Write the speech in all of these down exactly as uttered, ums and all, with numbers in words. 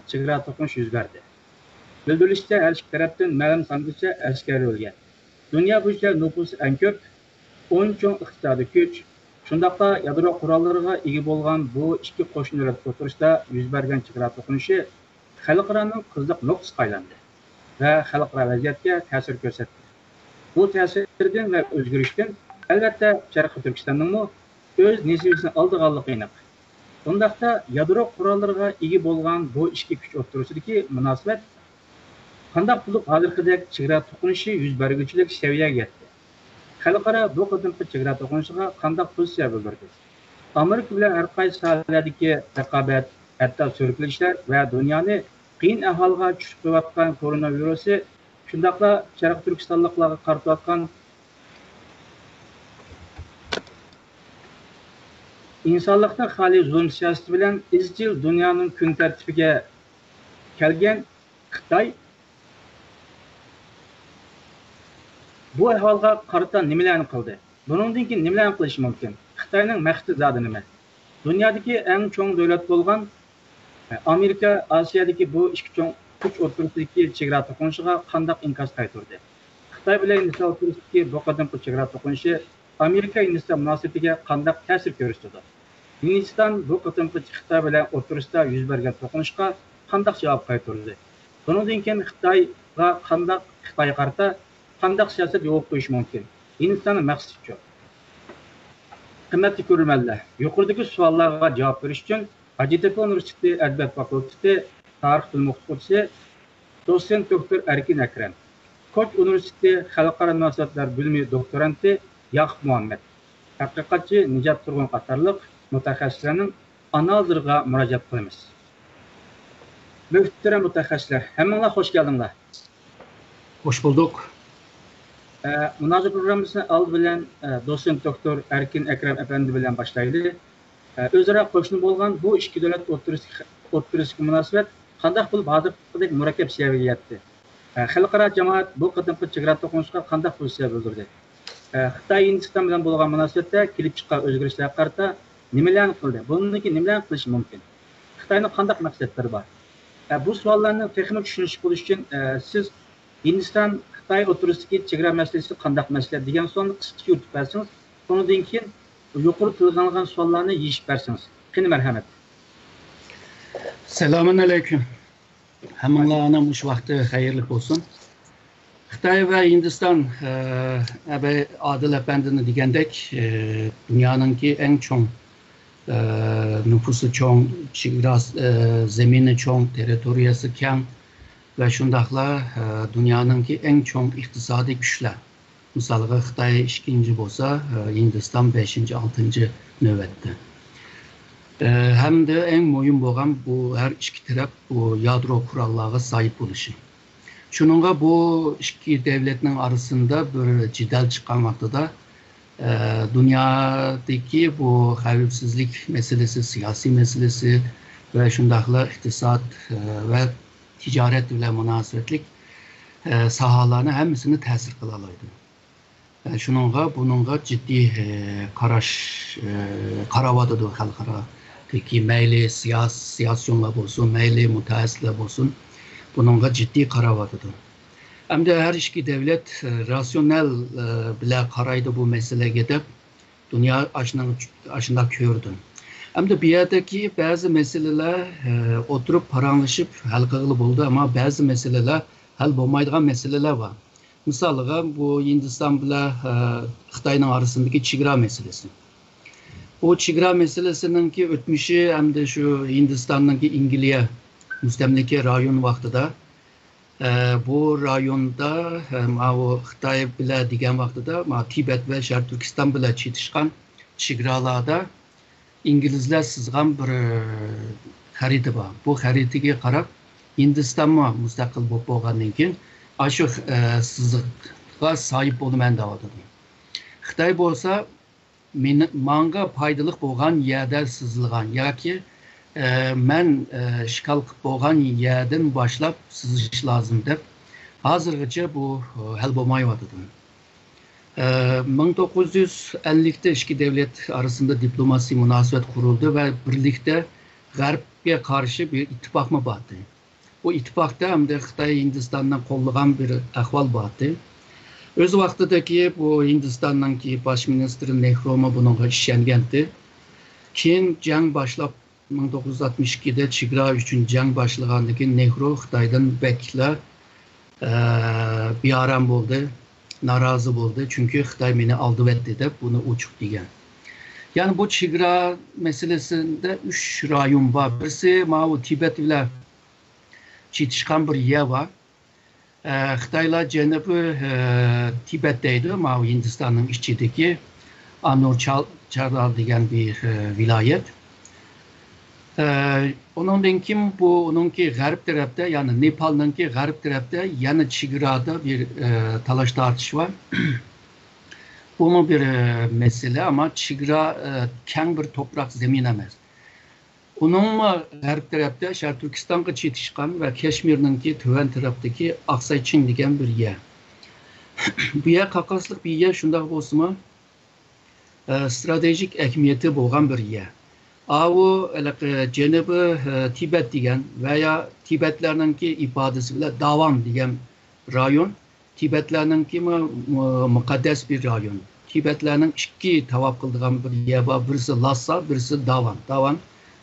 چېگرا توقۇنۇشى يۈز بەردى. بىلدۈرۈلۈشىچە، ھەر ئىككى تەرەپتىن مەلۇم ساندىچە ئەسكەر ئۆلگەن. دۇنيا بويىچە نوپۇسى ئەڭ كۆپ، ئون چوڭ ئىقتىسادىي كۈچ، شۇنداقلا يادرو قوراللىرىغا ئىگە بولغان بۇ ئىككى قوشنا دۆلەت ئوتتۇرىسىدا يۈز بەرگەن چېگرا توقۇنۇشى خەلقئارانىڭ قىزىق نۇقتىسىغا ئايلاندى ۋە خەلقئارا ۋەزىيەتكە تەسىر كۆرسەتتى. بۇ تەسىردىن ۋە ئۆزگىرىشتىن، ئەلۋەتتە، شەرقىي تۈركىستاننىڭمۇ ئۆز نېسىۋىسىنى ئالىدىغانلىقى ئېنىق. بۇنداقتا، يادرو قوراللىرىغا ئىگە بولغان بۇ ئىككى كۈچ ئوتتۇرىسىدىكى مۇناسىۋەت قانداق بولۇپ ھازىرقىدەك چېگرا توقۇنۇشى يۈز بەرگۈچىلىك سەۋىيەگە يەتتى؟ خەلقئارا بۇ قېتىمقى چېگرا توقۇنۇشىغا قانداق پوزىتسىيە بىلدۈردى؟ ئامېرىكا بىلەن ھەر قايسى ساھەلەردىكى رىقابەت، ھەتتا سۈركىلىشلەر ۋە دۇنيانى قىيىن ئەھۋالغا چۈشۈرۈۋاتقان كورونا ۋىرۇسى، شۇنداقلا شەرقىي تۈركىستانلىقلارغا قارىتىۋاتقان ئىنسانلىقتىن خالىي زۇلۇم سىياسىتى بىلەن ئىزچىل دۇنيانىڭ كۈن تەرتىپىگە كەلگەن خىتاي بۇ ئەھۋالغا قارىتا نېمىلەرنى قىلدى؟ بۇنىڭدىن كېيىن نېمىلەرنى قىلىشى مۇمكىن؟ خىتاينىڭ مەقسىتى زادى نېمە؟ دۇنيادىكى ئەڭ چوڭ دۆلەت بولغان ئامېرىكا ئاسىيادىكى بۇ ئىككى چوڭ كۈچ ئوتتۇرىسىدىكى چېگرا توقۇنۇشىغا قانداق ئىنكاس قايتۇردى؟ خىتاي بىلەن ھىندىستان ئوتتۇرىسىدىكى بۇ قېتىمقى چېگرا توقۇنۇشى ئامېرىكا ھىندىستان مۇناسىۋىتىگە قانداق تەسىر كۆرسىتىدۇ؟ ھىندىستان بۇ قېتىمقى خىتاي بىلەن ئوتتۇرىسىدا يۈز بەرگەن توقۇنۇشقا قانداق جاۋاب قايتۇردى؟ بۇنىڭدىن كېيىن خىتايغا قانداق، خىتايغا قارىتا قانداق سىياسەت يولغا قويۇش مۇمكىن؟ ھىندىستاننىڭ مەقسىتىچۇ؟ قىممەتلىك كۆرۈرمەنلەر، يۇقىرىدىكى سوئاللارغا جاۋاب بېرىش ئۈچۈن ھاجەتتەپە ئۇنىۋېرسىتېتى ئەدەبىيات فاكۇلتېتى تارىخ بۆلۈم ئوقۇتقۇچىسى، دوتسېنت دوكتور ئەركىن ئەكرەم، كوچ ئۇنىۋېرسىتېتى خەلقئارا مۇناسىۋەتلەر بۆلۈمى دوكتورانتى ياقۇپ مۇھەممەد، ھەقىقەتچى نىجات تۇرغۇن قاتارلىق مۇتەخەسسىسلەرنىڭ ئانالىزلىرىغا مۇراجىئەت قىلىمىز. مۆھتەرەم مۇتەخەسسىسلەر، ھەممىڭلار خوش كەلدىڭلار. خوش بولدۇق. ئە، مۇنازىرە پروگراممىسىنى ئالدى بىلەن، ئە، دوتسېنت دوكتور ئەركىن ئەكرەم ئەپەندى بىلەن باشلايلى. ئە، ئۆزئارا قوشنا بولغان بۇ ئىككى دۆلەت ئوتتۇرىسىدىكى، ئوتتۇرىسىدىكى مۇناسىۋەت قانداق بولۇپ ھازىرقىدەك مۇرەككەپ سەۋىيەگە يەتتى؟ ئە، خەلقئارا جامائەت بۇ قېتىمقى چېگرا توقۇنۇشىغا قانداق پوزىتسىيە بىلدۈردى؟ ئە، خىتاي ھىندىستان بىلەن بولغان مۇناسىۋەتتە كېلىپ چىققان ئۆزگىرىشلەرگە قارىتا نېمىلەرنى قىلدى؟ بۇندىن كېيىن نېمىلەرنى قىلىشى مۇمكىن؟ خىتاينىڭ قانداق مەقسەتلىرى بار؟ ئە، بۇ سوئاللارنى تېخىمۇ چۈشىنىشلىك بولۇش ئۈچۈن، ئە، سىز ھىندىستان، خىتاي ئوتتۇرىسىدىكى چېگرا مەسىلىسى قانداق مەسىلە دېگەن سوئالنى قىسقىچە يورۇتۇپ بەرسىڭىز، ئۇنىڭدىن كېيىن يۇقىرى تىلغا ئالغان سوئاللارنى يېشىپ بەرسىڭىز. قېنى، مەرھەمەت. سالامۇن ئەلەيكۇم. ھەممىڭلارنىڭ مۇشۇ ۋاقتى خەيرلىك بولسۇن. خىتاي ۋە ھىندىستان، ئە، ئەبەي ئادىل ئەپەندىنىڭ دېگەندەك، ئە، دۇنيانىڭكى ئەڭ چوڭ، ئە، نوپۇسى چوڭ، چېگرا، ئە، زېمىنى چوڭ، تېررىتورىيەسى كەڭ ۋە شۇنداقلا، ئە، دۇنيانىڭكى ئەڭ چوڭ ئىقتىسادىي كۈچلەر. مىسالغا، خىتاي ئىككىنچى بولسا، ئە، ھىندىستان بەشىنچى، ئالتىنچى نۆۋەتتە. ئە، ھەمدە ئەڭ مۇھىم بولغان بۇ ھەر ئىككى تەرەپ بۇ يادرو قوراللارغا ساھىب بولۇشى. شۇنىڭغا بۇ ئىككى دۆلەتنىڭ ئارىسىدا بىر جېدەل چىققان ۋاقتىدا، ئە، دۇنيادىكى بۇ خەۋپسىزلىك مەسىلىسى، سىياسىي مەسىلىسى ۋە شۇنداقلا ئىقتىساد، ئە، ۋە تىجارەت بىلەن مۇناسىۋەتلىك، ئە، ساھەلەرنى ھەممىسىنى تەسىر قىلالايدۇ. ئە، شۇنىڭغا، بۇنىڭغا جىددىي، ئە، قاراش، ئە، قاراۋاتىدۇ خەلقئارادىكى مەيلى سىياس-، سىياسىيونلار بولسۇن، مەيلى مۇتەخەسسىسلەر بولسۇن، بۇنىڭغا جىددىي قاراۋاتىدۇ. ئەمدى ھەر ئىككى دەۋلەت، ئە، راتسىيونال، ئە، بىلەن قارايدۇ بۇ مەسىلىگە دەپ دۇنيا ئاشۇنىڭ-، ئاشۇنداق كۆرىدۇ. ئەمدى بۇ يەردىكى بەزى مەسىلىلەر، ئە، ئولتۇرۇپ پاراڭلىشىپ ھەل قىلغىلى بولىدۇ، ئەمما بەزى مەسىلىلەر ھەل بولمايدىغان مەسىلىلەر بار. مىسالىغا، بۇ ھىندىستان بىلەن، ئە، خىتاينىڭ ئارىسىدىكى چېگرا مەسىلىسى. بۇ چېگرا مەسىلىسىنىڭكى ئۆتمۈشى ھەمدە شۇ ھىندىستاننىڭكى ئىنگلىيە مۇستەملىكە رايون ۋاقتىدا، ئە، بۇ رايوندا، ئە، ماۋۇ خىتاي بىلەن دېگەن ۋاقتىدا، ماۋۇ تىبەت ۋە شەرقىي تۈركىستان بىلەن چېتىشقان چېگرالاردا ئىنگلىزلەر سىزغان بىر خەرىتە بار. بۇ خەرىتىگە قاراپ، ھىندىستانمۇ مۇستەقىل بولۇپ بولغاندىن كېيىن، ئاشۇ، ئە، سىزىققا ساھىب بولىمەن دەۋاتىدۇ. خىتاي بولسا، مېنى، ماڭا پايدىلىق بولغان يەردە سىزىلغان ياكى، ئە، مەن، ئە، ئىشغال قىلىپ بولغان يەردىن باشلاپ سىزىش لازىم دەپ، ھازىرغىچە بۇ، ئە، ھەل بولمايۋاتىدۇ. ئە، مىڭ توققۇز يۈز ئەللىكتە ئىككى دەۋلەت ئارىسىدا دىپلوماسىي مۇناسىۋەت قۇرۇلدى ۋە بىرلىكتە غەرب قارشى بىر ئىتتىپاقمۇ بارتى. بۇ ئىتتىپاقتا ئەمدى خىتاي ھىندىستاننى قوللىغان بىر ئەھۋال بارتى. ئۆز ۋاقتىدىكى بۇ ھىندىستاننىڭكى باش مىنىستىرى نېھرۇمۇ بۇنىڭغا ئىشەنگەنتى. كېيىن جەڭ باشلاپ، مىڭ توققۇز يۈز ئاتمىش ئىككىدە چېگرا ئۈچۈن جەڭ باشلىغاندىن كېيىن نېھرۇ خىتايدىن بەكلا، ئە، بىئارام بولدى، نارازى بولدى. چۈنكى خىتاي مېنى ئالدىۋەتتى دەپ بۇنى ئوچۇق دېگەن. يەنى بۇ چېگرا مەسىلىسىدە ئۈچ رايون بار. بىرسى ماۋۇ تىبەت بىلەن چېتىشقان بىر يەر بار. ئە، خىتايلار جەنۇبىي، ئە، تىبەت دەيدۇ، ماۋۇ ھىندىستاننىڭ ئىچىدىكى ئانۇرچال-، چالا دېگەن بىر، ئە، ۋىلايەت. ئە، ئۇنىڭدىن كېيىن بۇ، ئۇنىڭكى غەرب تەرەپتە، يەنى نېپالنىڭكى غەرب تەرەپتە يەنە چېگرادا بىر، ئە، تالاش تارتىش بار. بۇمۇ بىر، ئە، مەسىلە، ئەمما چېگرا، ئە، كەڭ بىر توپراق زېمىن ئەمەس. ئۇنىڭمۇ غەرب تەرەپتە شەرقىي تۈركىستانغا چېتىشقان ۋە كەشمىرنىڭكى تۆۋەن تەرەپتىكى ئاقساي چىڭ دېگەن بىر يەر. بۇ يەر قاقاسلىق بىر يەر، شۇنداق بولسىمۇ، ئە، ستراتېژىك ئەھمىيىتى بولغان بىر يەر. ئاۋۇ ھېلىقى جەنۇبىي، ئە، تىبەت دېگەن ۋە يا تىبەتلەرنىڭكى ئىپادىسى بىلەن داۋان دېگەن رايون، تىبەتلەرنىڭكى مۇ-، مۇ-، مۇقەددەس بىر رايون. تىبەتلەرنىڭ ئىككى تاۋاپ قىلىدىغان بىر يەر بار، بىرسى لاسا، بىرسى داۋان. داۋان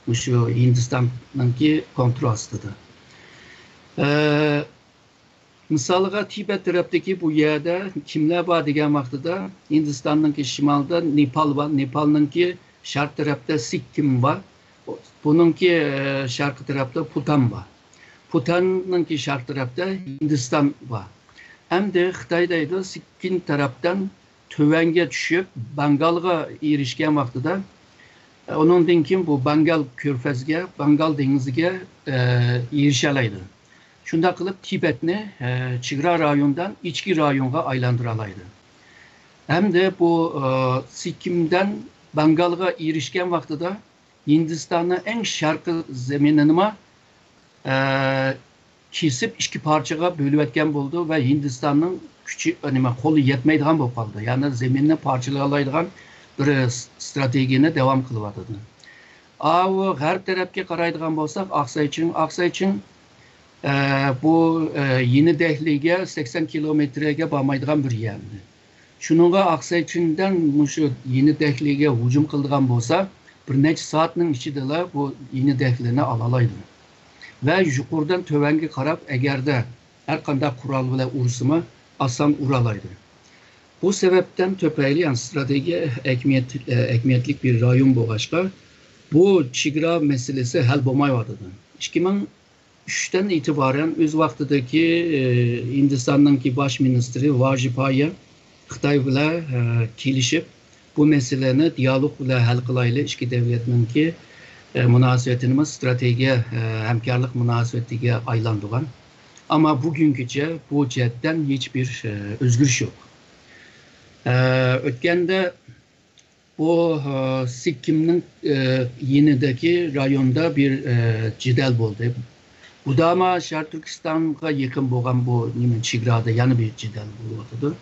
مۇشۇ ھىندىستاننىڭكى كونترول ئاستىدا. ئە، مىسالىغا، تىبەت تەرەپتىكى بۇ يەردە كىملەر بار دېگەن ۋاقتىدا، ھىندىستاننىڭكى شىمالىدا نېپال بار، نېپالنىڭكى شەرق تەرەپتە سىككىم بار، بۇنىڭكى، ئە، شەرقىي تەرەپتە پۇتان بار. پۇتاننىڭكى شەرق تەرەپتە ھىندىستان بار. ئەمدى خىتاي دەيدۇ، سىككىم تەرەپتىن تۆۋەنگە چۈشۈپ، بەنگالغا ئېرىشكەن ۋاقتىدا، ئۇنىڭدىن كېيىن بۇ بەنگال كۆرپەزگە، بەنگال دېڭىزىگە، ئە، ئېرىشەلەيدۇ. شۇنداق قىلىپ، تىبەتنى، ئە، چېگرا رايوندىن ئىچكى رايونغا ئايلاندۇرالايدۇ. ھەمدە بۇ، ئە، سىككىمدىن بەنگالغا ئېرىشكەن ۋاقتىدا، ھىندىستاننىڭ ئەڭ شەرقىي زېمىنىنىمۇ، ئە، كېسىپ ئىككى پارچىغا بۆلۈۋەتكەن بولىدۇ ۋە ھىندىستاننىڭ كۈچى، نېمە، قولى يەتمەيدىغان بولۇپ قالىدۇ. يەنى زېمىننى پارچىلالايدىغان بىر س-، ستراتېگىيەنى داۋام قىلىۋاتىدۇ. ئاۋۇ غەرب تەرەپكە قارايدىغان بولساق، ئاقساي چىڭ، ئاقساي چىڭ، ئە، بۇ، ئە، يېنى دەھلىگە سەكسەن كىلومېتىرگە بارمايدىغان بىر يەر. شۇنىڭغا ئاقساي چىڭدىن مۇشۇ يېنى دەھلىگە ھۇجۇم قىلىدىغان بولسا، بىر نەچچە سائەتنىڭ ئىچىدىلا بۇ يېنى دەھلىنى ئالالايدۇ. ۋە يۇقىرىدىن تۆۋەنگە قاراپ، ئەگەردە ھەر قانداق قورال بىلەن ئۇرسىمۇ، ئاسان ئۇرالايدۇ. بۇ سەۋەبتىن تۈپەيلى، يەنى ستراتېگىيە ئەھمىيەت-، ئەھمىيەتلىك بىر رايون بولغاچقا، بۇ چېگرا مەسىلىسى ھەل بولمايۋاتىدۇ. ئىككى مىڭ ئۈچتىن ئېتىبارەن ئۆز ۋاقتىدىكى، ئى، ھىندىستاننىڭكى باش مىنىستىرى ۋاژپايى خىتاي بىلەن، ئى، كېلىشىپ، بۇ مەسىلىنى دىيالوگ بىلەن ھەل قىلايلى، ئىككى دۆلەتنىڭكى، ئى، مۇناسىۋىتىنى ستراتېگىيە، ئى، ھەمكارلىق مۇناسىۋىتىگە ئايلاندۇرغان. ئەمما بۈگۈنگىچە بۇ جەھەتتىن ھېچبىر، ئى، ئۆزگىرىش يوق. ئى، ئۆتكەندە بۇ، ئە، سىككىمنىڭ، ئە، يېنىدىكى رايوندا بىر، ئە، جېدەل بولدى. بۇداما شەرقىي تۈركىستانغا يېقىن بولغان بۇ نېمە چېگرادا يەنە بىر جېدەل بولۇۋاتىدۇ.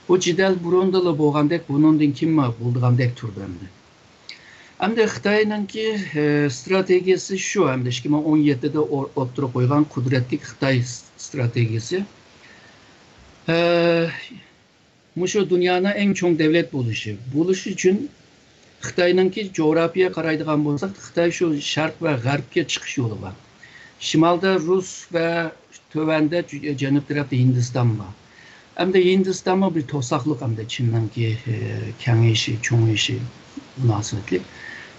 بۇ جېدەل بۇرۇندىلا بولغاندەك، بۇنىڭدىن كېيىنمۇ بولىدىغاندەك تۇرىدۇ ئەمدى. ئەمدى خىتاينىڭكى، ئە، ستراتېگىيەسى شۇ، ئەمدى ئىككى مىڭ ئون يەتتىدە ئو-، ئوتتۇرىغا قويغان قۇدرەتلىك خىتاي س-، ستراتېگىيەسى. ئە، مۇشۇ دۇنيانىڭ ئەڭ چوڭ دۆلەت بولۇشى، بولۇش ئۈچۈن خىتاينىڭكى جۇغراپىيە قارايدىغان بولساق، خىتاي شۇ شەرق ۋە غەربكە چىقىش يولى بار. شىمالدا رۇس ۋە تۆۋەندە جۇ-، جەنۇب تەرەپتە ھىندىستان بار. ئەمدى ھىندىستانمۇ بىر توساقلىق ئەمدى چىننىڭكى، ئى، كېڭىيىشى، چوڭىيىشى مۇناسىۋەتلىك.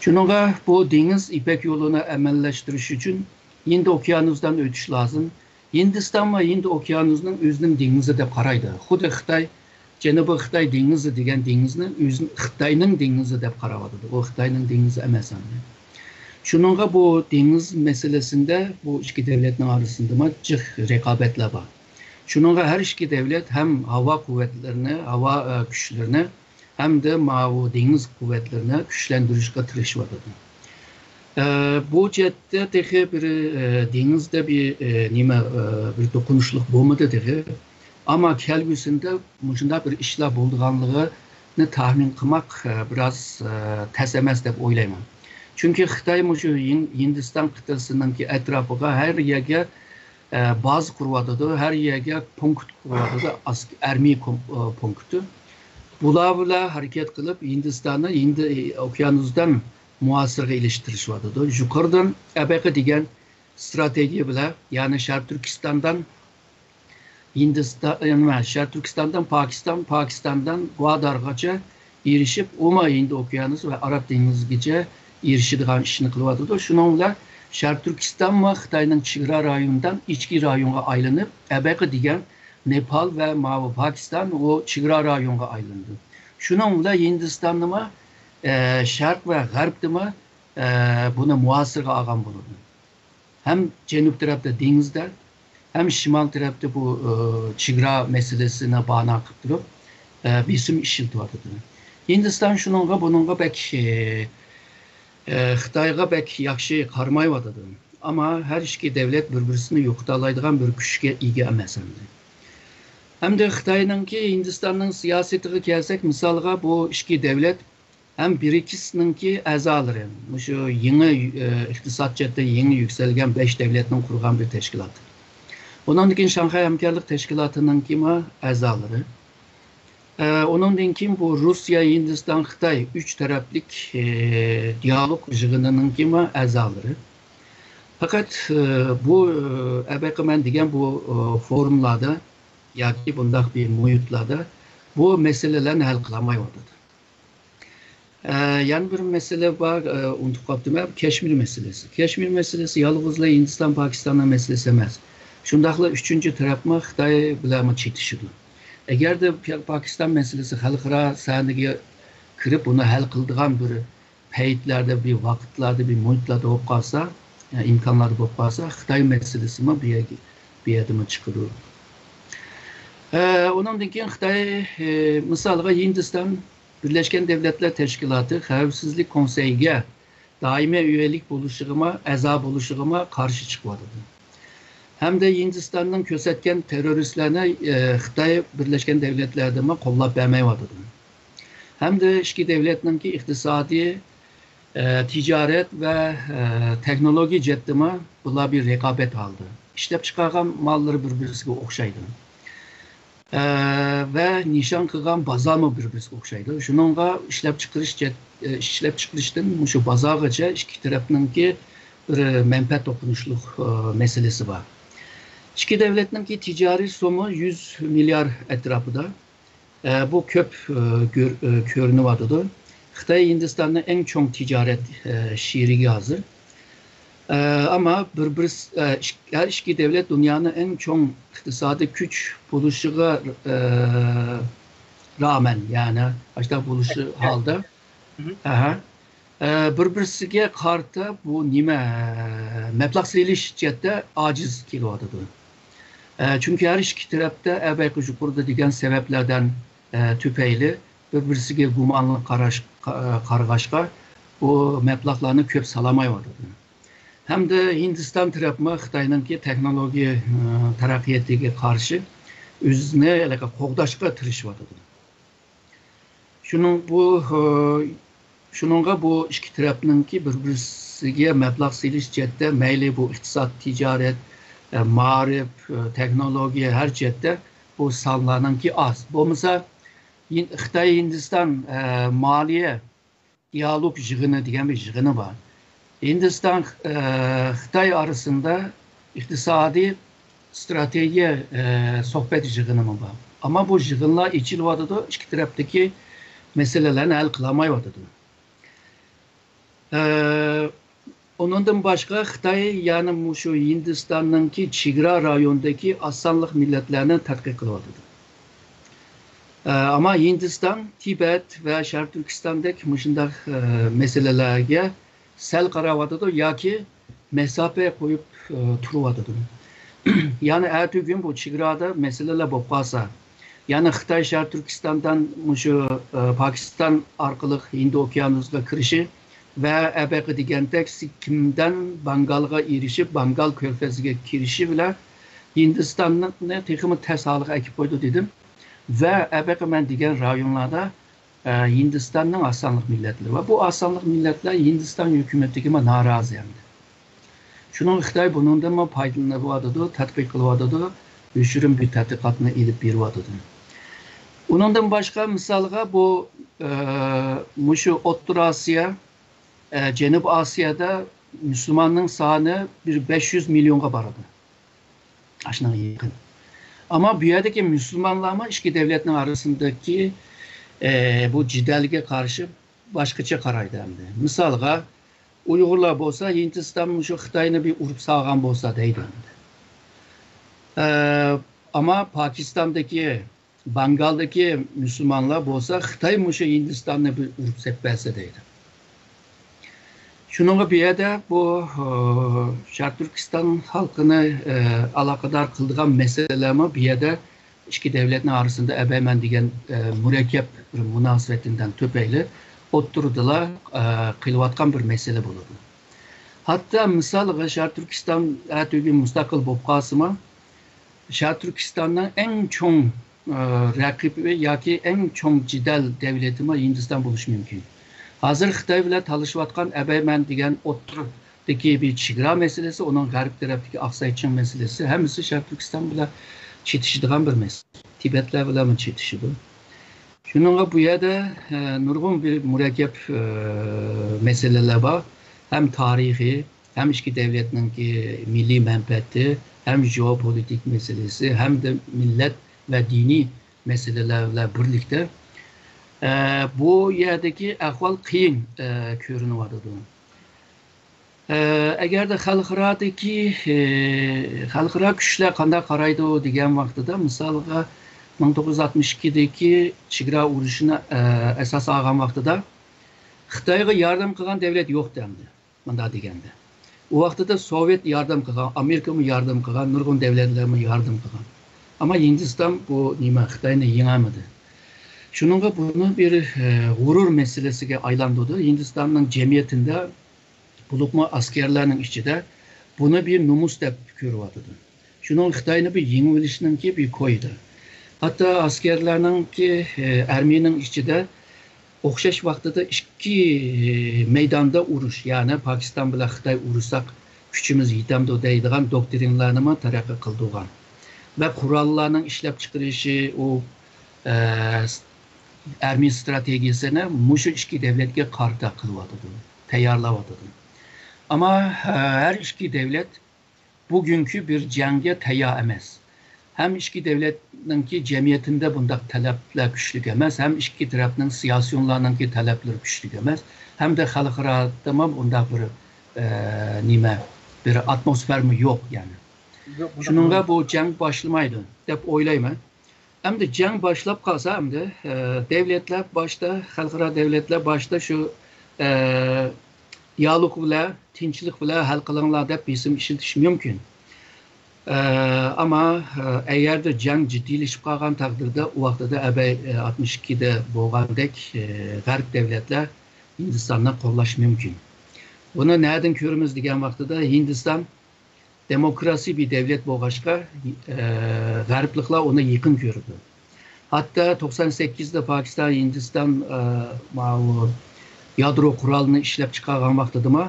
شۇنىڭغا بۇ دېڭىز يىپەك يولىنى ئەمەلىيلەشتۈرۈش ئۈچۈن ھىند ئوكيانۇسىدىن ئۆتۈش لازىم. ھىندىستان ۋە ھىند ئوكيانۇسىنىڭ ئۆزىنىڭ دېڭىزى دەپ قارايدۇ. خۇددى خىتاي، جەنۇبىي خىتاي دېڭىزى دېگەن دېڭىزنى ئۆزىنىڭ، خىتاينىڭ دېڭىزى دەپ قاراۋاتىدۇ. ئۇ خىتاينىڭ دېڭىزى ئەمەس ئەمدى. شۇنىڭغا بۇ دېڭىز مەسىلىسىندە بۇ ئىككى دۆلەتنىڭ ئارىسىندىمۇ جىق رىقابەتلەر بار. شۇنىڭغا ھەر ئىككى دۆلەت ھەم ھاۋا قۇۋۋەتلىرىنى، ھاۋا، ئە، كۈچلىرىنى ھەمدە ماۋۇ دېڭىز قۇۋۋەتلىرىنى كۈچلەندۈرۈشكە تىرىشىۋاتىدۇ. ئە، بۇ جەھەتتە تېخى بىر، ئە، دېڭىزدا بىر، ئە، نېمە، ئە، بىر توقۇنۇشلۇق بولمىدى تېخى. ئەمما كەلگۈسىدە مۇشۇنداق بىر ئىشلار بولىدىغانلىقىنى تەخمىن قىلماق، ئە، بىراز، ئە، تەس ئەمەس دەپ ئويلايمەن. چۈنكى خىتاي مۇشۇ ھىن-، ھىندىستان قىتئىسىنىڭكى ئەتراپىغا ھەر يەرگە، ئە، بازا قۇرۇۋاتىدۇ، ھەر يەرگە پونكىت قۇرۇۋاتىدۇ، ئەرمىيە كوم-، ئە، پونكىتى. بۇلار بىلەن ھەرىكەت قىلىپ، ھىندىستاننى ھىندى ئوكيانۇسىدىن مۇھاسىرىگە ئېلىشقا تىرىشىۋاتىدۇ. يۇقىرىدىن ئەبەقە دېگەن ستراتېگىيە بىلەن، يەنى شەرقىي تۈركىستاندىن ھىندىستان، نېمە، شەرقىي تۈركىستاندىن پاكىستان، پاكىستاندىن گۋادارغىچە ئېرىشىپ، ئۇمۇ ھىندى ئوكيانۇسى ۋە ئاراب دېڭىزىگىچە ئېرىشىدىغان ئىشنى قىلىۋاتىدۇ. شۇنىڭ بىلەن شەرقىي تۈركىستانمۇ خىتاينىڭ چېگرا رايونىدىن ئىچكى رايونغا ئايلىنىپ، ئەبەقە دېگەن نېپال ۋە ماۋۇ پاكىستان ئۇ چېگرا رايونغا ئايلىنىدۇ. شۇنىڭ بىلەن ھىندىستاننىمۇ، ئە، شەرق ۋە غەربتىمۇ، ئە، بۇنى مۇھاسىرىگە ئالغان بولىدۇ. ھەم جەنۇب تەرەپتە دېڭىزدا، ھەم شىمال تەرەپتە بۇ، ئە، چېگرا مەسىلىسىنى بانا قىلىپ تۇرۇپ، ئە، بېسىم ئىشلىتىۋاتىدۇ. ھىندىستان شۇنىڭغا، بۇنىڭغا بەك، ئە، ئە، خىتايغا بەك ياخشى قارىمايۋاتىدۇ. ئەمما ھەر ئىككى دەۋلەت بىر-بىرسىنى يوقىتالايدىغان بىر كۈچكە ئىگە ئەمەس ئەمدى. ئەمدى خىتاينىڭكى ھىندىستاننىڭ سىياسىتىگە كەلسەك، مىسالغا بۇ ئىككى دەۋلەت ھەم برىكسنىڭكى ئەزالىرى، مۇشۇ يېڭى، ئە، ئىقتىساد جەھەتتە يېڭى يۈكسەلگەن بەش دەۋلەتنىڭ قۇرغان بىر تەشكىلاتى. ئۇنىڭدىن كېيىن شاڭخەي ھەمكارلىق تەشكىلاتىنىڭكىمۇ ئەزالىرى. ئە، ئۇنىڭدىن كېيىن بۇ رۇسىيە، ھىندىستان، خىتاي ئۈچ تەرەپلىك، ئە، دىئالوگ يىغىنىنىڭكىمۇ ئەزالىرى. پەقەت، ئە، بۇ، ئە، ئەبەقىمەن دېگەن بۇ، ئە، فورۇملاردا ياكى بۇنداق بىر مۇھىتلاردا بۇ مەسىلىلەرنى ھەل قىلالمايۋاتىدۇ. ئە، يەنە بىر مەسىلە بار، ئە، ئۇنتۇپ قاپتىمەن، كەشمىر مەسىلىسى. كەشمىر مەسىلىسى يالغۇزلا ھىندىستان، پاكىستاننىڭ مەسىلىسى ئەمەس. شۇنداقلا ئۈچىنچى تەرەپمۇ خىتاي بىلەنمۇ چېتىشىدۇ. ئەگەردە پا-، پاكىستان مەسىلىسى خەلقئارا سەھنىگە كىرىپ، ئۇنى ھەل قىلىدىغان بىر پەيتلەردە، بىر ۋاقىتلاردا، بىر مۇھىتلاردا بولۇپ قالسا، ئە، ئىمكانلاردا بولۇپ قالسا، خىتاي مەسىلىسىمۇ بۇ يەرگە، بۇ يەردىمۇ چىقىدۇ. ئە، ئۇنىڭدىن كېيىن خىتاي، ئە، مىسالغا ھىندىستان بىرلەشكەن دەۋلەتلەر تەشكىلاتى خەۋپسىزلىك كونسېيىگە دائىمىي ئۈيەلىك بولۇشىغىمۇ، ئەزا بولۇشىغىمۇ قارشى چىقىۋاتىدۇ. ھەمدە ھىندىستاننىڭ كۆرسەتكەن تېررورىستلارنى، ئە، خىتاي بىرلەشكەن دەۋلەتلەردىمۇ قوللاپ بەرمەيۋاتىدۇ. ھەمدە ئىككى دەۋلەتنىڭكى ئىقتىسادىي، ئە، تىجارەت ۋە، ئە، تېخنولوگىيە جەھەتتىمۇ بۇلار بىر رىقابەت ھالىدا. ئىشلەپچىقارغان ماللىرى بىر-بىرسىگە ئوخشايدۇ. ئە، ۋە نىشان قىلغان بازارمۇ بىر-بىرسىگە ئوخشايدۇ. شۇنىڭغا ئىشلەپچىقىرىش جەھەت-، ئە، ئىشلەپچىقىرىشتىن مۇشۇ بازارغىچە ئىككى تەرەپنىڭكى بىر مەنپەئەت توقۇنۇشلۇق، ئە، مەسىلىسى بار. ئىككى دەۋلەتنىڭكى تىجارىي سومى يۈز مىليار ئەتراپىدا. ئە، بۇ كۆپ، ئە، گۆر-، ئە، كۆرۈنۈۋاتىدۇ. خىتاي ھىندىستاننىڭ ئەڭ چوڭ تىجارەت، ئە، شېرىكى ھازىر. ئە، ئەمما بىر-بىر-، ئە، ئىك-، ھەر ئىككى دەۋلەت دۇنيانىڭ ئەڭ چوڭ ئىقتىسادىي كۈچ بولۇشىغا، ئە، رامەن، يەنى ئاشۇنداق بولۇشى ھالدا، ئەھە. ئە، بىر-بىرسىگە قارىتا بۇ نېمە، مەبلەغ سېلىش جەھەتتە ئاجىز كېلىۋاتىدۇ. ئە، چۈنكى ھەر ئىككى تەرەپتە ئەبەقى يۇقىرىدا دېگەن سەۋەبلەردىن، ئە، تۈپەيلى بىر-بىرسىگە گۇمانلىق قاراش-، قا-، قارىغاچقا، بۇ مەبلەغلارنى كۆپ سالالمايۋاتىدۇ. ھەمدە ھىندىستان تەرەپمۇ خىتاينىڭكى تېخنولوگىيە، ئە، تەرەققىياتىغا قارشى ئۆزىنى ھېلىقى قوغداشقا تىرىشىۋاتىدۇ. شۇنىڭ بۇ، ئە، شۇنىڭغا بۇ ئىككى تەرەپنىڭكى بىر-بىرسىگە مەبلەغ سېلىش جەھەتتە، مەيلى بۇ ئىقتىساد، تىجارەت، ئە، مائارىپ، ئە، تېخنولوگىيە، ھەر جەھەتتە بۇ سانلارنىڭكى ئاز. بولمىسا، ھىن-، خىتاي ھىندىستان، ئە، مالىيە دىئالوگ يىغىنى دېگەن بىر يىغىنى بار. ھىندىستان، ئە، خىتاي ئارىسىندا ئىقتىسادىي ستراتېگىيە، ئە، سۆھبەت يىغىنىمۇ بار. ئەمما بۇ يىغىنلار ئېچىلىۋاتىدۇ، ئىككى تەرەپتىكى مەسىلىلەرنى ھەل قىلالمايۋاتىدۇ. ئە، ئۇنىڭدىن باشقا خىتاي يەنە مۇشۇ ھىندىستاننىڭكى چېگرا رايونىدىكى ئاز سانلىق مىللەتلەرنى تەتقىق قىلىۋاتىدۇ. ئە، ئەمما ھىندىستان، تىبەت ۋە شەرقىي تۈركىستاندەك مۇشۇنداق، ئە، مەسىلىلەرگە سەل قاراۋاتىدۇ ياكى مەساپە قويۇپ، ئە، تۇرۇۋاتىدۇ. يەنى ئەتىگۈن بۇ چېگرادا مەسىلىلەر بولۇپ قالسا، يەنى خىتاي شەرقىي تۈركىستاندىن مۇشۇ، ئە، پاكىستان ئارقىلىق ھىندى ئوكيانۇسىغا كىرىشى ۋە ئەبەقە دېگەندەك سىككىمدىن بانگالغا ئېرىشىپ، بانگال كۆرپەزىگە كىرىشى بىلەن ھىندىستاننى تېخىمۇ تەس ھالغا ئەكىپ قويىدۇ دېدىم. ۋە ئەبەقە مەن دېگەن رايونلاردا ئە، ھىندىستاننىڭ ئاز سانلىق مىللەتلىرى بار. بۇ ئاز سانلىق مىللەتلەر ھىندىستان ھۆكۈمىتىگىمۇ نارازى ئەمدى. شۇنىڭغا خىتاي بۇنىڭدىنمۇ پايدىلىنىۋاتىدۇ، تەتقىق قىلىۋاتىدۇ، يوشۇرۇن بىر تەتقىقاتنى ئېلىپ بېرىۋاتىدۇ. ئۇنىڭدىن باشقا مىسالغا بۇ، ئە، مۇشۇ ئوتتۇرا ئاسىيا، ئە، جەنۇبىي ئاسىيادا مۇسۇلماننىڭ سانى بىر بەش يۈز مىليونغا بارىدۇ. ئاشۇنىڭغا يېقىن. ئەمما بۇ يەردىكى مۇسۇلمانلارمۇ ئىككى دۆلەتنىڭ ئارىسىدىكى، ئە، بۇ جېدەلگە قارشى باشقىچە قارايدۇ ئەمدى. مىسالغا، ئۇيغۇرلار بولسا، ھىندىستان مۇشۇ خىتاينى بىر ئۇرۇپ سالغان بولسا دەيدۇ ئەمدى. ئە، ئەمما پاكىستاندىكى، بەنگالدىكى مۇسۇلمانلار بولسا، خىتاي مۇشۇ ھىندىستاننى بىر ئۇرۇپ سېلىپ بەرسە دەيدۇ. شۇنىڭغا بۇ يەردە بۇ، ئە، شەرقىي تۈركىستان خەلقىنى، ئە، ئالاقىدار قىلىدىغان مەسىلىلەرمۇ بۇ يەردە ئىككى دۆلەتنىڭ ئارىسىدا ئەبەيمەن دېگەن، ئە، مۇرەككەپ بىر مۇناسىۋەتتىن تۈپەيلى ئوتتۇرىدىلا، ئە، قېلىۋاتقان بىر مەسىلە بولىدۇ. ھەتتا مىسالغا شەرقىي تۈركىستان ئەتىگۈن مۇستەقىل بولۇپ قالسىمۇ، شەرقىي تۈركىستاننىڭ ئەڭ چوڭ، ئە، رەقىبى ياكى ئەڭ چوڭ جېدەل دۆلىتىمۇ ھىندىستان بولۇشى مۇمكىن. ھازىر خىتاي بىلەن تالىشىۋاتقان ئەبەيمەن دېگەن ئوتتۇرىدىكى بىر چېگرا مەسىلىسى، ئۇنىڭ غەرب تەرەپتىكى ئاقساي چىڭ مەسىلىسى، ھەممىسى شەرقىي تۈركىستان بىلەن چېتىشىدىغان بىر مەسىلە. تىبەتلەر بىلەنمۇ چېتىشىدۇ. شۇنىڭغا بۇ يەردە، ئە، نۇرغۇن بىر مۇرەككەپ، ئە، مەسىلىلەر بار. ھەم تارىخىي، ھەم ئىككى دۆلەتنىڭكى مىللىي مەنپەئەتى، ھەم ژېئوپولىتىك مەسىلىسى، ھەمدە مىللەت ۋە دىنىي مەسىلىلەر بىلەن بىرلىكتە، ئە، بۇ يەردىكى ئەھۋال قىيىن، ئە، كۆرۈنۈۋاتىدۇ. ئە، ئەگەردە خەلقئارادىكى، ئە، خەلقئارا كۈچلەر قانداق قارايدۇ دېگەن ۋاقتىدا، مىسالغا، مىڭ توققۇز يۈز ئاتمىش ئىككىدىكى چېگرا ئۇرۇشىنى، ئە، ئاساس ئالغان ۋاقتىدا، خىتايغا ياردەم قىلغان دۆلەت يوق ئەمدى، مۇنداق دېگەندە. ئۇ ۋاقتىدا سوۋېت ياردەم قىلغان، ئامېرىكىمۇ ياردەم قىلغان، نۇرغۇن دۆلەتلەرمۇ ياردەم قىلغان. ئەمما ھىندىستان بۇ نېمە، خىتاينى يېڭەلمىدى. شۇنىڭغا بۇنى بىر، ئە، غۇرۇر مەسىلىسىگە ئايلاندۇردى. ھىندىستاننىڭ جەمئىيىتىدە، بولۇپمۇ ئەسكەرلەرنىڭ ئىچىدە بۇنى بىر نومۇس دەپ كۆرۈۋاتىدۇ. شۇنىڭ خىتاينى بىر يېڭىۋېلىشنىڭكى بىر كويىدۇ. ھەتتا ئەسكەرلەرنىڭكى، ئە، ئارمىيىنىڭ ئىچىدە ئوخشاش ۋاقتىدا ئىككى، ئە، مەيداندا ئۇرۇش، يەنى پاكىستان بىلەن خىتاي ئۇرۇشساق كۈچىمىز يېتەمدۇ دەيدىغان دوكترىنىلارنىمۇ تەرەققىي قىلدۇرغان. ۋە قوراللارنىڭ ئىشلەپچىقىرىشى، ئۇ، ئە، ئارمىيە ستراتېگىيەسىنى مۇشۇ ئىككى دۆلەتكە قارىتا قىلىۋاتىدۇ، تەييارلاۋاتىدۇ. ئەمما، ئە، ھەر ئىككى دۆلەت بۈگۈنكى بىر جەڭگە تەييار ئەمەس. ھەم ئىككى دۆلەتنىڭكى جەمئىيىتىدە بۇنداق تەلەپلەر كۈچلۈك ئەمەس، ھەم ئىككى تەرەپنىڭ سىياسىيونلارنىڭكى تەلەپلىرى كۈچلۈك ئەمەس، ھەمدە خەلقئارادىمۇ بۇنداق بىر، ئە، نېمە، بىر ئاتموسفېرمۇ يوق، يەنى. يوق، بۇنداق شۇنىڭغا بولمايدۇ. بۇ جەڭ باشلىمايدۇ دەپ ئويلايمەن. ئەمدى جەڭ باشلاپ قالسا، ئەمدى، ئە، دۆلەتلەر باشتا، خەلقئارا دۆلەتلەر باشتا شۇ، ئە، دىئالوگ بىلەن، تىنچلىق بىلەن ھەل قىلىڭلار دەپ بېسىم ئىشلىتىشى مۇمكىن. ئە، ئەمما، ئە، ئەگەردە جەڭ جىددىيلىشىپ قالغان تەقدىردە، ئۇ ۋاقتىدا ئەبەي، ئە، ئاتمىش ئىككىدە بولغاندەك، ئە، غەرب دۆلەتلەر ھىندىستاننى قوللاشى مۇمكىن. بۇنى نەدىن كۆرىمىز دېگەن ۋاقتىدا، ھىندىستان دېموكراسىي بىر دۆلەت بولغاچقا، ئە، غەربلىكلەر ئۇنى يېقىن كۆرىدۇ. ھەتتا توقسان سەككىزدە پاكىستان، ھىندىستان، ئە، ماۋۇ يادرو قورالىنى ئىشلەپ چىقارغان ۋاقتىدىمۇ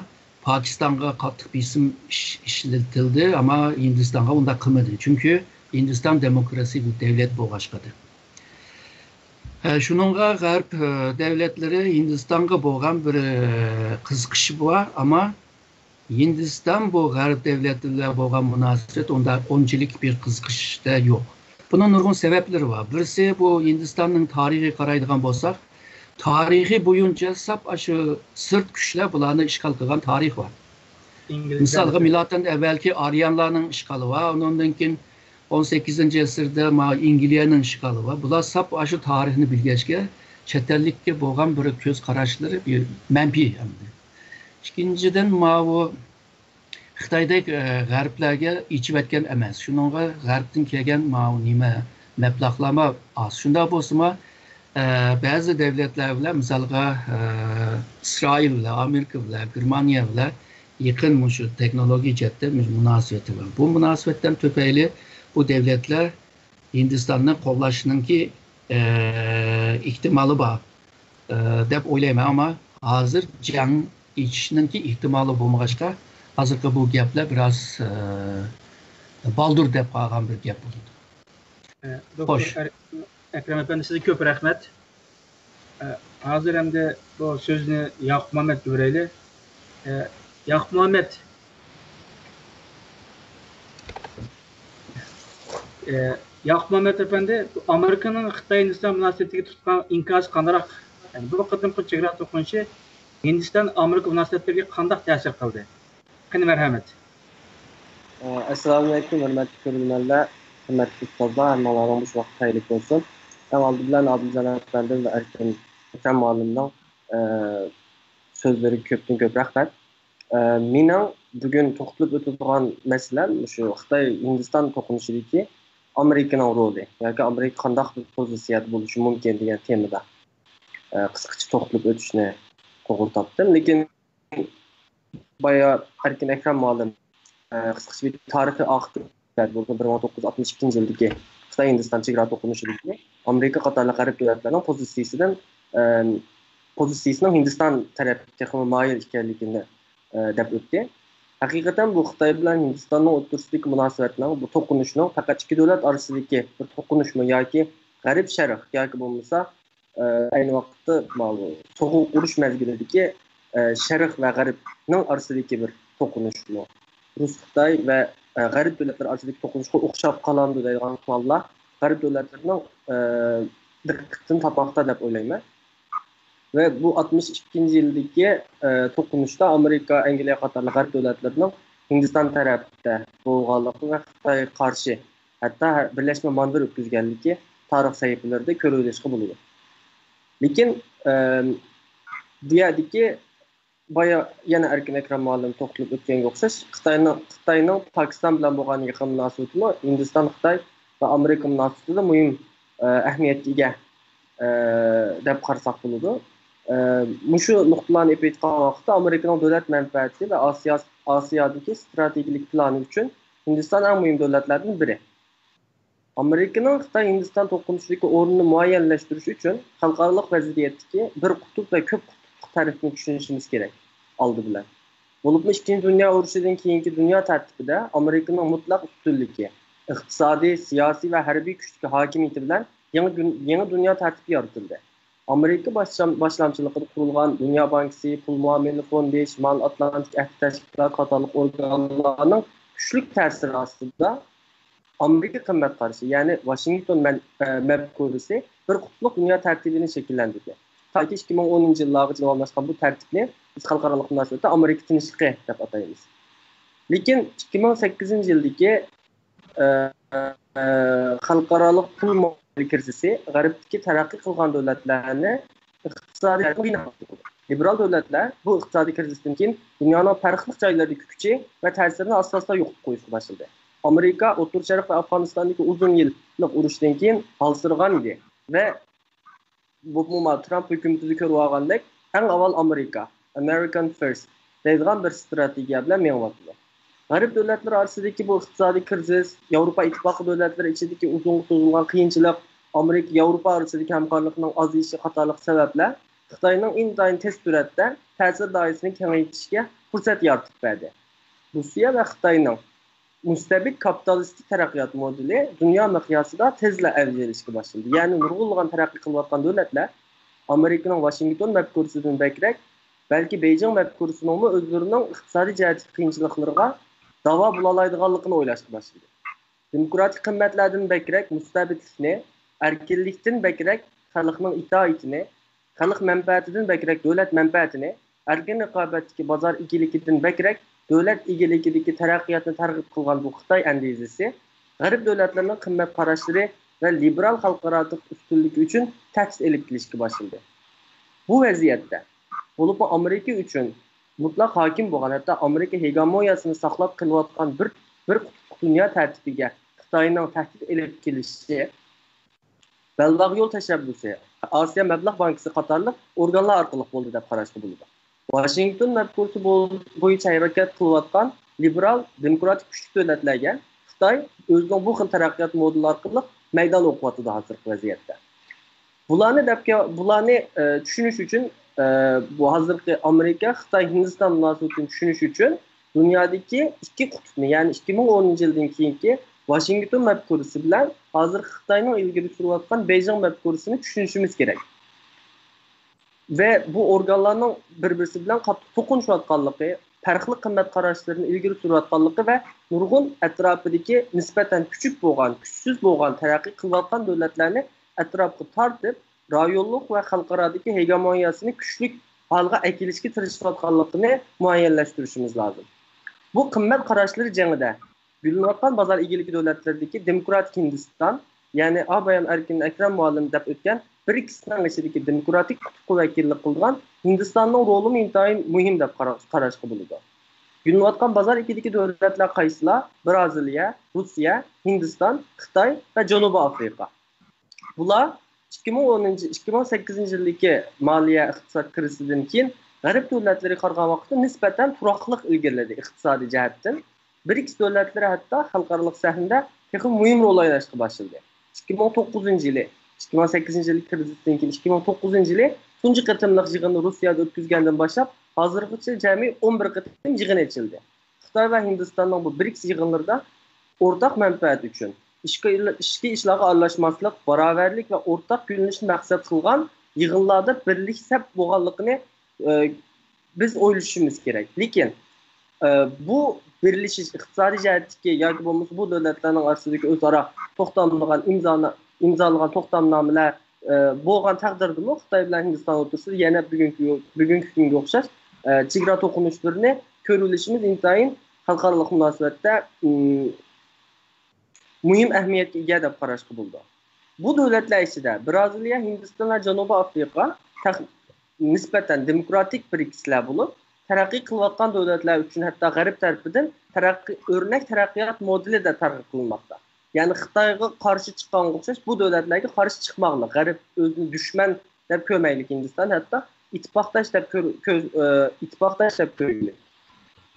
پاكىستانغا قاتتىق بېسىم ئىش-، ئىشلىتىلدى، ئەمما ھىندىستانغا ئۇنداق قىلمىدى. چۈنكى ھىندىستان دېموكراسىي بىر دۆلەت بولغاچقىدى. ئە، شۇنىڭغا غەرب، ئە، دۆلەتلىرى ھىندىستانغا بولغان بىر، ئە، قىزىقىشى بار، ئەمما ھىندىستان بۇ غەرب دۆلەتلىرى بىلەن بولغان مۇناسىۋەت ئۇنداق ئۇنچىلىك بىر قىزىقىشتا يوق. بۇنىڭ نۇرغۇن سەۋەبلىرى بار. بىرسى، بۇ ھىندىستاننىڭ تارىخىغا قارايدىغان بولساق، تارىخى بويىچە ساپ ئاشۇ سىرت كۈچلەر بۇلارنى ئىشغال قىلغان تارىخ بار. ئىنگلىزلەر مىسالغا، مىلادتىن ئەۋۋەلكى ئاريانلارنىڭ ئىشغالى بار، ئۇنىڭدىن كېيىن ئون سەككىزىنچى ئەسىردە ما-، ئىنگلىيەنىڭ ئىشغالى بار. بۇلار ساپ ئاشۇ تارىخنى بىلگەچكە، چەت ئەللىككە بولغان بىر كۆز قاراشلىرى بىر مەنپىي ئەمدى. ئىككىنچىدىن، ماۋۇ خىتايدەك، ئە، غەربلەرگە ئېچىۋەتكەن ئەمەس. شۇنىڭغا غەربتىن كەلگەن ماۋۇ نېمە مەبلەغلەرمۇ ئاز. شۇنداق بولسىمۇ، ئە، بەزى دۆلەتلەر بىلەن، مىسالغا، ئە، ئىسرائىل بىلەن، ئامېرىكا بىلەن، گېرمانىيە بىلەن يېقىن مۇشۇ تېخنولوگىيە جەھەتتە مۇ-، مۇناسىۋىتى بار. بۇ مۇناسىۋەتتىن تۈپەيلى بۇ دۆلەتلەر ھىندىستاننى قوللاشنىڭكى، ئە، ئېھتىمالى بار. ئە، دەپ ئويلايمەن، ئەمما ھازىر جەڭ ئېچىشنىڭكى ئېھتىمالى بولمىغاچقا، ھازىرقى بۇ گەپلەر بىراز، ئە، بالدۇر دەپ قالغان بىر گەپ بولىدۇ. ئە، دوكتور خوش. ئەر-، ئەكرەم ئەپەندى، سىزگە كۆپ رەھمەت. ئە، ھازىر ئەمدى بۇ سۆزنى ياقۇپ مۇھەممەتكە بېرەيلى. ئە، ياقۇپ مۇھەممەت. ئە، ياقۇپ مۇھەممەت ئەپەندى، ئامېرىكىنىڭ خىتاي ھىندىستان مۇناسىۋىتىگە تۇتقان ئىنكاسى قانداق؟ يەنى بۇ قېتىمقى چېگرا توقۇنۇشى ھىندىستان ئامېرىكا مۇناسىۋەتلىرىگە قانداق تەسىر قىلدى؟ قېنى، مەرھەمەت. ئەسسالامۇئەلەيكۇم، ھۆرمەتلىك كۆرۈرمەنلەر، ھۆرمەتلىك ئۇستازلار، ھەممىڭلارنىڭ بۇ ۋاقىت خەيرلىك بولسۇن. ئەڭ ئالدى بىلەن ئادىلجان ئەپەندىم ۋە ئەركىن ئەكرەم مۇئەللىمنىڭ، ئە، سۆزلىرىگە كۆپتىن كۆپ رەھمەت. ئە، مېنىڭ بۈگۈن توختىلىپ ئۆتىدىغان مەسىلەم مۇشۇ خىتاي ھىندىستان توقۇنۇشىدىكى ئامېرىكىنىڭ رولى ياكى ئامېرىكا قانداق بىر پوزىتسىيەدە بولۇشى مۇمكىن دېگەن تېمىدا، ئە، قىسقىچە توختىلىپ ئۆتۈشنى توغرا تاپتىم. لېكىن بايا ئەركىن ئەكرەم مۇئەللىم، ئە، قىسقىچە بىر تارىخىي ئاخىرقى بولسا، بىر مىڭ توققۇز يۈز ئاتمىش ئىككىنچى يىلدىكى خىتاي ھىندىستان چېگرا توقۇنۇشىدىكى ئامېرىكا قاتارلىق غەرب دۆلەتلىرىنىڭ پوزىتسىيىسىدىن، ئە، پوزىتسىيىسىنىڭ ھىندىستان تەرەپكە تېخىمۇ مايىل ئىكەنلىكىنى، ئە، دەپ ئۆتتى. ھەقىقەتەن بۇ خىتاي بىلەن ھىندىستاننىڭ ئوتتۇرىسىدىكى مۇناسىۋەتنىڭ، بۇ توقۇنۇشنىڭ پەقەت ئىككى دۆلەت ئارىسىدىكى بىر توقۇنۇشمۇ ياكى غەرب شەرق ياكى بولمىسا ئە، ئەينى ۋاقىتتا ماۋۇ سوغۇق ئۇرۇش مەزگىلىدىكى، ئە، شەرق ۋە غەربنىڭ ئارىسىدىكى بىر توقۇنۇشمۇ، رۇس، خىتاي ۋە، ئە، غەرب دۆلەتلىرى ئارىسىدىكى توقۇنۇشقا ئوخشاپ قالامدۇ دەيدىغان سوئاللار غەرب دۆلەتلىرىنىڭ، ئە، دىققىتىنى تاپماقتا دەپ ئويلايمەن. ۋە بۇ ئاتمىش ئىككىنچى يىلدىكى، ئە، توقۇنۇشتا ئامېرىكا، ئەنگلىيە قاتارلىق غەرب دۆلەتلىرىنىڭ ھىندىستان تەرەپتە بولغانلىقى ۋە خىتايغا قارشى ھەتتا بىرلەشمە مانېۋىر ئۆتكۈزگەنلىكى تارىخ سەھىپىلىرىدە كۆرۈۋېلىشقا بولىدۇ. لېكىن، ئەم، بۇ يەردىكى بايا يەنە ئەركىن ئەكرەم مۇئەللىم توختىلىپ ئۆتكەنگە ئوخشاش، خىتاينىڭ، خىتاينىڭ پاكىستان بىلەن بولغان يېقىن مۇناسىۋىتىمۇ ھىندىستان، خىتاي ۋە ئامېرىكا مۇناسىۋىتىدە مۇھىم، ئە، ئەھمىيەتكە ئىگە، ئە، دەپ قارىساق بولىدۇ. ئە، مۇشۇ نۇقتىلارنى ئېلىپ ئېيتقان ۋاقىتتا ئامېرىكىنىڭ دۆلەت مەنپەئەتى ۋە ئاسىيا، ئاسىيادىكى ستراتېگىيەلىك پىلانى ئۈچۈن ھىندىستان ئەڭ مۇھىم دۆلەتلەردىن بىرى. ئامېرىكىنىڭ خىتاي ھىندىستان توقۇنۇشىدىكى ئورنىنى مۇئەييەنلەشتۈرۈش ئۈچۈن خەلقئارالىق ۋەزىيەتتىكى بىر قۇتۇپ ۋە كۆپ قۇتۇپلۇق تەرتىپىنى چۈشىنىشىمىز كېرەك، ئالدى بىلەن. بولۇپمۇ ئىككىنچى دۇنيا ئۇرۇشىدىن كېيىنكى دۇنيا تەرتىپىدە ئامېرىكىنىڭ مۇتلەق ئۈستۈنلۈكى، ئىقتىسادىي، سىياسىي ۋە ھەربىي كۈچتىكى ھاكىمىيىتى بىلەن يېڭى گۈن-، يېڭى دۇنيا تەرتىپى يارىتىلدى. ئامېرىكا باشلام-، باشلامچىلىقىدا قۇرۇلغان دۇنيا بانكىسى، پۇل مۇئامىلە فوندى، شىمال ئاتلانتىك ئەھدى تەشكىلاتى قاتارلىق ئورگانلارنىڭ كۈچلۈك تەسىرى ئاستىدا ئامېرىكا قىممەت قارىشى، يەنى ۋاشىنگتون مەن-، ئە، مەپكۇرىسى بىر قۇتۇپلۇق دۇنيا تەرتىپىنى شەكىللەندۈردى. تاكى ئىككى مىڭ ئونىنچى يىللارغىچە داۋاملاشقان بۇ تەرتىپنى بىز خەلقئارالىق مۇناسىۋەتتە ئامېرىكا تىنچلىقى دەپ ئاتايمىز. لېكىن ئىككى مىڭ سەككىزىنچى يىلدىكى، ئە، ئە، خەلقئارالىق پۇل مۇئامىلە كىرىزىسى غەربتىكى تەرەققىي قىلغان دۆلەتلەرنى ئىقتىسادىي جەھەتتىن قىيناپ، لىبېرال دۆلەتلەر بۇ ئىقتىسادىي كىرىزىستىن كېيىن دۇنيانىڭ پەرقلىق جايلىرىدىكى كۈچى ۋە تەسىرىنى ئاستا-ئاستا يوقىتىپ قويۇشقا باشلىدى. ئامېرىكا ئوتتۇرا شەرق ۋە ئافغانىستاندىكى ئۇزۇن يىللىق ئۇرۇشتىن كېيىن ھالسىرىغان ئىدى ۋە بولۇپمۇ ترامپ ھۆكۈمىتىدە كۆرۈۋالغاندەك، ئەڭ ئاۋۋال ئامېرىكا، American First دەيدىغان بىر ستراتېگىيە بىلەن مېڭىۋاتىدۇ. غەرب دۆلەتلىرى ئارىسىدىكى بۇ ئىقتىسادىي كىرىزىس، ياۋروپا ئىتتىپاقى دۆلەتلىرى ئىچىدىكى ئۇزۇنغا سوزۇلغان قىيىنچىلىق، ئامېرىكا ياۋروپا ئارىسىدىكى ھەمكارلىقنىڭ ئازىيىشى قاتارلىق سەۋەبلەر خىتاينىڭ ئىنتايىن تېز سۈرئەتتە تەسىر دائىرىسىنى كېڭەيتىشىگە پۇرسەت يارىتىپ بەردى. روسىيە ۋە خىتاينىڭ مۇستەبىت كاپىتالىستىك تەرەققىيات مودېلى دۇنيا مىقياسىدا تېزلا ئەۋج ئېلىشكە باشلىدى. يەنى نۇرغۇنلىغان تەرەققىي قىلىۋاتقان دۆلەتلەر ئامېرىكىنىڭ ۋاشىنگتون مەپكۇرىسىدىن بەكرەك، بەلكى بېيجىڭ مەپكۇرىسىنىڭمۇ ئۆزلىرىنىڭ ئىقتىسادىي جەھەتتىكى قىيىنچىلىقلىرىغا داۋا بولالايدىغانلىقىنى ئويلاشقا باشلىدى. دېموكراتىك قىممەتلەردىن بەكرەك مۇستەبىتلىكنى، ئەركىنلىكتىن بەكرەك خەلقنىڭ ئىتائىتىنى، خەلق مەنپەئەتىدىن بەكرەك دۆلەت مەنپەئەتىنى، ئەركىن رىقابەتتىكى بازار ئىگىلىكىدىن بەكرەك دۆلەت ئىگىلىكىدىكى تەرەققىياتنى تەرغىب قىلغان بۇ خىتاي ئەندىزىسى غەرب دۆلەتلىرىنىڭ قىممەت قاراشلىرى ۋە لىبېرال خەلقئارالىق ئۈستۈنلۈكى ئۈچۈن تەھدىت ئېلىپ كېلىشكە باشلىدى. بۇ ۋەزىيەتتە، بولۇپمۇ ئامېرىكا ئۈچۈن مۇتلەق ھاكىم بولغان، ھەتتا ئامېرىكا ھېگېمونىيەسىنى ساقلاپ قېلىۋاتقان بىر، بىر قۇتۇپلۇق دۇنيا تەرتىپىگە خىتاينىڭ تەھدىت ئېلىپ كېلىشى بەلباغ يول تەشەببۇسى، ئاسىيا مەبلەغ بانكىسى قاتارلىق ئورگانلار ئارقىلىق بولدى دەپ قاراشقا بولىدۇ. ۋاشىنگتون مەپكۇرىسى بول-، بويىچە ھەرىكەت قىلىۋاتقان لىبېرال دېموكراتىك كۈچلۈك دۆلەتلەرگە خىتاي ئۆزىنىڭ بۇ خىل تەرەققىيات مودېلى ئارقىلىق مەيدان ئوقۇۋاتىدۇ ھازىرقى ۋەزىيەتتە. بۇلارنى دەپ بۇلارنى ئە، چۈشىنىش ئۈچۈن ئە، بۇ ھازىرقى ئامېرىكا خىتاي ھىندىستان مۇناسىۋىتىنى چۈشىنىش ئۈچۈن دۇنيادىكى ئىككى قۇتۇپنى، يەنى ئىككى مىڭ ئونىنچى يىلدىن كېيىنكى ۋاشىنگتون مەپكۇرىسى بىلەن ھازىرقى خىتاينىڭ ئىلگىرى سۈرۈۋاتقان بېيجىڭ مەپكۇرىسىنى چۈشىنىشىمىز كېرەك. ۋە بۇ ئورگانلارنىڭ بىر-بىرسى بىلەن قاتتىق توقۇنۇشۇۋاتقانلىقى، پەرقلىق قىممەت قاراشلىرىنى ئىلگىرى سۈرۈۋاتقانلىقى ۋە نۇرغۇن ئەتراپىدىكى نىسبەتەن كۈچۈك بولغان، كۈچسىز بولغان، تەرەققىي قىلىۋاتقان دۆلەتلەرنى ئەتراپقا تارتىپ، رايونلۇق ۋە خەلقئارادىكى ھېگېمونىيەسىنى كۈچلۈك ھالغا ئەكېلىشكە تىرىشىۋاتقانلىقىنى مۇئەييەنلەشتۈرۈشىمىز لازىم. بۇ قىممەت قاراشلىرى جېڭىدە گۈللىنىۋاتقان بازار ئىگىلىكى دۆلەتلىرىدىكى دېموكراتىك ھىندىستان، يەنى ئا بايام ئەركىن ئەكرەم مۇئەللىم دەپ ئۆتكەن برىكسنىڭ ئىچىدىكى دېموكراتىك قۇتۇپقا ۋەكىللىك قىلىدىغان ھىندىستاننىڭ رولىمۇ ئىنتايىن مۇھىم دەپ قارا-، قاراشقا بولىدۇ. گۈللىنىۋاتقان بازار ئىگىلىكى دۆلەتلەر قايسىلار؟ بىرازىلىيە، روسىيە، ھىندىستان، خىتاي ۋە جەنۇبىي ئافرىقا. بۇلار ئىككى مىڭ ئونىنچى، ئىككى مىڭ سەككىزىنچى يىلدىكى مالىيە ئىقتىساد كىرىزىسىدىن كېيىن غەرب دۆلەتلىرىگە قارىغان ۋاقىتتا نىسبەتەن تۇراقلىق ئىلگىرىلىدى ئىقتىسادىي جەھەتتىن. برىكس دۆلەتلىرى ھەتتا خەلقئارالىق سەھنىدە تېخىمۇ مۇھىم رول ئويناشقا باشلىدى. ئىككى مىڭ توققۇزىنچى يىلى، ئىككى مىڭ سەككىزىنچى يىلى كىرىزىستىن كېيىن ئىككى مىڭ توققۇزىنچى يىلى تۇنجى قېتىملىق يىغىننى روسىيەدە ئۆتكۈزگەندىن باشلاپ، ھازىرغىچە جەمئىي ئون بىر قېتىم يىغىن ئېچىلدى. خىتاي ۋە ھىندىستاننىڭ بۇ برىكس يىغىنلىرىدا ئورتاق مەنپەئەت ئۈچۈن ئىچكى ئىل-، ئىچكى ئىشلارغا ئارىلاشماسلىق، باراۋەرلىك ۋە ئورتاق يۆنىلىشنى مەقسەت قىلغان يىغىنلاردا بىرلىك سەپ بولغانلىقىنى، ئە، بىز ئويلىشىمىز كېرەك. لېكىن، ئە، بۇ بىرلىشىش ئىقتىسادىي جەھەتتىكى ياكى بولمىسا بۇ دۆلەتلەرنىڭ ئارىسىدىكى ئۆزئارا توختاملىغان ئىمزانى-، ئىمزالىغان توختامنامىلەر، ئە، بولغان تەقدىردىمۇ خىتاي بىلەن ھىندىستان ئوتتۇرىسىدا يەنە بۈگۈنكى، بۈگۈنكى كۈنگە ئوخشاش، ئە، چېگرا توقۇنۇشلىرىنى كۆرۈۋېلىشىمىز ئىنتايىن خەلقئارالىق مۇناسىۋەتتە، ئىم، مۇھىم ئەھمىيەتكە ئىگە دەپ قاراشقا بولىدۇ. بۇ دۆلەتلەر ئىچىدە بىرازىلىيە، ھىندىستان ۋە جەنۇبىي ئافرىقا تەخ-، نىسبەتەن دېموكراتىك برىكسلەر بولۇپ، تەرەققىي قىلىۋاتقان دۆلەتلەر ئۈچۈن ھەتتا غەرب تەرىپىدىن تەرەققىي، ئۆرنەك تەرەققىيات مودېلى دەپ تەرغىب قىلىنماقتا. يەنى خىتايغا قارشى چىققانغا ئوخشاش بۇ دۆلەتلەرگە قارشى چىقماقلىق، غەرب ئۆزىنى دۈشمەن دەپ كۆرمەيلىك ھىندىستان، ھەتتا ئىتتىپاقداش دەپ كۆر-، كۆز-، ئى، ئىتتىپاقداش دەپ كۆرگىلى.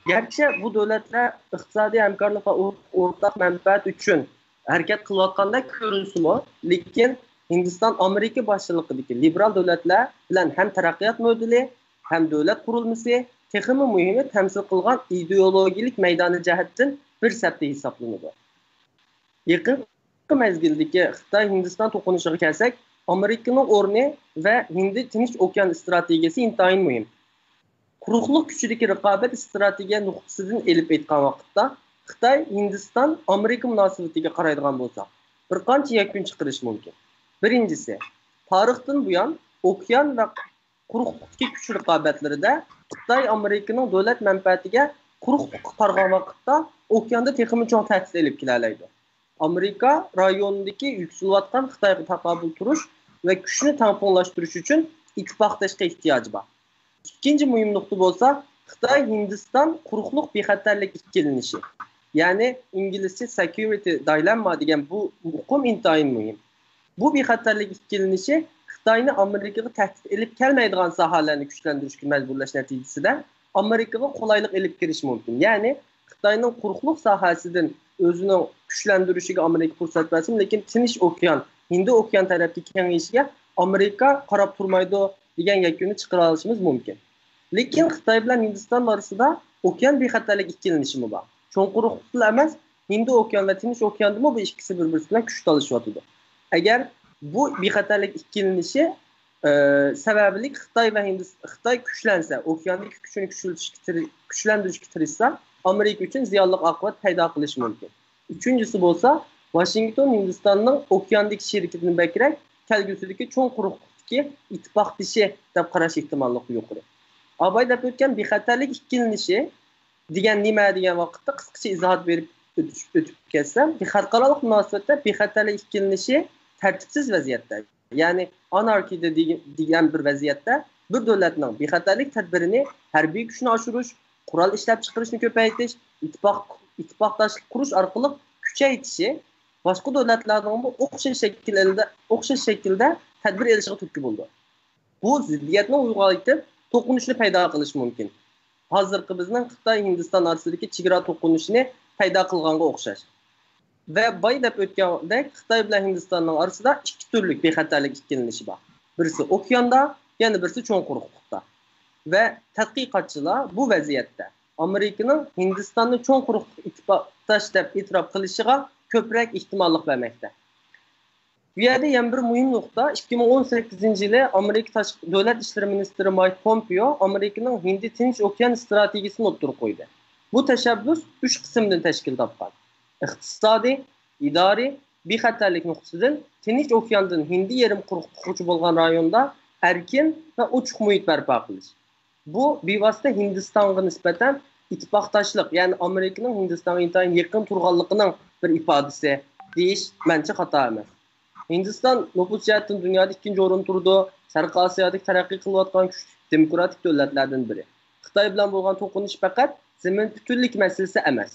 گەرچە بۇ دۆلەتلەر ئىقتىسادىي ھەمكارلىق ۋە ئور-، ئورتاق مەنپەئەت ئۈچۈن ھەرىكەت قىلىۋاتقاندەك كۆرۈنسىمۇ، لېكىن ھىندىستان ئامېرىكا باشچىلىقىدىكى لىبېرال دۆلەتلەر بىلەن ھەم تەرەققىيات مودېلى، ھەم دۆلەت قۇرۇلمىسى، تېخىمۇ مۇھىمى تەمسىل قىلغان ئىدېئولوگىيەلىك مەيدانى جەھەتتىن بىر سەپتە ھېسابلىنىدۇ. يېقىنقى مەزگىلدىكى خىتاي-ھىندىستان توقۇنۇشىغا كەلسەك، ئامېرىكىنىڭ ئورنى ۋە ھىندى تىنچ ئوكيان ئىستراتېگىيەسى ئىنتايىن مۇھىم. قۇرۇقلۇق كۈچىدىكى رىقابەت ئىستراتېگىيە نۇقتىسىدىن ئېلىپ ئېيتقان ۋاقىتتا، خىتاي، ھىندىستان، ئامېرىكا مۇناسىۋىتىگە قارايدىغان بولساق، بىر قانچە يەكۈن چىقىرىش مۇمكىن. بىرىنچىسى، تارىختىن بۇيان ئوكيان ۋە قۇرۇقلۇقتىكى كۈچ رىقابەتلىرىدە خىتاي ئامېرىكىنىڭ دۆلەت مەنپەئەتىگە قۇرۇقلۇققا قارىغان ۋاقىتتا ئوكياندا تېخىمۇ چوڭ تەھدىت ئېلىپ كېلەلەيدۇ. ئامېرىكا رايوندىكى يۈكسىلىۋاتقان خىتايغا تاقابىل تۇرۇش ۋە كۈچنى تەڭپۇڭلاشتۇرۇش ئۈچۈن ئىتتىپاقداشقا ئېھتىياجى بار. ئىككىنچى مۇھىم نۇقتا بولسا، خىتاي ھىندىستان قۇرۇقلۇق بىخەتەرلىك ئىككىلىنىشى، يەنى ئىنگلىزچە سېكيۇرىتى دايلېمما دېگەن بۇ ئۇقۇم ئىنتايىن مۇھىم. بۇ بىخەتەرلىك ئىككىلىنىشى خىتاينى ئامېرىكىغا تەھدىت ئېلىپ كەلمەيدىغان ساھەلەرنى كۈچلەندۈرۈشكە مەجبۇرلاش نەتىجىسىدە ئامېرىكىغا قولايلىق ئېلىپ كېلىشى مۇمكىن. يەنى خىتاينىڭ قۇرۇقلۇق ساھەسىدىن ئۆزىنىڭ كۈچلەندۈرۈشىگە ئامېرىكا پۇرسەت بەرسىمۇ، لېكىن تىنچ ئوكيان، ھىندى ئوكيان تەرەپكە كېڭىيىشىگە ئامېرىكا قاراپ تۇرمايدۇ دېگەن يەكۈننى چىقىرالىشىمىز مۇمكىن. لېكىن خىتاي بىلەن ھىندىستان ئارىسىدا ئوكيان بىخەتەرلىك ئىككىلىنىشىمۇ بار. چوڭ قۇرۇقلۇقلا ئەمەس، ھىندى ئوكيان ۋە تىنچ ئوكياندىمۇ بۇ ئىككىسى بىر-بىرسى بىلەن كۈچ تالىشىۋاتىدۇ. ئەگەر بۇ بىخەتەرلىك ئىككىلىنىشى، ئى، سەۋەبلىك خىتاي ۋە ھىندىس-، خىتاي كۈچلەنسە، ئوكياندىكى كۈچىنى كۈچلىتىشكە تىرى-، كۈچلەندۈرۈشكە تىرىشسا، ئامېرىكا ئۈچۈن زىيانلىق ئاقىۋەت پەيدا قىلىشى مۇمكىن. ئۈچىنچىسى بولسا، ۋاشىنگتون ھىندىستاننىڭ ئوكياندىكى شېرىكىدىن بەكرەك، كەلگۈسىدىكى چوڭ قۇرۇقلۇقتىكى ئىتتىپاقدىشى دەپ قاراش ئېھتىماللىقى يۇقىرى. ئاباي دەپ ئۆتكەن بىخەتەرلىك ئىككىلىنىشى دېگەن نېمە دېگەن ۋاقىتتا قىسقىچە ئىزاھات بېرىپ ئۆتۈش-، ئۆتۈپ كەتسەم، خەلقئارالىق مۇناسىۋەتتە بىخەتەرلىك ئىككىلىنىشى تەرتىپسىز ۋەزىيەتتە، يەنى ئاناركىيدە دېگە-، دېگەن بىر ۋەزىيەتتە بىر دۆلەتنىڭ بىخەتەرلىك تەدبىرىنى ھەربىي كۈچنى ئاشۇرۇش، قورال ئىشلەپچىقىرىشنى كۆپەيتىش، ئىتتىپاق-، ئىتتىپاقداشلىق قۇرۇش ئارقىلىق كۈچەيتىشى باشقا دۆلەتلەرنىڭمۇ ئوخشاش شەكىلدە، ئوخشاش شەكىلدە تەدبىر ئېلىشىغا تۈرتكە بولىدۇ. بۇ زىددىيەتنى ئۇيغايتىپ، توقۇنۇشنى پەيدا قىلىشى مۇمكىن. ھازىرقى بىزنىڭ خىتاي، ھىندىستان ئارىسىدىكى چېگرا توقۇنۇشىنى پەيدا قىلغانغا ئوخشاش. ۋە باي دەپ ئۆتكەندەك، خىتاي بىلەن ھىندىستاننىڭ ئارىسىدا ئىككى تۈرلۈك بىخەتەرلىك ئىككىلىنىشى بار. بىرسى ئوكياندا، يەنە بىرسى چوڭ قۇرۇقلۇقتا. ۋە تەتقىقاتچىلار بۇ ۋەزىيەتتە ئامېرىكىنىڭ ھىندىستاننى چوڭ قۇرۇقلۇق ئىتتىپاقداش دەپ ئېتىراپ قىلىشىغا كۆپرەك ئېھتىماللىق بەرمەكتە. بۇ يەردە يەنە بىر مۇھىم نۇقتا، ئىككى مىڭ ئون سەككىزىنچى يىلى ئامېرىكا تاشقى دۆلەت ئىشلىرى مىنىستىرى مايك پومپېئو ئامېرىكىنىڭ ھىندى تىنچ ئوكيان ئىستراتېگىيىسىنى ئوتتۇرىغا قويدى. بۇ تەشەببۇس ئۈچ قىسىمدىن تەشكىل تاپقان: ئىقتىسادىي، ئىدارىي، بىخەتەرلىك نۇقتىسىدىن تىنچ ئوكياندىن ھىندى يېرىم قۇرۇقلۇقىغىچە بولغان رايوندا ئەركىن ۋە ئوچۇق مۇھىت بەرپا قىلىش. بۇ بىۋاسىتە ھىندىستانغا نىسبەتەن ئىتتىپاقداشلىق، يەنى ئامېرىكىنىڭ ھىندىستانغا ئىنتايىن يېقىن تۇرغانلىقىنىڭ بىر ئىپادىسى دېيىش مەنچە خاتا ئەمەس. ھىندىستان نوپۇس جەھەتتىن دۇنيادا ئىككىنچى ئورۇندا تۇرىدۇ، شەرقىي ئاسىيادىكى تەرەققىي قىلىۋاتقان كۈچلۈك دېموكراتىك دۆلەتلەردىن بىرى. خىتاي بىلەن بولغان توقۇنۇش پەقەت زېمىن پۈتۈنلۈكى مەسىلىسى ئەمەس.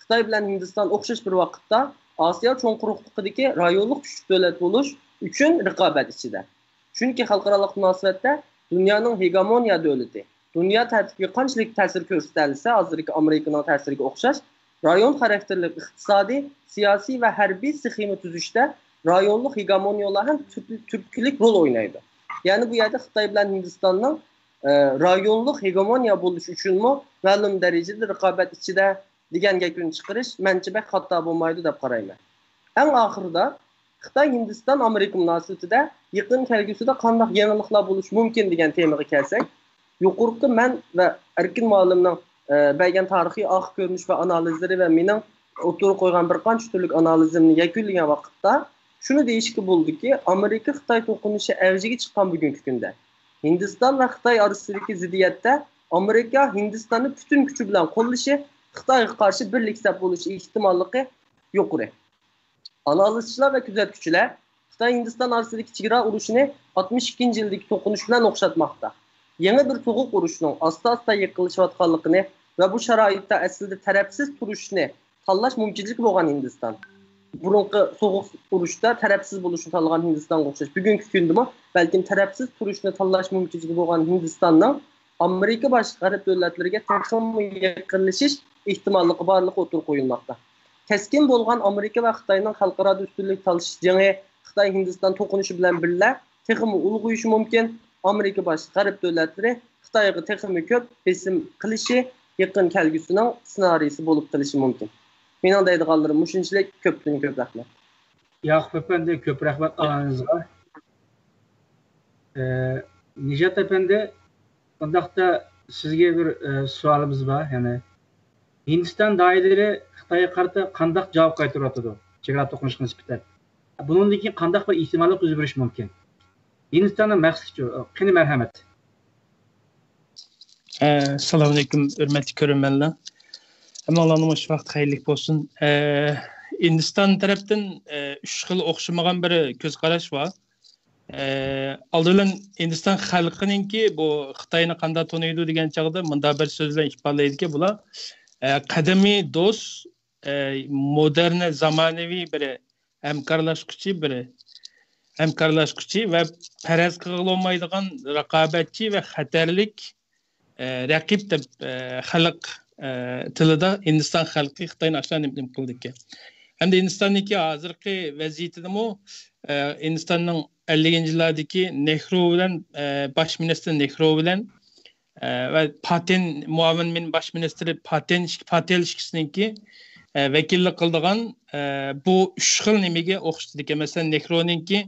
خىتاي بىلەن ھىندىستان ئوخشاش بىر ۋاقىتتا ئاسىيا چوڭ قۇرۇقلۇقىدىكى رايونلۇق كۈچلۈك دۆلەت بولۇش ئۈچۈن رىقابەت ئىچىدە. چۈنكى خەلقئارالىق مۇناسىۋەتتە دۇنيانىڭ ھېگېمونىيە دۆلىتى، دۇنيا تەرتىپىگە قانچىلىك تەسىر كۆرسىتەلىسە، ھازىرقى ئامېرىكىنىڭ تەسىرىگە ئوخشاش، رايون خاراكتېرلىك ئىقتىسادىي، سىياسىي ۋە ھەربىي سخېما تۈزۈشتە رايونلۇق ھېگېمونىيەلەر ھەم تۈپ-، تۈرتكىلىك رول ئوينايدۇ. يەنى بۇ يەردە خىتاي بىلەن ھىندىستاننىڭ، ئە، رايونلۇق ھېگېمونىيە بولۇش ئۈچۈنمۇ مەلۇم دەرىجىدە رىقابەت ئىچىدە دېگەن گەپنى چىقىرىش مەنچە بەك خاتا بولمايدۇ دەپ قارايمەن. ئەڭ ئاخىرىدا خىتاي ھىندىستان ئامېرىكا مۇناسىۋىتىدە يېقىن كەلگۈسىدە قانداق يېڭىلىقلار بولۇشى مۇمكىن دېگەن تېمىغا كەلسەك، يۇقىرىقى مەن ۋە ئەركىن مۇئەللىمنىڭ، ئە، بەرگەن تارىخىي ئارقا كۆرۈنۈش ۋە ئانالىزلىرى ۋە مېنىڭ ئوتتۇرىغا قويغان بىر قانچە تۈرلۈك ئانالىزىمنى يەكۈنلىگەن ۋاقىتتا شۇنى دېيىشكە بولىدۇكى، ئامېرىكا خىتاي توقۇنۇشى ئەۋجىگە چىققان بۈگۈنكى كۈندە ھىندىستان ۋە خىتاي ئارىسىدىكى زىددىيەتتە ئامېرىكا ھىندىستاننى پۈتۈن كۈچى بىلەن قوللىشى، خىتايغا قارشى بىرلىك سەپ بولۇشى ئېھتىماللىقى يۇقىرى. ئانالىزچىلار ۋە كۆزەتكۈچىلەر خىتاي ھىندىستان ئارىسىدىكى چېگرا ئۇرۇشىنى ئاتمىش ئىككىنچى يىلدىكى توقۇنۇش بىلەن ئوخشاتماقتا. يېڭى بىر سوغۇق ئۇرۇشنىڭ ئاستا-ئاستا يېقىنلىشىۋاتقانلىقىنى ۋە بۇ شارائىتتا ئەسلىدە تەرەپسىز تۇرۇشنى تاللاش مۇمكىنچىلىكى بولغان ھىندىستان، بۇرۇنقى سوغۇق ئۇرۇشتا تەرەپسىز بولۇشنى تاللىغان ھىندىستانغا ئوخشاش، بۈگۈنكى كۈندىمۇ بەلكىم تەرەپسىز تۇرۇشنى تاللاش مۇمكىنچىلىكى بولغان ھىندىستاننىڭ ئامېرىكا باشلىق غەرب دۆلەتلىرىگە تېخىمۇ يېقىنلىشىش ئېھتىماللىقى بارلىقى ئوتتۇرىغا قويۇلماقتا. كەسكىن بولغان ئامېرىكا ۋە خىتاينىڭ خەلقئارادا ئۈستۈنلۈك تالىشىش جېڭى خىتاي ھىندىستان توقۇنۇشى بىلەن بىللە تېخىمۇ ئۇلغىيىشى مۇمكىن. ئامېرىكا باشلىق غەرب دۆلەتلىرى خىتايغا تېخىمۇ كۆپ بېسىم قىلىشى يېقىن كەلگۈسىنىڭ سېنارىيسى بولۇپ قېلىشى مۇمكىن. مېنىڭ دەيدىغانلىرىم مۇشۇنچىلىك. كۆپتىن كۆپ رەھمەت. ياقۇپ ئەپەندى، كۆپ رەھمەت ئاڭلىغىنىڭىزغا. ئە، نىجات ئەپەندى، ئۇنداقتا سىزگە بىر، ئە، سوئالىمىز بار. يەنى ھىندىستان دائىرىلىرى خىتايغا قارىتا قانداق جاۋاب قايتۇرۇۋاتىدۇ چېگرا توقۇنۇشقا نىسبەتەن؟ بۇنىڭدىن كېيىن قانداق بىر ئېھتىماللىق يۈز بېرىشى مۇمكىن؟ ھىندىستاننىڭ مەقسىتىچۇ؟ قېنى، مەرھەمەت. ئە، ئەسسالامۇئەلەيكۇم، ھۆرمەتلىك كۆرۈرمەنلەر. ھەممىڭلارنىڭ مۇشۇ ۋاقتى خەيرلىك بولسۇن. ئە، ھىندىستان تەرەپتىن، ئە، ئۈچ خىل ئوخشىمىغان بىر كۆز قاراش بار. ئە، ئالدى بىلەن ھىندىستان خەلقىنىڭكى بۇ خىتاينى قانداق تونۇيدۇ دېگەن چاغدا مۇنداق بىر سۆز بىلەن ئىپادىلەيدىكى، بۇلار، ئە، قەدىمىي دوست، ئە، مودېرن، زامانىۋى بىر ھەمكارلاشقۇچى، بىر ھەمكارلاشقۇچى ۋە پەرەز قىلغىلى بولمايدىغان رىقابەتچى ۋە خەتەرلىك، ئە، رەقىب دەپ، ئە، خەلق، ئە، تىلىدا ھىندىستان خەلقى خىتاينى ئاشۇنداق نېمە قىلىدىكەن. ھەمدە ھىندىستاننىڭكى ھازىرقى ۋەزىيىتىدىمۇ، ئە، ھىندىستاننىڭ ئەللىكىنچى يىللاردىكى نېھرۇ بىلەن، ئە، باش مىنىستىر نېھرۇ بىلەن، ئە، ۋە پاتېل، مۇئاۋىن مىن باش مىنىستىرى پاتېل، پاتېل ئىككىسىنىڭكى، ئە، ۋەكىللىك قىلىدىغان، ئە، بۇ ئۈچ خىل نېمىگە ئوخشىتىدىكەن. مەسىلەن، نېھرۇنىڭكى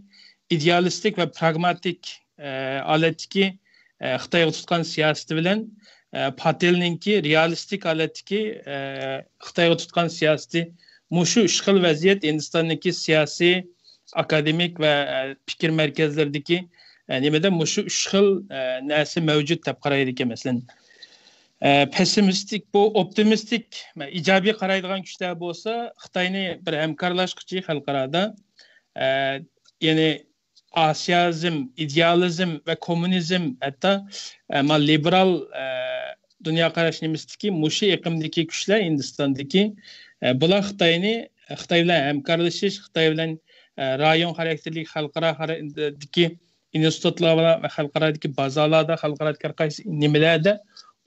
ئىدېئالىستىك ۋە پراگماتىك، ئە، ھالەتتىكى، ئە، خىتايغا تۇتقان سىياسىتى بىلەن، ئە، پاتېلنىڭكى رېئالىستىك ھالەتتىكى، ئە، خىتايغا تۇتقان سىياسىتى. مۇشۇ ئۈچ خىل ۋەزىيەت ھىندىستاندىكى سىياسىي، ئاكادېمىك ۋە، ئە، پىكىر مەركەزلىرىدىكى، ئە، نېمىدە مۇشۇ ئۈچ خىل، ئە، نەرسە مەۋجۇت دەپ قارايدىكەن. مەسىلەن، ئە، پېسسىمىستىك، بۇ ئوپتىمىستىك، ئىجابىي قارايدىغان كۈچلەر بولسا خىتاينى بىر ھەمكارلاشقۇچى خەلقئارادا، ئە، يەنى ئاسىيازم، ئىدېئالىزم ۋە كوممۇنىزم، ھەتتا، ئە، ما لىبېرال، ئە، دۇنيا قاراش نېمىسىدىكى مۇشۇ ئېقىمدىكى كۈچلەر ھىندىستاندىكى، ئە، بۇلار خىتاينى، خىتاي بىلەن ھەمكارلىشىش، خىتاي بىلەن، ئە، رايون خاراكتېرلىك، خەلقئارا خاراكتېردىكى ئىنستىتۇتلار بىلەن ۋە خەلقئارادىكى بازارلاردا، خەلقئارادىكى ھەر قايسى نېمىلەردە،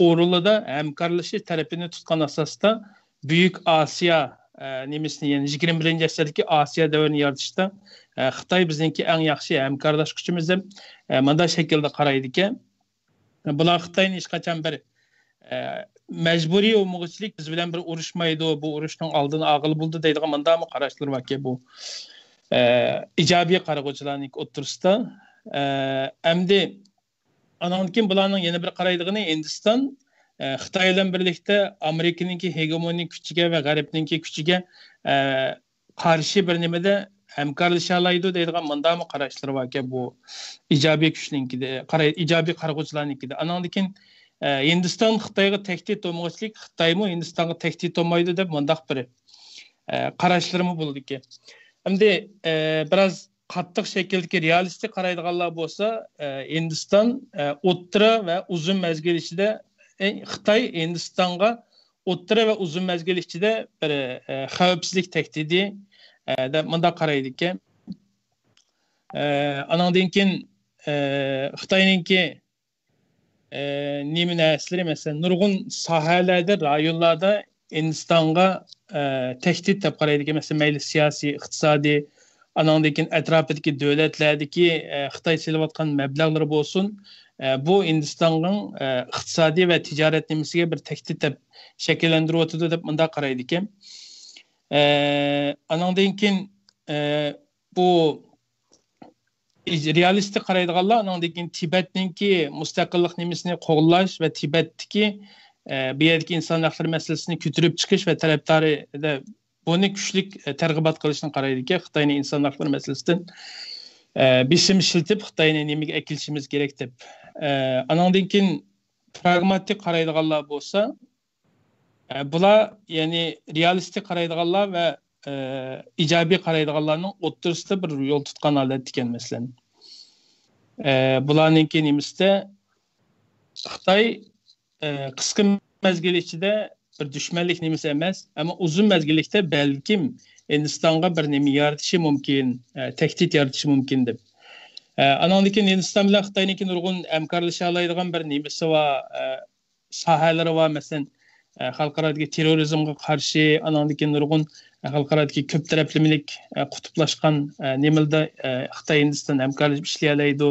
ئورۇنلىرىدا ھەمكارلىشىش تەرىپىنى تۇتقان ئاساستا بۈيۈك ئاسىيا، ئە، نېمىسىنى، يەنى يىگىرمە بىرىنچى ئەسىردىكى ئاسىيا دەۋرىنى يارىتىشتا، ئە، خىتاي بىزنىڭكى ئەڭ ياخشى ھەمكارلاشقۇچىمىز دەپ، ئە، مۇنداق شەكىلدە قارايدىكەن. بۇلار خىتاينى ھېچقاچان بىر، ئە، مەجبۇرىي ئومىغىچىلىك بىز بىلەن بىر ئۇرۇشمايدۇ، بۇ ئۇرۇشنىڭ ئالدىنى ئالغىلى بولىدۇ دەيدىغان مۇنداقمۇ قاراشلىرى باركەن بۇ، ئە، ئىجابىي قارىغۇچىلارنىڭ ئوتتۇرىسىدا. ئە، ئەمدى ئانان كېيىن بۇلارنىڭ يەنە بىر قارايدىغىنى ھىندىستان، ئە، خىتاي بىلەن بىرلىكتە ئامېرىكىنىڭكى ھېگېمونىك كۈچىگە ۋە غەربنىڭكى كۈچىگە، ئە، قارشى بىر نېمىدە ھەمكارلىشالايدۇ دەيدىغان مۇنداقمۇ قاراشلىرى باركەن بۇ ئىجابىي كۈچنىڭكىدە، قاراي-، ئىجابىي قارىغۇچىلارنىڭكىدە. ئاناندىن كېيىن، ئە، ھىندىستان خىتايغا تەھدىت بولمىغۇچىلىك، خىتايمۇ ھىندىستانغا تەھدىت بولمايدۇ دەپ مۇنداق بىر، ئە، قاراشلىرىمۇ بولىدىكەن. ئەمدى، ئە، بىراز قاتتىق شەكىلدىكى رېئالىستىك قارايدىغانلار بولسا، ئە، ھىندىستان، ئە، ئوتتۇرا ۋە ئۇزۇن مەزگىل ئىچىدە، ئە، خىتاي ھىندىستانغا ئوتتۇرا ۋە ئۇزۇن مەزگىل ئىچىدە بىر، ئە، خەۋپسىزلىك تەھدىتى، ئە، دەپ مۇنداق قارايدىكەن. ئە، ئانىڭدىن كېيىن، ئە، خىتاينىڭكى، ئە، نېمە نەرسىلىرى، مەسىلەن، نۇرغۇن ساھەلەردە، رايونلاردا ھىندىستانغا، ئە، تەھدىت دەپ قارايدىكەن. مەسىلەن، مەيلى سىياسىي، ئىقتىسادىي، ئانىڭدىن كېيىن ئەتراپىدىكى دۆلەتلەردىكى، ئە، خىتاي سېلىۋاتقان مەبلەغلىرى بولسۇن، ئە، بۇ ھىندىستاننىڭ، ئە، ئىقتىسادىي ۋە تىجارەت نېمىسىگە بىر تەھدىت دەپ شەكىللەندۈرۈۋاتىدۇ دەپ مۇنداق قارايدىكەن. ئە، ئانىڭدىن كېيىن، ئە، بۇ رېئالىستىك قارايدىغانلار ئانىڭدىن كېيىن تىبەتنىڭكى مۇستەقىللىق نېمىسىنى قوغداش ۋە تىبەتتىكى، ئە، بۇ يەردىكى ئىنسان ھەقلىرى مەسىلىسىنى كۆتۈرۈپ چىقىش ۋە تەرەپدارى، بۇنى كۈچلۈك، ئە، تەرغىبات قىلىشنى قارايدىكەن. خىتاينى ئىنسان ھەقلىرى مەسىلىسىدىن، ئە، بېسىم ئىشلىتىپ، خىتاينى نېمىگە ئەكېلىشىمىز كېرەك دەپ. ئە، ئانىڭدىن كېيىن پراگماتىك قارايدىغانلار بولسا، ئە، بۇلار، يەنى رېئالىستىك قارايدىغانلار ۋە، ئە، ئىجابىي قارايدىغانلارنىڭ ئوتتۇرىسىدا بىر يول تۇتقان ھالەتتىكەن، مەسىلەن. ئە، بۇلارنىڭكى نېمىسىدە خىتاي، ئە، قىسقا مەزگىل ئىچىدە بىر دۈشمەنلىك نېمىسى ئەمەس، ئەمما ئۇزۇن مەزگىللىكتە بەلكىم ھىندىستانغا بىر نېمە يارىتىشى مۇمكىن، ئە، تەھدىت يارىتىشى مۇمكىن دەپ. ئە، ئانىڭدىن كېيىن ھىندىستان بىلەن خىتاينىڭكى نۇرغۇن ھەمكارلىشالايدىغان بىر نېمىسى بار، ئە، ساھەلىرى بار، مەسىلەن، ئە، خەلقئارادىكى تېررورىزمغا قارشى، ئانىڭدىن كېيىن نۇرغۇن، ئە، خەلقئارادىكى كۆپ تەرەپلىمىلىك، ئە، قۇتۇپلاشقان، ئە، نېمىلدە، ئە، خىتاي ھىندىستان ھەمكارلىشىپ ئىشلىيەلەيدۇ.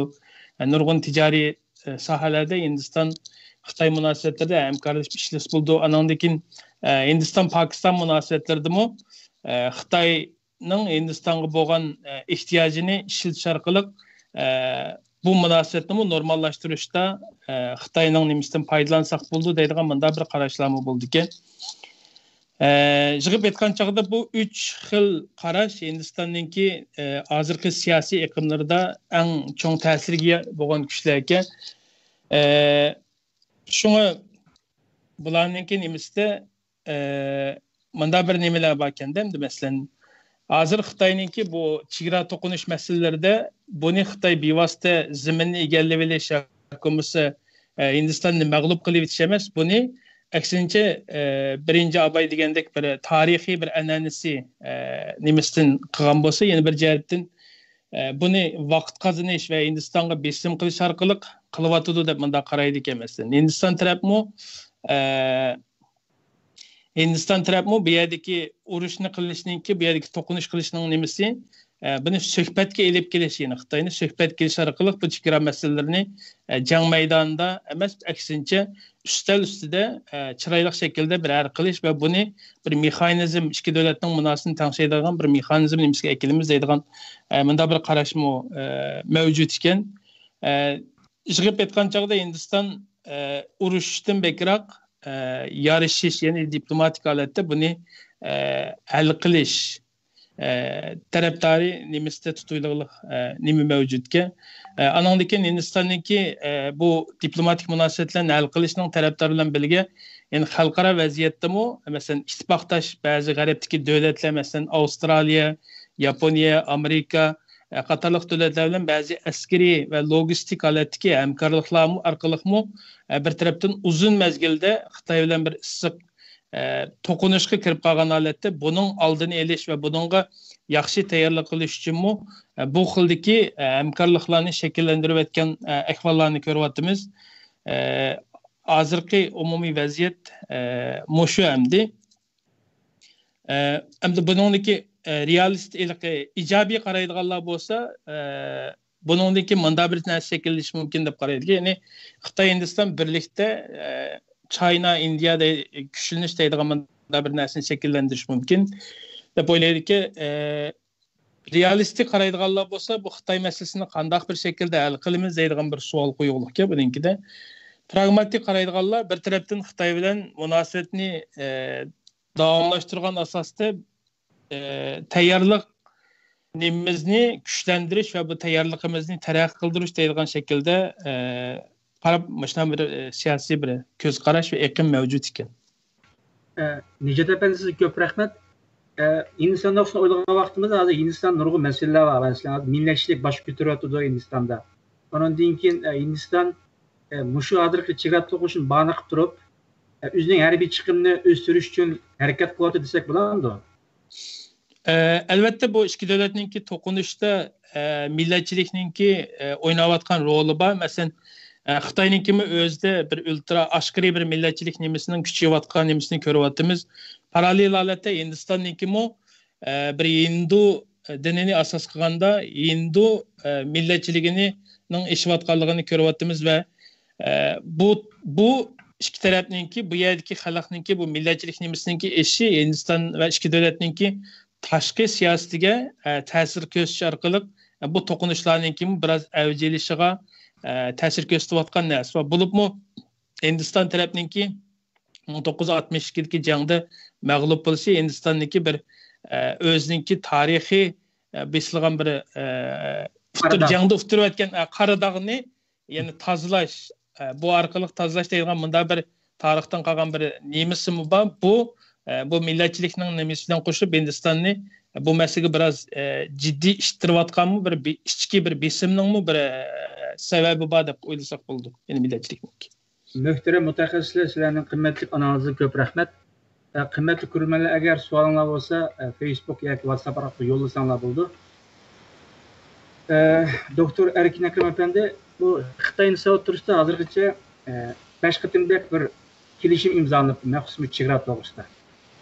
ئە، نۇرغۇن تىجارىي، ئە، ساھەلەردە ھىندىستان خىتاي مۇناسىۋەتلىرىدە ھەمكارلىشىپ ئىشلىسە بولىدۇ. ئانىڭدىن كېيىن، ئە، ھىندىستان پاكىستان مۇناسىۋەتلىرىدىمۇ، ئە، خىتاي نىڭ ھىندىستانغا بولغان، ئە، ئېھتىياجىنى ئىشلىتىش ئارقىلىق، ئە، بۇ مۇناسىۋەتنىمۇ نورماللاشتۇرۇشتا، ئە، خىتاينىڭ نېمىسىدىن پايدىلانساق بولىدۇ دەيدىغان مۇنداق بىر قاراشلارمۇ بولىدىكەن. ئە، يىغىپ ئېيتقان چاغدا بۇ ئۈچ خىل قاراش ھىندىستاننىڭكى، ئە، ھازىرقى سىياسىي ئېقىملىرىدا ئەڭ چوڭ تەسىرگە ئىگە بولغان كۈچلەركەن. ئە، شۇڭا بۇلارنىڭكى نېمىسىدە، ئە، مۇنداق بىر نېمىلەر باركەندە، ئەمدى مەسىلەن، ھازىر خىتاينىڭكى بۇ چېگرا توقۇنۇش مەسىلىلىرىدە بۇنى خىتاي بىۋاسىتە زېمىننى ئىگىلىۋېلىش ياكى بولمىسا، ئە، ھىندىستاننى مەغلۇپ قىلىۋېتىش ئەمەس، بۇنى ئەكسىنچە، ئە، بىرىنچى ئاباي دېگەندەك بىر تارىخىي بىر ئەنئەنىسى، ئە، نېمىسىدىن قىلغان بولسا، يەنە بىر جەھەتتىن، ئە، بۇنى ۋاقىت قازىنىش ۋە ھىندىستانغا بېسىم قىلىش ئارقىلىق قىلىۋاتىدۇ دەپ مۇنداق قارايدىكەن. مەسىلەن، ھىندىستان تەرەپمۇ، ئە، ھىندىستان تەرەپمۇ بۇ يەردىكى ئۇرۇشنى قىلىشنىڭكى، بۇ يەردىكى توقۇنۇش قىلىشنىڭ نېمىسى، ئە، بۇنى سۆھبەتكە ئېلىپ كېلىش، يەنى خىتاينى سۆھبەتكە كېلىش ئارقىلىق بۇ چېگرا مەسىلىلىرىنى، ئە، جەڭ مەيدانىدا ئەمەس، ئەكسىنچە، ئۈستەل ئۈستىدە، ئە، چىرايلىق شەكىلدە بىر ھەل قىلىش ۋە بۇنى بىر مېخانىزم، ئىككى دۆلەتنىڭ مۇناسىۋىتىنى تەڭشەيدىغان بىر مېخانىزم نېمىسىگە ئەكېلىمىز دەيدىغان، ئە، مۇنداق بىر قاراشمۇ، ئە، مەۋجۇت ئىكەن. ئە، يىغىپ ئېيتقان چاغدا ھىندىستان، ئە، ئۇرۇشتىن بەكرەك، ئە، يارىشىش، يەنى دىپلوماتىك ھالەتتە بۇنى، ئە، ھەل قىلىش، ئە، تەرەپدارى نېمىسىدە تۇتۇۋېلىغلىق، ئە، نېمە مەۋجۇتكەن. ئە، ئانىڭدىن كېيىن ھىندىستاننىڭكى، ئە، بۇ دىپلوماتىك مۇناسىۋەتلەرنى ھەل قىلىشنىڭ تەرەپدارى بىلەن بىلگە، يەنى خەلقئارا ۋەزىيەتتىمۇ، مەسىلەن، ئىتتىپاقداش بەزى غەربتىكى دۆلەتلەر، مەسىلەن، ئاۋسترالىيە، ياپونىيە، ئامېرىكا، ئە، قاتارلىق دۆلەتلەر بىلەن بەزى ئەسكىرىي ۋە لوگىستىك ھالەتتىكى ھەمكارلىقلارمۇ ئارقىلىقمۇ، ئە، بىر تەرەپتىن ئۇزۇن مەزگىلدە خىتاي بىلەن بىر ئىسسىق، ئە، توقۇنۇشقا كىرىپ قالغان ھالەتتە بۇنىڭ ئالدىنى ئېلىش ۋە بۇنىڭغا ياخشى تەييارلىق قىلىش ئۈچۈنمۇ، ئە، بۇ خىلدىكى، ئە، ھەمكارلىقلارنى شەكىللەندۈرۈۋەتكەن، ئە، ئەھۋاللارنى كۆرۈۋاتىمىز. ئە، ھازىرقى ئومۇمىي ۋەزىيەت، ئە، مۇشۇ ئەمدى. ئەمدى بۇنىڭدىكى رېئالىست، ھېلىقى ئىجابىي قارايدىغانلار بولسا، بۇنىڭدىن كېيىن مۇنداق بىر نەرسە شەكىللىنىشى مۇمكىن دەپ قارايدۇ. يەنى خىتاي، ھىندىستان بىرلىكتە چاينا، ئىندىيادا كۈچلىنىش دەيدىغان مۇنداق بىر نەرسىنى شەكىللەندۈرۈشى مۇمكىن دەپ ئويلايدۇكى، رېئالىستىك قارايدىغانلار بولسا، بۇ خىتاي مەسىلىسىنى قانداق بىر شەكىلدە ھەل قىلىمىز دەيدىغان بىر سوئال قويۇقلۇقكەن بۇنىڭكىدە. پراگماتىك قارايدىغانلار بىر تەرەپتىن خىتاي بىلەن مۇناسىۋەتنى داۋاملاشتۇرغان ئاساستا تەييارلىق نېمىمىزنى كۈچلەندۈرۈش ۋە بۇ تەييارلىقىمىزنى تەرەققىي قىلدۇرۇش دەيدىغان شەكىلدە قاراپ، مۇشۇنداق بىر سىياسىي بىر كۆز قاراش ۋە ئېقىم مەۋجۇت ئىكەن. نىجات ئەپەندى، سىزگە كۆپ رەھمەت. ھىندىستان نۇقتىسىدىن ئويلىغان ۋاقتىمىزدا ھازىر ھىندىستاندا نۇرغۇن مەسىلىلەر بار. مەسىلەن، ھازىر مىللەتچىلىك باش كۆتۈرۈۋاتىدۇ ھىندىستاندا. ئۇنىڭدىن كېيىن ھىندىستان مۇشۇ ھازىرقى چېگرا توقۇنۇشىنى باھانە قىلىپ تۇرۇپ، ئۆزىنىڭ ھەربىي چىقىمىنى ئۆستۈرۈش ئۈچۈن ھەرىكەت قىلىۋاتىدۇ دېسەك بولامدۇ؟ ئەلۋەتتە، بۇ ئىككى دۆلەتنىڭكى توقۇنۇشتا مىللەتچىلىكنىڭكى ئويناۋاتقان رولى بار. مەسىلەن، خىتاينىڭكىمۇ ئۆزىدە بىر ئۇلترا ئاشكىرا بىر مىللەتچىلىك نېمىسىنىڭ كۈچىيىۋاتقان نېمىسىنى كۆرۈۋاتىمىز. پاراللېل ھالەتتە ھىندىستاننىڭكىمۇ بىر ھىندۇ دىنىنى ئاساس قىلغاندا ھىندۇ مىللەتچىلىكىنىڭ ئېشىۋاتقانلىقىنى كۆرۈۋاتىمىز ۋە بۇ بۇ ئىككى تەرەپنىڭكى، بۇ يەردىكى خەلقنىڭكى بۇ مىللەتچىلىك نېمىسىنىڭكى ئېشىشى ھىندىستان ۋە ئىككى دۆلەتنىڭكى تاشقى سىياسىتىگە تەسىر كۆرسىتىش ئارقىلىق بۇ توقۇنۇشلارنىڭكى بىراز ئەۋج ئېلىشىغا تەسىر كۆرسىتىۋاتقان نەرسە بار. بولۇپمۇ ھىندىستان تەرەپنىڭكى مىڭ توققۇز يۈز ئاتمىش ئىككىدىكى جەڭدە مەغلۇپ بولۇشى ھىندىستاننىڭكى بىر ئۆزىنىڭكى تارىخىي بېسىلغان بىر ئۇتتۇر جەڭدە ئۇتتۇرۇۋەتكەن قارا داغنى يەنى تازىلاش، بۇ ئارقىلىق تازىلاش دەيدىغان مۇنداق بىر تارىختىن قالغان بىر نېمىسىمۇ بار. بۇ بۇ مىللەتچىلىكنىڭ نېمىسى بىلەن قوشۇلۇپ ھىندىستاننى بۇ مەسىلىگە بىراز جىددىي ئىتتىرىۋاتقانمۇ بىر ئىچكى بىر بېسىمنىڭمۇ بىر سەۋەبى بار دەپ ئويلىساق بولىدۇ. يەنى مىللەتچىلىكنىڭكى. مۆھتەرەم مۇتەخەسسىسلەر، سىلەرنىڭ قىممەتلىك ئانالىزىغا كۆپ رەھمەت. قىممەتلىك كۆرۈرمەنلەر، ئەگەر سوئالىڭلار بولسا، فېيسبۇك ياكى ۋاتساپ ئارقىلىق يوللىساڭلار بولىدۇ. دوكتور ئەركىن ئەكرەم ئەپەندى، بۇ خىتاي ھىندىستان ئوتتۇرىسىدا ھازىرغىچە بەش قېتىمدەك بىر كېلىشىم ئىمزالىنىپتۇ، مەخسۇس بىر چېگرا توغرىسىدا.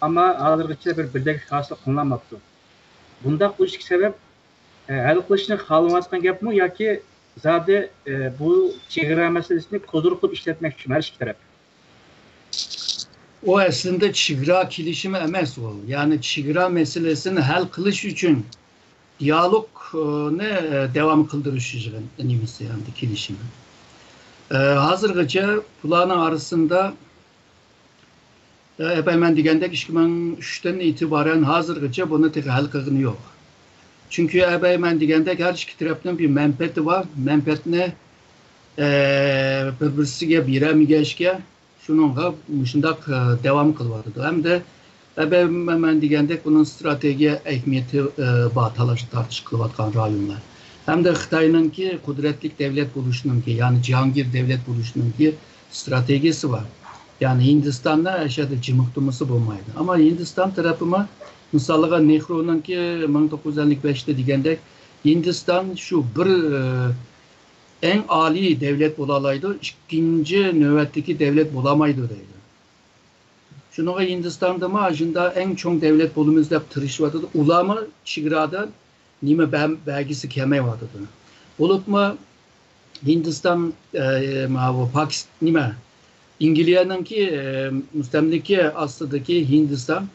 ئەمما ھازىرغىچە بىر بىردەكلىك ھاسىل قىلىنالماپتۇ. بۇنداق بولۇشتىكى سەۋەب ھەل قىلىشنى خالىمايۋاتقان گەپمۇ ياكى زادى بۇ چېگرا مەسىلىسىنى كوزىر قىلىپ ئىشلەتمەكچىمۇ ھەر ئىككى تەرەپ؟ ئۇ ئەسلىندە چېگرا كېلىشىمى ئەمەس ئۇ. يەنى چېگرا مەسىلىسىنى ھەل قىلىش ئۈچۈن دىئالوگنى داۋام قىلدۇرۇش نېمىسى ئەمدى كېلىشىمى. ھازىرغىچە بۇلارنىڭ ئارىسىندا ئەبەي مەن دېگەندەك ئىككى مىڭ ئۈچتىن ئېتىبارەن ھازىرغىچە بۇنى تېخى ھەل قىلغىنى يوق. چۈنكى ئەبەي مەن دېگەندەك ھەر ئىككى تەرەپنىڭ بىر مەنپەئەتى بار. مەنپەئەتنى بىر-بىرسىگە بېرەلمىگەچكە شۇنىڭغا مۇشۇنداق داۋام قىلىۋاتىدۇ. ھەمدە ئەبەي مەن دېگەندەك بۇنىڭ ستراتېگىيە ئەھمىيىتى بار، تالاش تارتىش قىلىۋاتقان رايونلار. ھەمدە خىتاينىڭكى قۇدرەتلىك دەۋلەت بولۇشنىڭكى، يەنى جاھانگىر دەۋلەت بولۇشنىڭكى ستراتېگىيىسى بار. يەنى ھىندىستاندا ئەشەدە جىمىقتۇرمىسا بولمايدۇ. ئەمما ھىندىستان تەرىپىمۇ مىسالىغا نېھرۇنىڭكى مىڭ توققۇز يۈز ئەللىك بەشتە دېگەندەك ھىندىستان شۇ بىر ئەڭ ئالىي دەۋلەت بولالايدۇ، ئىككىنچى نۆۋەتتىكى دەۋلەت بولالمايدۇ دەيدۇ. شۇنىڭغا ھىندىستاندىمۇ ئاشۇنداق ئەڭ چوڭ دەۋلەت بولىمىز دەپ تىرىشىۋاتىدۇ. ئۇلارمۇ چېگرادا نېمە بەرگىسى كەلمەيۋاتىدۇ. بولۇپمۇ ھىندىستان ماۋۇ پاكىستان نېمە ئىنگلىيەنىڭكى مۇستەملىكە ئاستىدىكى ھىندىستان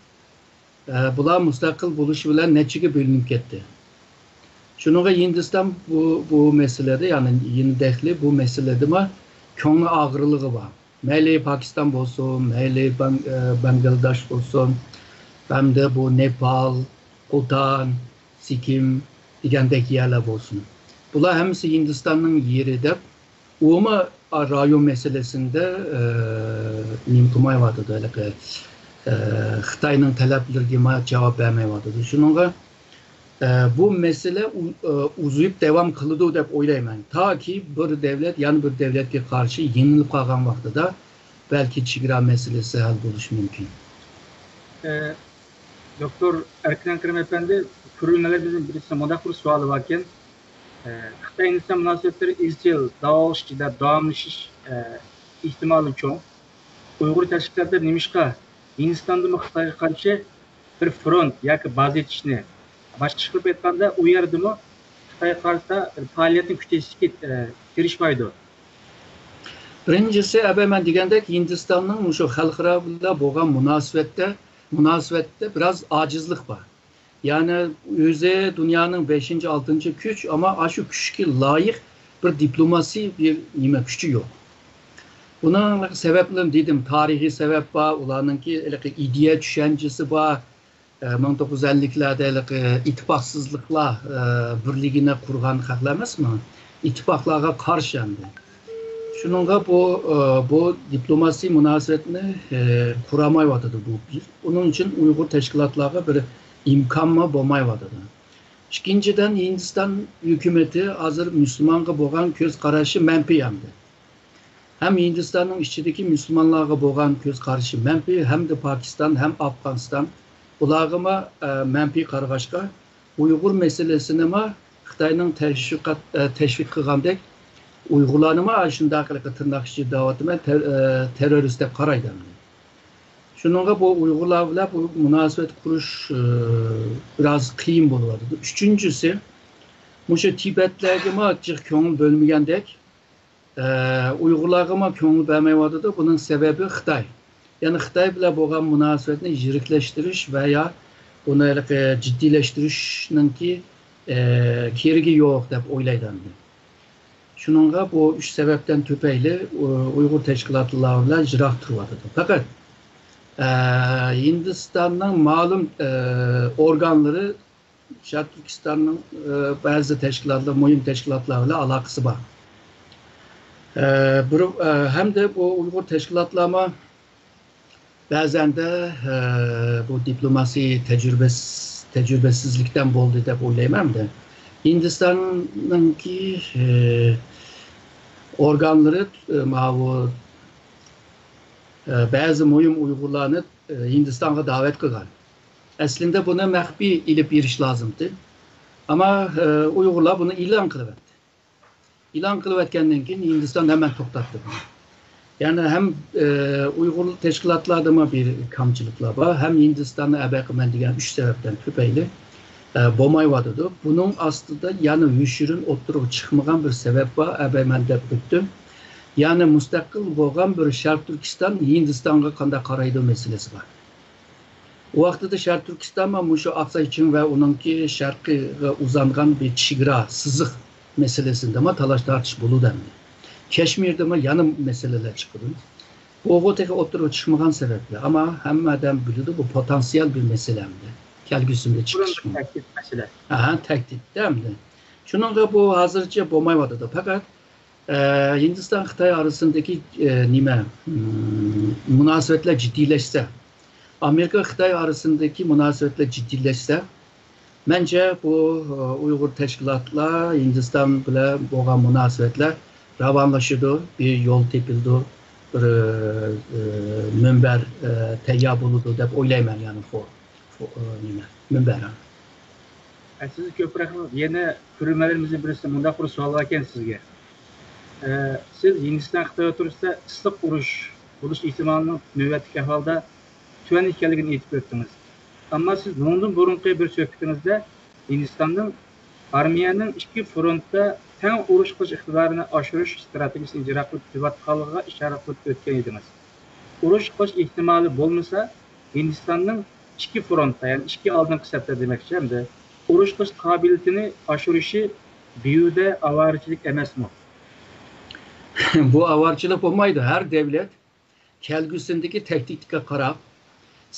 بۇلار مۇستەقىل بولۇشى بىلەن نەچچىگە بۆلۈنۈپ كەتتى. شۇنىڭغا ھىندىستان بۇ بۇ مەسىلىدە يەنى يېنى دەخلى بۇ مەسىلىدىمۇ كۆڭلى ئاغرىلىقى بار. مەيلى پاكىستان بولسۇن، مەيلى بەنگلاداش بولسۇن، ھەمدە بۇ نېپال، قۇتان، سىكىم دېگەندەك يەرلەر بولسۇن. بۇلار ھەممىسى ھىندىستاننىڭ يېرى دەپ ئۇمۇ رايون مەسىلىسىندە نېمە قىلمايۋاتىدۇ، ھېلىقى خىتاينىڭ تەلەپلىرىگىمۇ جاۋاب بەرمەيۋاتىدۇ. شۇنىڭغا بۇ مەسىلە ئۇزىيىپ داۋام قىلىدۇ دەپ ئويلايمەن. تاكى بىر دەۋلەت يەنە بىر دەۋلەتكە قارشى يېڭىلىپ قالغان ۋاقتىدا بەلكى چېگرا مەسىلىسى ھەل بولۇشى مۇمكىن. دوكتور ئەركىن ئەكرەم ئەپەندى، كۆرۈرمەنلىرىمىزنىڭ بىرسىنىڭ مۇنداق بىر سوئالى باركەن. خىتاي ھىندىستان مۇناسىۋەتلىرى ئىزچىل داۋالغۇش ئىچىدە داۋاملىشىش ئېھتىمالى چوڭ. ئۇيغۇر تەشكىلاتلىرى نېمىشقا ھىندىستاندىمۇ خىتايغا قارشى بىر فرونت ياكى بازا ئېچىشنى، باشقىچە قىلىپ ئېيتقاندا، ئۇ يەردىمۇ خىتايغا قارىتا پائالىيەتنى كۈچەيتىشكە، ئە، تىرىشمايدۇ. بىرىنچىسى، ئەبە مەن دېگەندەك، ھىندىستاننىڭ مۇشۇ خەلقئارا بىلەن بولغان مۇناسىۋەتتە، مۇناسىۋەتتە بىراز ئاجىزلىق بار. يەنى ئۆزى دۇنيانىڭ بەشىنچى، ئالتىنچى كۈچ، ئەمما ئاشۇ كۈچكە لايىق بىر دىپلوماسىي بىر نېمە كۈچى يوق. بۇنىڭ سەۋەبلىرىنى دېدىم، تارىخىي سەۋەب بار، ئۇلارنىڭكى ھېلىقى ئىدىيە چۈشەنچىسى بار. ئە، مىڭ توققۇز يۈز ئەللىكلەردە ھېلىقى ئىتتىپاقسىزلىقلار، ئە، بىرلىكىنى قۇرغان خەقلەر ئەمەسمۇ؟ ئىتتىپاقلارغا قارشى ئەمدى. شۇنىڭغا بۇ، ئە، بۇ دىپلوماسىي مۇناسىۋەتنى، ئە، قۇرالمايۋاتىدۇ بۇ بىر. ئۇنىڭ ئۈچۈن ئۇيغۇر تەشكىلاتلارغا بىر ئىمكانمۇ بولمايۋاتىدۇ. ئىككىنچىدىن، ھىندىستان ھۆكۈمىتى ھازىر مۇسۇلمانغا بولغان كۆز قارىشى مەنپىي ئەمدى. ھەم ھىندىستاننىڭ ئىچىدىكى مۇسۇلمانلارغا بولغان كۆز قارىشى مەنپىي، ھەمدە پاكىستان ھەم ئافغانىستان، ئۇلارغىمۇ، ئە، مەنپىي قارىغاچقا، ئۇيغۇر مەسىلىسىنىمۇ خىتاينىڭ تەشۋىقات، ئە، تەشۋىق قىلغاندەك، ئۇيغۇرلارنىمۇ ئاشۇنداق قىلىپ تىرناق ئىچىدە دەۋاتىمەن، تەر-، ئە، تېررورىست دەپ قارايدۇ ئەمدى. شۇنىڭغا بۇ ئۇيغۇرلار بىلەن بۇ مۇناسىۋەت قۇرۇش، ئە، بىراز قىيىن بولۇۋاتىدۇ. ئۈچىنچىسى، مۇشۇ تىبەتلەرگىمۇ جىق كۆڭۈل بۆلمىگەندەك، ئە، ئۇيغۇرلارغىمۇ كۆڭۈل بەرمەيۋاتىدۇ. بۇنىڭ سەۋەبى خىتاي. يەنى خىتاي بىلەن بولغان مۇناسىۋەتنى يىرىكلەشتۈرۈش ۋە يا بۇنى ھېلىقى جىددىيلەشتۈرۈشنىڭكى، ئە، كېرىكى يوق دەپ ئويلايدۇ ئەمدى. شۇنىڭغا بۇ ئۈچ سەۋەبتىن تۈپەيلى ئۇ-، ئۇيغۇر تەشكىلاتلىرى بىلەن يىراق تۇرۇۋاتىدۇ. پەقەت، ئە، ھىندىستاننىڭ مەلۇم، ئە، ئورگانلىرى شەرقىي تۈركىستاننىڭ، ئە، بەزى تەشكىلاتلار، مۇھىم تەشكىلاتلار بىلەن ئالاقىسى بار. ئە، بىر، ئە، ھەمدە بۇ ئۇيغۇر تەشكىلاتلارمۇ بەزەندە، ئە، بۇ دىپلوماسىي تەجرىبىسى-، تەجرىبىسىزلىكتىن بولدى دەپ ئويلايمەن ئەمدى. ھىندىستاننىڭكى، ئە، ئورگانلىرى، ئە، ماۋۇ، ئە، بەزى مۇھىم ئۇيغۇرلارنى، ئە، ھىندىستانغا دەۋەت قىلغان. ئەسلىندە بۇنى مەخپىي ئېلىپ بېرىش لازىمتى. ئەمما، ئە، ئۇيغۇرلار بۇنى ئېلان قىلىۋەتتى. ئېلان قىلىۋەتكەندىن كېيىن ھىندىستان ھەممە توختاتتى بۇنى. يەنى ھەم، ئە، ئۇيغۇر تەشكىلاتلاردىمۇ بىر كامچىلىقلار بار، ھەم ھىندىستاننى ئەبەي قىلىمەن دېگەن ئۈچ سەۋەبتىن تۈپەيلى، ئە، بولمايۋاتىدۇ. بۇنىڭ ئاستىدا يەنە يوشۇرۇن ئوتتۇرىغا چىقمىغان بىر سەۋەب بار، ئەبەي مەن دەپ ئۆتتۈم. يەنى مۇستەقىل بولغان بىر شەرقىي تۈركىستان ھىندىستانغا قانداق قارايدۇ مەسىلىسى بار. ئۇ ۋاقتىدا شەرقىي تۈركىستانمۇ مۇشۇ ئاقساي چىڭ ۋە ئۇنىڭكى شەرقىگە ئۇزانغان بىر چېگرا سىزىق مەسىلىسىدىمۇ تالاش تارتىش بولىدۇ ئەمدى. كەشمىردىمۇ يەنە مەسىلىلەر چىقىدۇ. بۇغۇ تېخى ئوتتۇرىغا چىقمىغان سەۋەبلەر. ئەمما ھەممە ئادەم بىلىدۇ، بۇ پوتېنسىيال بىر مەسىلە ئەمدى. كەلگۈسىدە چىقىشى مۇمكىن. تەھدىت مەسىلە. ھە، تەھدىتتە ئەمدى. شۇنىڭغا بۇ ھازىرچە بولمايۋاتىدۇ. پەقەت، ئە، ھىندىستان خىتاي ئارىسىدىكى، ئە، نېمە، م، مۇناسىۋەتلەر جىددىيلەشسە، ئامېرىكا خىتاي ئارىسىدىكى مۇناسىۋەتلەر جىددىيلەشسە، مەنچە بۇ، ئۇيغۇر تەشكىلاتلار ھىندىستان بىلەن بولغان مۇناسىۋەتلەر راۋانلىشىدۇ، بىر يول تېپىلىدۇ، بىر، ئى، مۇنبەر، ئى، تەييار بولىدۇ دەپ ئويلايمەن، يەنى فو-، فو-، ئى، نېمە، مۇنبەر، ھە. ئە، سىز كۆپرەك، يەنە كۆرۈرمەنلىرىمىزدىن بىرسى مۇنداق بىر سوئال باركەن سىزگە. ئە، سىز ھىندىستان خىتاي ئوتتۇرىسىدا ئىسسىق ئۇرۇش بولۇش ئېھتىمالىنىڭ نۆۋەتتىكى ئەھۋالدا تۆۋەن ئىكەنلىكىنى ئېيتىپ ئۆتتىڭىز. ئەمما سىز بۇنىڭدىن بۇرۇنقى بىر سۆھبىتىڭىزدە ھىندىستاننىڭ ئارمىيەنىڭ ئىككى فرونتتا تەڭ ئۇرۇش قىلىش ئىقتىدارىنى ئاشۇرۇش ئىستراتېگىيەسىنى ئىجرا قىلىپ كېلىۋاتقانلىقىغا ئىشارە قىلىپ ئۆتكەن ئىدىڭىز. ئۇرۇش قىلىش ئېھتىمالى بولمىسا، ھىندىستاننىڭ ئىككى فرونتتا، يەنى ئىككى ئالدىنقى سەپتە دېمەكچى ئەمدى، ئۇرۇش قىلىش قابىلىيىتىنى ئاشۇرۇشى بىھۇدە ئاۋارىچىلىك ئەمەسمۇ؟ بۇ ئاۋارىچىلىك بولمايدۇ. ھەر دەۋلەت كەلگۈسىدىكى تەھدىتكە قاراپ،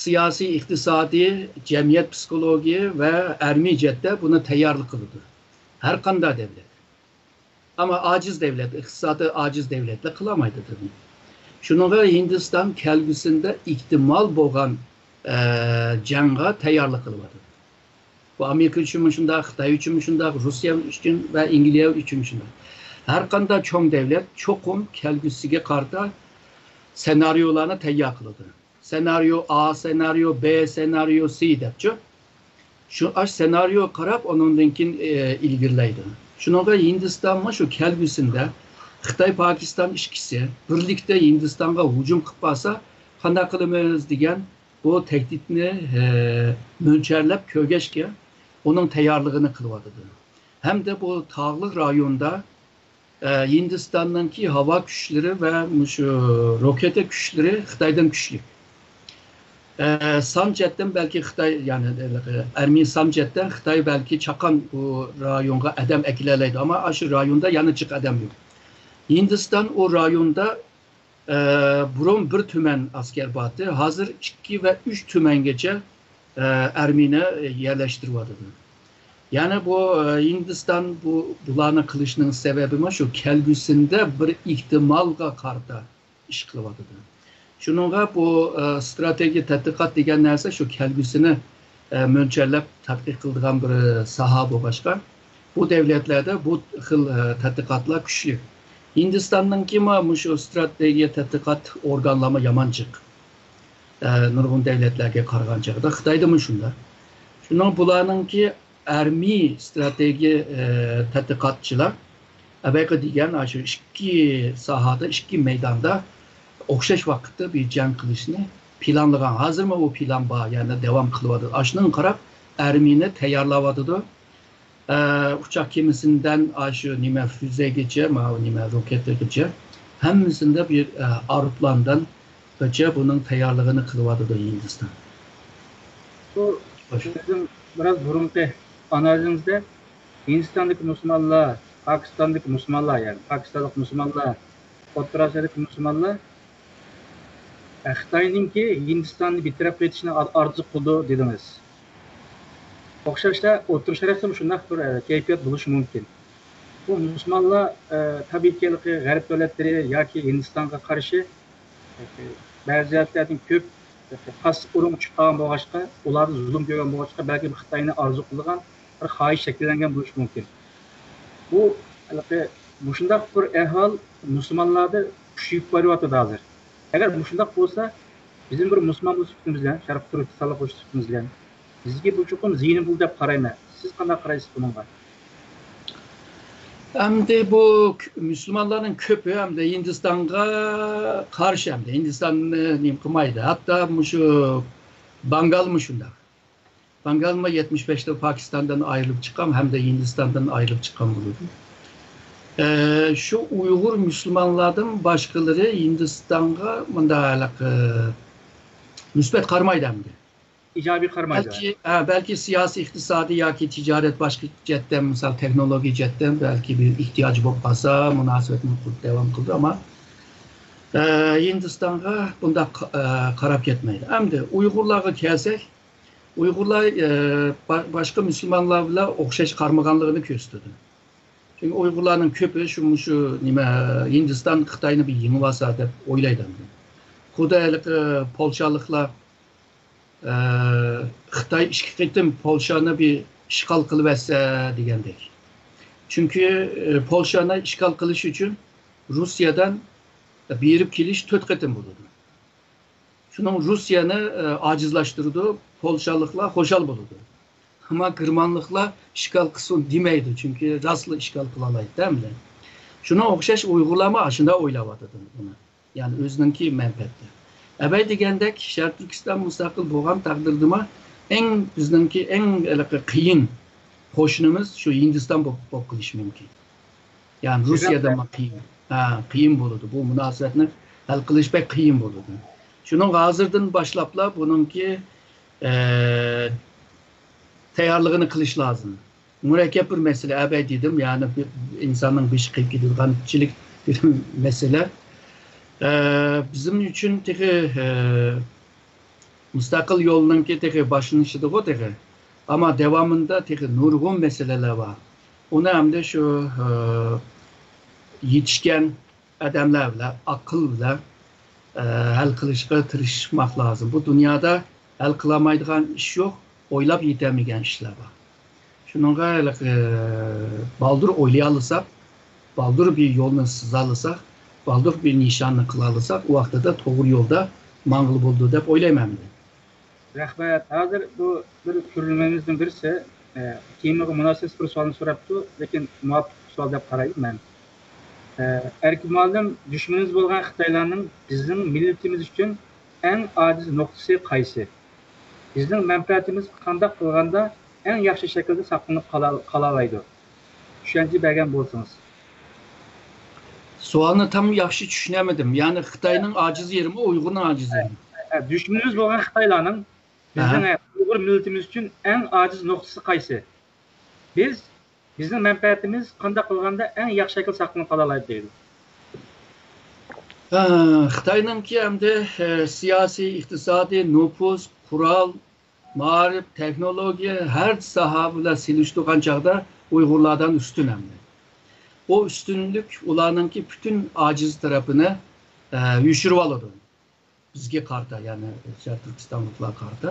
سىياسىي، ئىقتىسادىي، جەمئىيەت پسىخولوگىيە ۋە ئەرمىي جەھەتتە بۇنى تەييارلىق قىلىدۇ. ھەر قانداق دەۋلەت. ئەمما ئاجىز دەۋلەت، ئىقتىسادى ئاجىز دەۋلەتلەر قىلالمايدۇ تېخى. شۇنىڭغا ھىندىستان كەلگۈسىدە ئېھتىمال بولغان، ئە، جەڭگە تەييارلىق قىلىۋاتىدۇ. بۇ ئامېرىكا ئۈچۈنمۇ شۇنداق، خىتاي ئۈچۈنمۇ شۇنداق، روسىيە ئۈچۈن ۋە ئەنگلىيە ئۈچۈن شۇنداق. ھەر قانداق چوڭ دەۋلەت چوقۇم كەلگۈسىگە قارىتا سېنارىيولارنى تەييار قىلىدۇ. سېنارىيو ئا، سېنارىيو بې، سېنارىيو سې دەپچۇ. شۇ ئاش سېنارىيوغا قاراپ، ئۇنىڭدىن كېيىن، ئى، ئىلگىرىلەيدۇ. شۇنىڭغا ھىندىستانمۇ شۇ كەلگۈسىدە خىتاي، پاكىستان ئىككىسى بىرلىكتە ھىندىستانغا ھۇجۇم قىلىپ قالسا، قانداق قىلىمىز دېگەن بۇ تەھدىتنى، ئە، مۆلچەرلەپ كۆرگەچكە، ئۇنىڭ تەييارلىقىنى قىلىۋاتىدۇ. ھەمدە بۇ تاغلىق رايوندا، ئە، ھىندىستاننىڭكى ھاۋا كۈچلىرى ۋە مۇشۇ روكېتا كۈچلىرى خىتايدىن كۈچلۈك. ئە، سان جەھەتتىن بەلكى خىتاي، يەنى، ئەرمىي سان جەھەتتىن خىتاي بەلكى چاققان بۇ رايونغا ئادەم ئەكېلەلەيدۇ، ئەمما ئاشۇ رايوندا يەنە جىق ئادەم يوق. ھىندىستان ئۇ رايوندا، ئە، بۇرۇن بىر تۈمەن ئەسكەر بارتى، ھازىر ئىككى ۋە ئۈچ تۈمەنگىچە، ئە، ئەرمىينى يەرلەشتۈرۈۋاتىدۇ. يەنى بۇ، ئە، ھىندىستان بۇ، بۇلارنى قىلىشنىڭ سەۋەبىمۇ شۇ، كەلگۈسىدە بىر ئېھتىمالغا قارىتا ئىش قىلىۋاتىدۇ. شۇنىڭغا بۇ، ئە، ستراتېگىيە تەتقىقات دېگەن نەرسە شۇ كەلگۈسىنى، ئە، مۆلچەرلەپ تەتقىق قىلىدىغان بىر ساھە بولغاچقا، بۇ دەۋلەتلەردە بۇ خىل، ئە، تەتقىقاتلار كۈچلۈك. ھىندىستاننىڭكىمۇ مۇشۇ ستراتېگىيە تەتقىقات ئورگانلارمۇ يامان جىق. ئە، نۇرغۇن دەۋلەتلەرگە قارىغان چاغدا خىتايدىمۇ شۇنداق. شۇنىڭ بۇلارنىڭكى ئەرمىي ستراتېگىيە، ئە، تەتقىقاتچىلار ئەۋەقە دېگەن ئاشۇ ئىككى ساھەدە، ئىككى مەيداندا ئوخشاش ۋاقىتتا بىر جەڭ قىلىشنى پىلانلىغان. ھازىرمۇ ئۇ پىلان بار، يەنى داۋام قىلىۋاتىدۇ. ئاشۇنىڭغا قاراپ ئەرمىينى تەييارلاۋاتىدۇ. ئە، ئۇچاق كېمىسىدىن ئاشۇ نېمە فۈزەگىچە، ماۋۇ نېمە روكېتىگىچە، ھەممىسىندە بىر، ئە، ئايروپىلاندىنغىچە بۇنىڭ تەييارلىقىنى قىلىۋاتىدۇ ھىندىستان. بۇ خوش. سىزنىڭ بىراز بۇرۇنقى ئانالىزىڭىزدە ھىندىستاندىكى مۇسۇلمانلار، پاكىستاندىكى مۇسۇلمانلار، يەنى پاكىستانلىق مۇسۇلمانلار، ئوتتۇرا ئاسىيادىكى مۇسۇلمانلار، ئە، خىتاينىڭكى ھىندىستاننى بىتەرەپ قىلىۋېتىشنى ئار-، ئارزۇ قىلىدۇ دېدىڭىز. ئوخشاشلا ئوتتۇرا شەرقتىمۇ شۇنداق بىر، ئە، كەيپىيات بولۇشى مۇمكىن. بۇ مۇسۇلمانلار، ئە، تەبىئىيكى، ھېلىقى غەرب دۆلەتلىرى ياكى ھىندىستانغا قارشى، بەزى جەھەتلەردىن كۆپ، خاس ئۇرۇق چىققان بولغاچقا، ئۇلاردىن زۇلۇم كۆرگەن بولغاچقا، بەلكىم خىتاينى ئارزۇ قىلىدىغان بىر خاھىش شەكىللەنگەن بولۇشى مۇمكىن. بۇ، ھېلىقى مۇشۇنداق بىر ئەھۋال مۇسۇلمانلاردا كۈچىيىپ بارىۋاتىدۇ ھازىر. ئەگەر مۇشۇنداق بولسا، بىزنىڭ بىر مۇسۇلمان بولۇش سۈپىتىمىز بىلەن، شەرقىي تۈركىستانلىق بولۇش سۈپىتىمىز بىلەن، بىزگە بۇ چوقۇم زىيىنى بولىدۇ دەپ قارايمەن. سىز قانداق قارايسىز بۇنىڭغا؟ ئەمدى بۇ ك-، مۇسۇلمانلارنىڭ كۆپى ئەمدى ھىندىستانغا قارشى، ئەمدى ھىندىستاننى نېمە قىلمايدۇ. ھەتتا مۇشۇ بانگالمۇ شۇنداق. بانگالمۇ يەتمىش بەشتە پاكىستاندىن ئايرىلىپ چىققان ھەمدە ھىندىستاندىن ئايرىلىپ چىققان بولىدۇ. ئە، شۇ ئۇيغۇر مۇسۇلمانلاردىن باشقىلىرى ھىندىستانغا مۇنداق ھېلىقى مۇسبەت قارىمايدۇ ئەمدى. ئىجابىي قارىمايدۇ. بەلكى، ھە، بەلكى سىياسىي، ئىقتىسادىي ياكى تىجارەت باشقا جەھەتتىن، مىسال، تېخنولوگىيە جەھەتتىن بەلكى بىر ئېھتىياج بولۇپ قالسا، مۇناسىۋەتنى قۇرۇپ داۋام قىلىدۇ، ئەمما، ئە، ھىندىستانغا بۇنداق، ئە، قاراپ كەتمەيدۇ. ئەمدى ئۇيغۇرلارغا كەلسەك، ئۇيغۇرلار، ئە، با-، باشقا مۇسۇلمانلار بىلەن ئوخشاش قارىمىغانلىقىنى كۆرسىتىدۇ. چۈنكى ئۇيغۇرلارنىڭ كۆپى شۇ، مۇشۇ نېمە، ھىندىستان خىتاينى بىر يېڭىۋالسا دەپ ئويلايدۇ ئەمدى. خۇددى ھېلىقى پولشالىقلار، ئە، خىتاي ئىككى قېتىم پولشانى بىر ئىشغال قىلىۋەتسە دېگەندەك. چۈنكى، ئە، پولشانى ئىشغال قىلىش ئۈچۈن روسىيەدىن بېرىپ كېلىش تۆت قېتىم بولىدۇ. شۇنىڭ روسىيەنى، ئە، ئاجىزلاشتۇرىدۇ، پولشالىقلار خۇشال بولىدۇ. ئەمما گېرمانلىقلار ئىشغال قىلسۇن دېمەيدۇ، چۈنكى راستلا ئىشغال قىلالايدۇ ئەمدى. شۇنىڭغا ئوخشاش ئۇيغۇرلارمۇ ئاشۇنداق ئويلاۋاتىدۇ بۇنى. يەنى ئۆزىنىڭكى مەنپەئەتى. ئەبەي دېگەندەك، شەرقىي تۈركىستان مۇستەقىل بولغان تەقدىردىمۇ ئەڭ، بىزنىڭكى ئەڭ ھېلىقى قىيىن قوشنىمىز شۇ ھىندىستان بولۇپ، بولۇپ قېلىشى مۇمكىن. يەنى روسىيەدىنمۇ قىيىن، ھە، قىيىن بولىدۇ. بۇ مۇناسىۋەتنى ھەل قىلىش بەك قىيىن بولىدۇ. شۇنىڭغا ھازىردىن باشلاپلا بۇنىڭكى، ئە، تەييارلىقىنى قىلىش لازىم. مۇرەككەپ بىر مەسىلە، ئەبەي دېدىم، يەنى بىر ئىنساننىڭ بېشى قېيىپ كېتىدىغانچىلىك بىر مەسىلە. ئە، بىزنىڭ ئۈچۈن تېخى، ئە، مۇستەقىل يولنىڭكى تېخى باشلىنىشىدىغۇ تېخى. ئەمما داۋامىدا تېخى نۇرغۇن مەسىلىلەر بار. ئۇنى ئەمدى شۇ، ئە، يېتىشكەن ئادەملەر بىلەن، ئەقىل بىلەن، ئە، ھەل قىلىشقا تىرىشماق لازىم. بۇ دۇنيادا ھەل قىلالمايدىغان ئىش يوق، ئويلاپ يېتەلمىگەن ئىشلار بار. شۇنىڭغا ھېلىقى، ئە، بالدۇر ئويلىيالىساق، بالدۇر بىر يولنى سىزالىساق، بالدۇر بىر نىشاننى قىلالىساق، ئۇ ۋاقتىدا توغرا يولدا ماڭغىلى بولىدۇ دەپ ئويلايمەن مەن. رەھمەت. ھازىر بۇ بىر كۆرۈرمەنلىرىمىزنىڭ بىرسى، ئە، تېمىغا مۇناسىۋەتلىك بىر سوئالنى سوراپتۇ، لېكىن مۇۋاپىق سوئال دەپ قارايمەن مەن. ئە، ئەركىن مۇئەللىم، دۈشمىنىمىز بولغان خىتايلارنىڭ بىزنىڭ مىللىتىمىز ئۈچۈن ئەڭ ئاجىز نۇقتىسى قايسى؟ بىزنىڭ مەنپەئەتىمىز قانداق قىلغاندا ئەڭ ياخشى شەكىلدە ساقلىنىپ قالا-، قالالايدۇ؟ چۈشەنچە بەرگەن بولسىڭىز. سوئالنى تام ياخشى چۈشىنەلمىدىم. يەنى خىتاينىڭ ئاجىز يېرىمۇ، ئۇيغۇرنىڭ ئاجىز يېرىمۇ؟ ھە، دۈشمىنىمىز بولغان خىتايلارنىڭ بىزنىڭ، ھە، ئۇيغۇر مىللىتىمىز ئۈچۈن ئەڭ ئاجىز نۇقتىسى قايسى؟ بىز، بىزنىڭ مەنپەئەتىمىز قانداق قىلغاندا ئەڭ ياخشى شەكىلدە ساقلىنىپ قالالايدۇ دەيدۇ. ئە، خىتاينىڭكى ئەمدى، ئە، سىياسىي، ئىقتىسادىي، نوپۇس، قورال، مائارىپ، تېخنولوگىيە، ھەر ساھە بىلەن سېلىشتۇرغان چاغدا ئۇيغۇرلاردىن ئۈستۈن ئەمدى. بۇ ئۈستۈنلۈك ئۇلارنىڭكى پۈتۈن ئاجىز تەرىپىنى، ئە، يوشۇرۇۋالىدۇ. بىزگە قارىتا، يەنى شەرقىي تۈركىستانلىقلارغا قارىتا.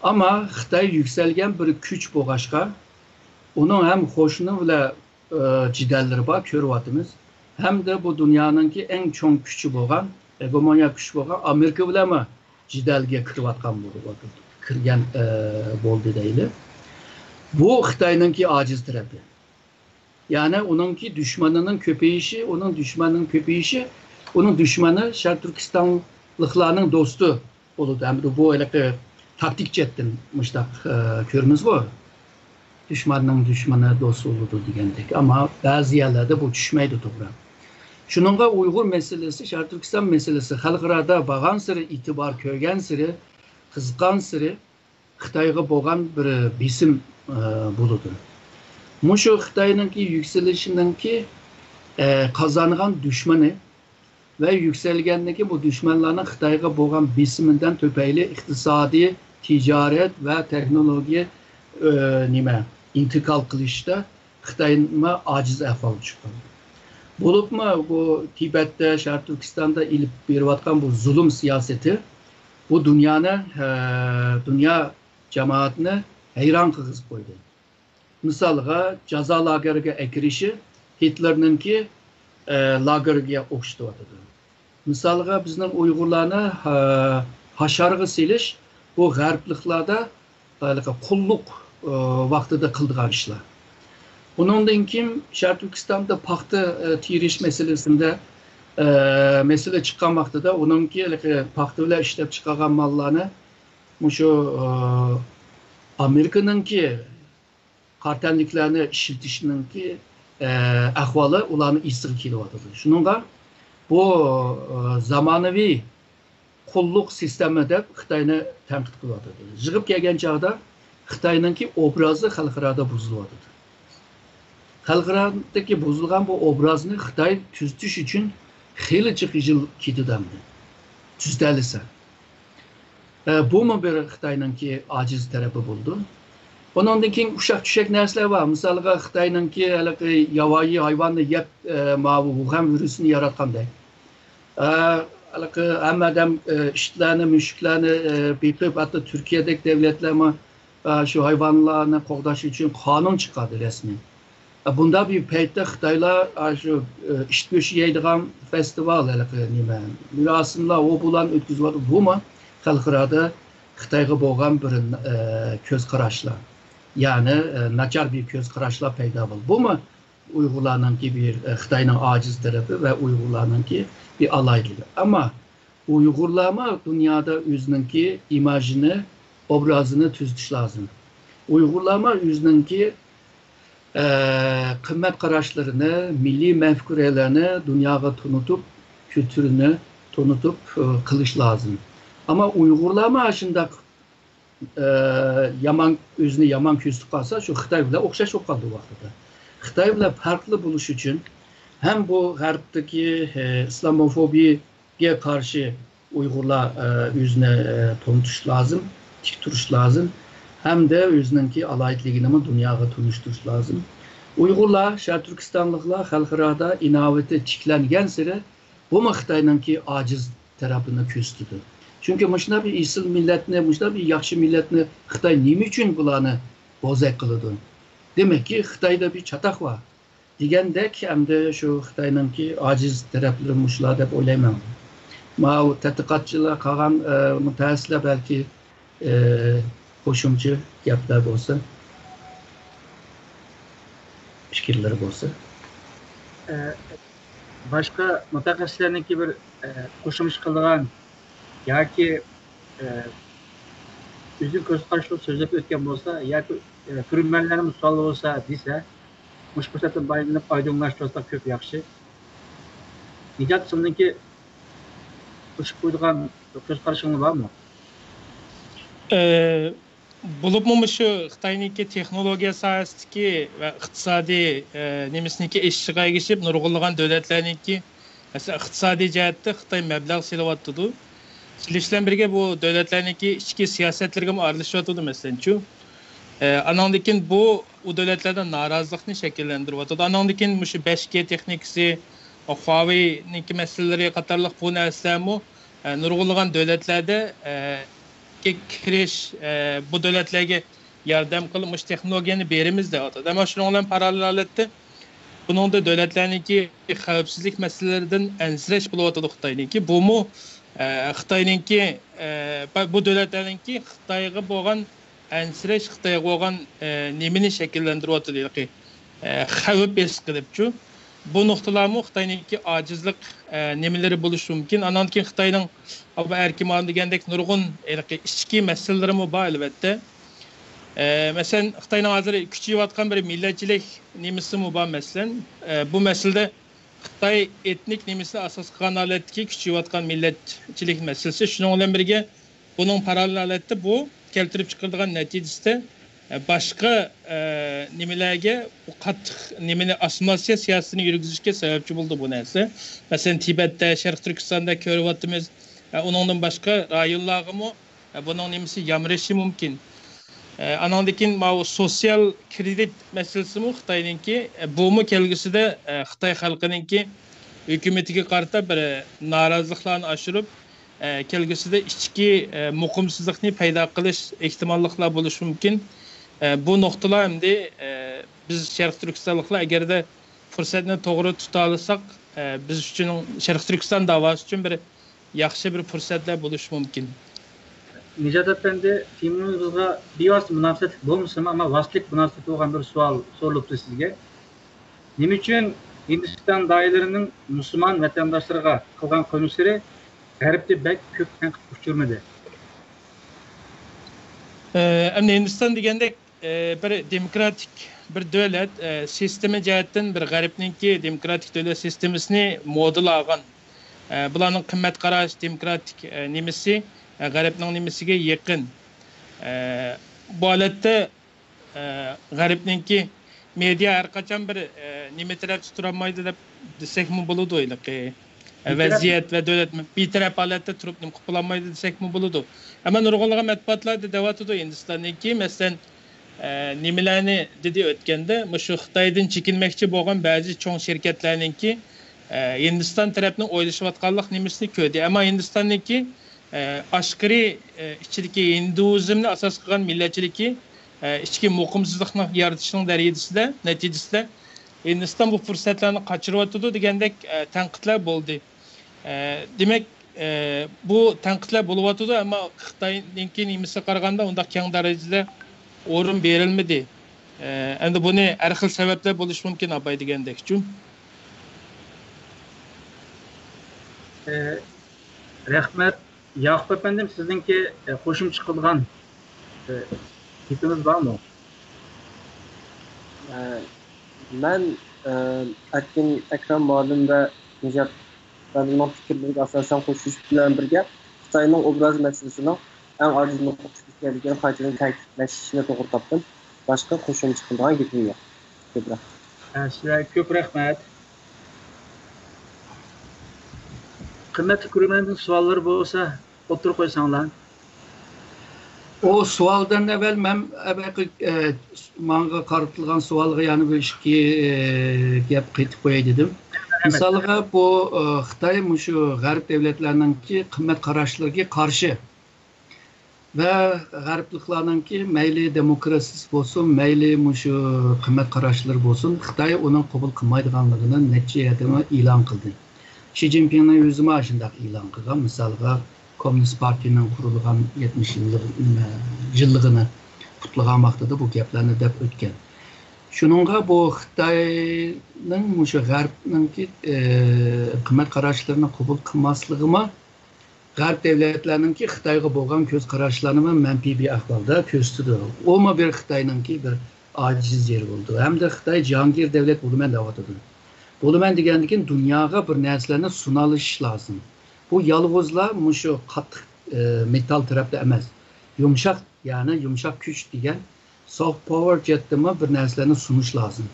ئەمما خىتاي يۈكسەلگەن بىر كۈچ بولغاچقا، ئۇنىڭ ھەم قوشنا بىلەن، ئە، جېدەللىرى بار، كۆرۈۋاتىمىز. ھەمدە بۇ دۇنيانىڭكى ئەڭ چوڭ كۈچى بولغان، ھېگېمونىيە كۈچى بولغان ئامېرىكا بىلەنمۇ جېدەلگە كىرىۋاتقان بولۇپ، كىرگەن، ئە، بولدى دەيلى. بۇ خىتاينىڭكى ئاجىز تەرىپى. يەنى ئۇنىڭكى دۈشمىنىنىڭ كۆپىيىشى، ئۇنىڭ دۈشمىنىنىڭ كۆپىيىشى، ئۇنىڭ دۈشمىنى شەرقىي تۈركىستانلىقلارنىڭ دوستى بولىدۇ. ئەمدى بۇ ھېلىقى تاكتىك جەھەتتىن مۇشۇنداق، ئە، كۆرىمىزغۇ. دۈشمەننىڭ دۈشمىنى دوست بولىدۇ دېگەندەك. ئەمما بەزى يەرلەردە بۇ چۈشمەيدۇ، توغرا. شۇنىڭغا ئۇيغۇر مەسىلىسى، شەرقىي تۈركىستان مەسىلىسى خەلقئارادا بارغانسېرى، ئېتىبار كۆرگەنسېرى، قىزىققانسېرى خىتايغا بولغان بىر بېسىم، ئە، بولىدۇ. مۇشۇ خىتاينىڭكى يۈكسىلىشىنىڭكى، ئە، قازانغان دۈشمىنى ۋە يۈكسەلگەندىكى بۇ دۈشمەنلەرنىڭ خىتايغا بولغان بېسىمىدىن تۈپەيلى ئىقتىسادىي، تىجارەت ۋە تېخنولوگىيە، ئە، نېمە، ئىنتىقال قىلىشتا خىتايمۇ ئاجىز ئەھۋالغا چۈشكەن. بولۇپمۇ بۇ تىبەتتە، شەرقىي تۈركىستاندا ئېلىپ بېرىۋاتقان بۇ زۇلۇم سىياسىتى بۇ دۇنيانى، ئە، دۇنيا جامائەتنى ھەيران قىلغۇزۇپ قويدى. مىسالغا، جازا لاگېرىگە ئەكىرىشى گىتلېرنىڭكى، ئە، لاگېرىگە ئوخشىتىۋاتىدۇ. مىسالغا، بىزنىڭ ئۇيغۇرلارنى، ھە، ھاشارغا سېلىش، بۇ غەربلىكلاردا ھېلىقى قۇللۇق، ئە، ۋاقتىدا قىلىدىغان ئىشلار. ئۇنىڭدىن كېيىن شەرقىي تۈركىستاندا پاختا، ئە، تېرىش مەسىلىسىندە، ئە، مەسىلە چىققان ۋاقتىدا ئۇنىڭكى ھېلىقى پاختا بىلەن ئىشلەپ چىقارغان ماللارنى مۇشۇ، ئە، ئامېرىكىنىڭكى قارا تەنلىكلەرنى ئىشلىتىشنىڭكى، ئە، ئەھۋالى ئۇلارنىڭ ئېسىگە كېلىۋاتىدۇ. شۇنىڭغا بۇ، ئە، زامانىۋى قۇللۇق سىستېما دەپ خىتاينى تەنقىد قىلىۋاتىدۇ. يىغىپ كەلگەن چاغدا خىتاينىڭكى ئوبرازى خەلقئارادا بۇزۇلۇۋاتىدۇ. خەلقئارادىكى بۇزۇلغان بۇ ئوبرازنى خىتاي تۈزىتىش ئۈچۈن خېلى جىق يىل كېتىدۇ ئەمدى. تۈزىتەلىسە. ئە، بۇمۇ بىر خىتاينىڭكى ئاجىز تەرىپى بولىدۇ. ئۇنىڭدىن كېيىن ئۇششاق چۈشەك نەرسىلەر بار. مىسالغا، خىتاينىڭكى ھېلىقى ياۋايى ھايۋاننى يەپ، ئە، ماۋۇ ۋۇخەن ۋىرۇسىنى ياراتقاندەك. ئە، ھېلىقى ھەممە ئادەم، ئە، ئىتلارنى، مۈشۈكلەرنى، ئە، بېقىپ، ھەتتا تۈركىيەدەك دۆلەتلەرمۇ، ئە، شۇ ھايۋانلارنى قوغداش ئۈچۈن قانۇن چىقاردى رەسمىي. ئە، بۇنداق بىر پەيتتە خىتايلار، ئە، شۇ، ئە، ئىت گۆشى يەيدىغان فېستىۋال، ھېلىقى نېمە، مۇراسىملار، ئۇ بۇلارنى ئۆتكۈزۈۋاتىدۇ. بۇمۇ خەلقئارادا خىتايغا بولغان بىر، ئە، كۆز قاراشلار. يەنى، ئە، ناچار بىر كۆز قاراشلار پەيدا بولدى. بۇمۇ ئۇيغۇرلارنىڭكى بىر، ئە، خىتاينىڭ ئاجىز تەرىپى ۋە ئۇيغۇرلارنىڭكى بىر ئالاھىدىلىكى. ئەمما ئۇيغۇرلارمۇ دۇنيادا ئۆزىنىڭكى ئىماژىنى، ئوبرازىنى تۈزىتىش لازىم. ئۇيغۇرلارمۇ ئۆزىنىڭكى، ئە، قىممەت قاراشلىرىنى، مىللىي مەفكۇرىلەرنى دۇنياغا تونۇتۇپ، كۈلتۈرىنى تونۇتۇپ، ئە، قىلىش لازىم. ئەمما ئۇيغۇرلارمۇ ئاشۇنداق ئە، يامان، ئۆزىنى يامان كۆرسىتىپ قالسا، شۇ خىتاي بىلەن ئوخشاش بولۇپ قالدى ئۇ ۋاقتىدا. خىتاي بىلەن پەرقلىق بولۇش ئۈچۈن ھەم بۇ غەربتىكى، ئە، ئىسلاموفوبىيەگە قارشى ئۇيغۇرلار، ئە، ئۆزىنى، ئە، تونۇتۇش لازىم، تىك تۇرۇش لازىم، ھەمدە ئۆزىنىڭكى ئالاھىدىلىكىنىمۇ دۇنياغا تونۇشتۇرۇش لازىم. ئۇيغۇرلار، شەرقىي تۈركىستانلىقلار خەلقئارادا ئىناۋىتى تىكلەنگەنسېرى، بۇمۇ خىتاينىڭكى ئاجىز تەرەپىنى كۆرسىتىدۇ. چۈنكى مۇشۇنداق بىر ئېسىل مىللەتنى، مۇشۇنداق بىر ياخشى مىللەتنى خىتاي نېمە ئۈچۈن بۇلارنى بوزەك قىلىدۇ؟ دېمەككى، خىتايدا بىر چاتاق بار دېگەندەك، ئەمدى شۇ خىتاينىڭكى ئاجىز تەرەپلىرى مۇشۇلار دەپ ئويلايمەن. ماۋۇ تەتقىقاتچىلار، قالغان، ئە، مۇتەخەسسىسلەر بەلكى ئى، قوشۇمچە گەپلەر بولسا، پىكىرلىرى بولسا. ئە، باشقا مۇتەخەسسىسلەرنىڭكى بىر، ئە، قوشۇمچە قىلىدىغان ياكى ئۆزىنىڭ كۆز قارىشىنى سۆزلەپ ئۆتكەن بولسا ياكى كۆرۈرمەنلەرمۇ سوئال بولسا دېسە، مۇشۇ پۇرسەتتىن پايدىلىنىپ ئايدىڭلاشتۇرساق كۆپ ياخشى. نىجات، سىزنىڭكى قوشۇپ قويىدىغان كۆز قارىشىڭلار بارمۇ؟ بولۇپمۇ مۇشۇ خىتاينىڭكى تېخنولوگىيە ساھەسىدىكى ۋە ئىقتىسادىي نېمىسىنىڭكى ئېشىشىغا ئەگىشىپ نۇرغۇنلىغان دۆلەتلەرنىڭكى، مەسىلەن، ئىقتىسادىي جەھەتتە خىتاي مەبلەغ سېلىۋاتىدۇ. سېلىش بىلەن بىرگە بۇ دۆلەتلەرنىڭكى ئىچكى سىياسەتلىرىگىمۇ ئارىلىشىۋاتىدۇ، مەسىلەنچۇ. ئاناڭدىن كېيىن بۇ ئۇ دۆلەتلەردە نارازىلىقنى شەكىللەندۈرۈۋاتىدۇ. ئاناڭدىن كېيىن مۇشۇ بەش گې تېخنىكىسى، خۇاۋېينىڭكى مەسىلىلىرى قاتارلىق بۇ نەرسىلەرمۇ نۇرغۇنلىغان دۆلەتلەردە كىرىش، بۇ دۆلەتلەرگە ياردەم قىلىپ مۇشۇ تېخنولوگىيەنى بېرىمىز دەۋاتىدۇ. ئەمما شۇنىڭ بىلەن پاراللېل ھالەتتە بۇنىڭدا دۆلەتلەرنىڭكى خەۋپسىزلىك مەسىلىلىرىدىن ئەنسىرەش بولۇۋاتىدۇ خىتاينىڭكى. بۇمۇ خىتاينىڭكى، بۇ دۆلەتلەرنىڭكى خىتايغا بولغان ئەنسىرەش، خىتايغا بولغان نېمىنى شەكىللەندۈرۈۋاتىدۇ، ھېلىقى خەۋپ ھېس قىلىپچۇ. بۇ نۇقتىلارمۇ خىتاينىڭكى ئاجىزلىق نېمىلىرى بولۇشى مۇمكىن. ئانان كېيىن خىتاينىڭ ئەركىن مالىم دېگەندەك نۇرغۇن ھېلىقى ئىچكى مەسىلىلىرىمۇ بار، ئەلۋەتتە. مەسىلەن، خىتاينىڭ ھازىر كۈچىيىۋاتقان بىر مىللەتچىلىك نېمىسىمۇ بار، مەسىلەن. بۇ مەسىلىدە خىتاي ئېتنىك نېمىسىنى ئاساس قىلغان ھالەتتىكى كۈچىيىۋاتقان مىللەتچىلىك مەسىلىسى. شۇنىڭ بىلەن بىرگە، بۇنىڭ پاراللېل ھالەتتە بۇ كەلتۈرۈپ چىقىرىدىغان نەتىجىسىدە باشقا نېمىلەرگە قاتتىق نېمىنى، ئاسسىمىلياتسىيە سىياسىتىنى يۈرگۈزۈشكە سەۋەبچى بولىدۇ بۇ نەرسە. مەسىلەن، تىبەتتە، شەرقىي تۈركىستاندا كۆرۈۋاتىمىز. ئۇنىڭدىن باشقا رايونلارغىمۇ بۇنىڭ نېمىسى يامرىشى مۇمكىن. ئاناندىن كېيىن ماۋۇ سوتسىيال كرېدىت مەسىلىسىمۇ خىتاينىڭكى، بۇمۇ كەلگۈسىدە خىتاي خەلقىنىڭكى ھۆكۈمىتىگە قارىتا بىر نارازىلىقلارنى ئاشۇرۇپ، كەلگۈسىدە ئىچكى مۇقىمسىزلىقنى پەيدا قىلىش ئېھتىماللىقلار بولۇشى مۇمكىن. بۇ نۇقتىلار ئەمدى بىز شەرقىي تۈركىستانلىقلار ئەگەردە پۇرسەتنى توغرا تۇتالىساق، بىز ئۈچۈن، شەرقىي تۈركىستان داۋاسى ئۈچۈن بىر ياخشى بىر پۇرسەتلەر بولۇشى مۇمكىن. نىجات ئەپەندى، تېمىمىزغا بىۋاسىتە مۇناسىۋەتلىك بولمىسىمۇ، ئەمما ۋاسىتىلىك مۇناسىۋەتلىك بولغان بىر سوئال سورۇلۇپتۇ سىزگە. نېمە ئۈچۈن ھىندىستان دائىرىلىرىنىڭ مۇسۇلمان ۋەتەنداشلىرىغا قىلغان قىلمىشلىرى غەربتە بەك كۆپ تەنقىدكە ئۇچرىمىدى؟ ئەمدى ھىندىستان دېگەندەك بىر دېموكراتىك بىر دۆلەت، سىستېما جەھەتتىن بىر غەربنىڭكى دېموكراتىك دۆلەت سىستېمىسىنى مودېل ئالغان. بۇلارنىڭ قىممەت قاراش، دېموكراتىك نېمىسى غەربنىڭ نېمىسىگە يېقىن. بۇ ھالەتتە غەربنىڭكى مېدىيا ھەر قاچان بىر نېمە تەرەپتە تۇرالمايدۇ دەپ دېسەكمۇ بولىدۇ، ھېلىقى ۋەزىيەت ۋە دۆلەت بىتەرەپ ھالەتتە تۇرۇپ نېمە قىلىپ بولالمايدۇ دېسەكمۇ بولىدۇ. ئەمما نۇرغۇنلىغان مەتبۇئاتلاردا دەۋاتىدۇ، ھىندىستاننىڭكى، مەسىلەن، نېمىلەرنى دېدى ئۆتكەندە، مۇشۇ خىتايدىن چېكىنمەكچى بولغان بەزى چوڭ شىركەتلەرنىڭكى ھىندىستان تەرەپنىڭ ئويلىشىۋاتقانلىق نېمىسىنى كۆردى. ئەمما ھىندىستاننىڭكى ئاشكىرى ئىچىدىكى ھىندۇئىزمنى ئاساس قىلغان مىللەتچىلىكى، ئىچكى مۇقىمسىزلىقنى يارىتىشنىڭ دەرىجىسىدە، نەتىجىسىدە ھىندىستان بۇ پۇرسەتلەرنى قاچۇرۇۋاتىدۇ دېگەندەك تەنقىدلەر بولدى. دېمەك، بۇ تەنقىدلەر بولۇۋاتىدۇ، ئەمما خىتاينىڭكى نېمىسىگە قارىغاندا ئۇنداق كەڭ دەرىجىدە ئورۇن بېرىلمىدى. ئەمدى بۇنى ھەر خىل سەۋەبلەر بولۇشى مۇمكىن، ئاباي دېگەندەكچۇ. رەھمەت. ياقۇپ ئەپەندىم، سىزنىڭكى قوشۇمچە قىلىدىغان گېپىڭىز بارمۇ؟ مەن ئەركىن ئەكرەم مۇئەللىم ۋە نىجات مۇئەللىمنىڭ پىكىرلىرىگە ئاساسەن قوشۇلۇش بىلەن بىرگە، خىتاينىڭ ئوبراز مەسىلىسىنىڭ ئەڭ ئاجىز نۇقتىسى ئىكەنلىكىنى قايتىدىن تەكىتلەشنى توغرا تاپتىم. باشقا قوشۇمچە قىلىدىغان گېپىم يوق. كۆپ رەھمەت. سىلەرگە كۆپ رەھمەت. قىممەتلىك كۆرۈرمەنلەرنىڭ سوئاللىرى بولسا ئوتتۇرىغا قويساڭلار. ئۇ سوئالدىن ئەۋۋەل مەن ماڭا قارىتىلغان سوئالغا يەنە بىر ئىككى گەپ قېتىپ قوياي دېدىم. مىسالغا، بۇ خىتاي مۇشۇ غەرب دۆلەتلەرنىڭكى قىممەت قاراشلىرىغا قارشى ۋە غەربلىكلەرنىڭكى مەيلى دېموكراتىيىسى بولسۇن، مەيلى مۇشۇ قىممەت قاراشلىرى بولسۇن، خىتاي ئۇنى قوبۇل قىلمايدىغانلىقىنى نەچچە يەردىن ئېلان قىلدى. شى جىنپىڭنىڭ ئۆزىمۇ ئاشۇنداق ئېلان قىلغان. مىسالغا، كوممۇنىست پارتىيىنىڭ قۇرۇلغان يەتمىش يىللىق، نېمە، يىللىقىنى قۇتلىغان ۋاقتىدا بۇ گەپلەرنى دەپ ئۆتكەن. شۇنىڭغا بۇ خىتاينىڭ مۇشۇ غەربنىڭكى، ئى، قىممەت قاراشلىرىنى قوبۇل قىلماسلىقىمۇ غەرب دۆلەتلەرنىڭكى خىتايغا بولغان كۆز قاراشلىرىنىمۇ مەنپىي بىر ئەھۋالدا كۆرسىتىدۇ. ئۇمۇ بىر خىتاينىڭكى بىر ئاجىز يېرى بولىدۇ. ھەمدە خىتاي جاھانگىر دۆلەت بولىمەن دەۋاتىدۇ. بولىمەن دېگەندىن كېيىن دۇنياغا بىر نەرسىلەرنى سۇنالىشى لازىم. بۇ يالغۇزلا مۇشۇ قاتتىق، ئە، مېتال تەرەپتە ئەمەس. يۇمشاق، يەنى يۇمشاق كۈچ دېگەن سوفت پاۋېر جەھەتتىمۇ بىر نەرسىلەرنى سۇنۇش لازىم.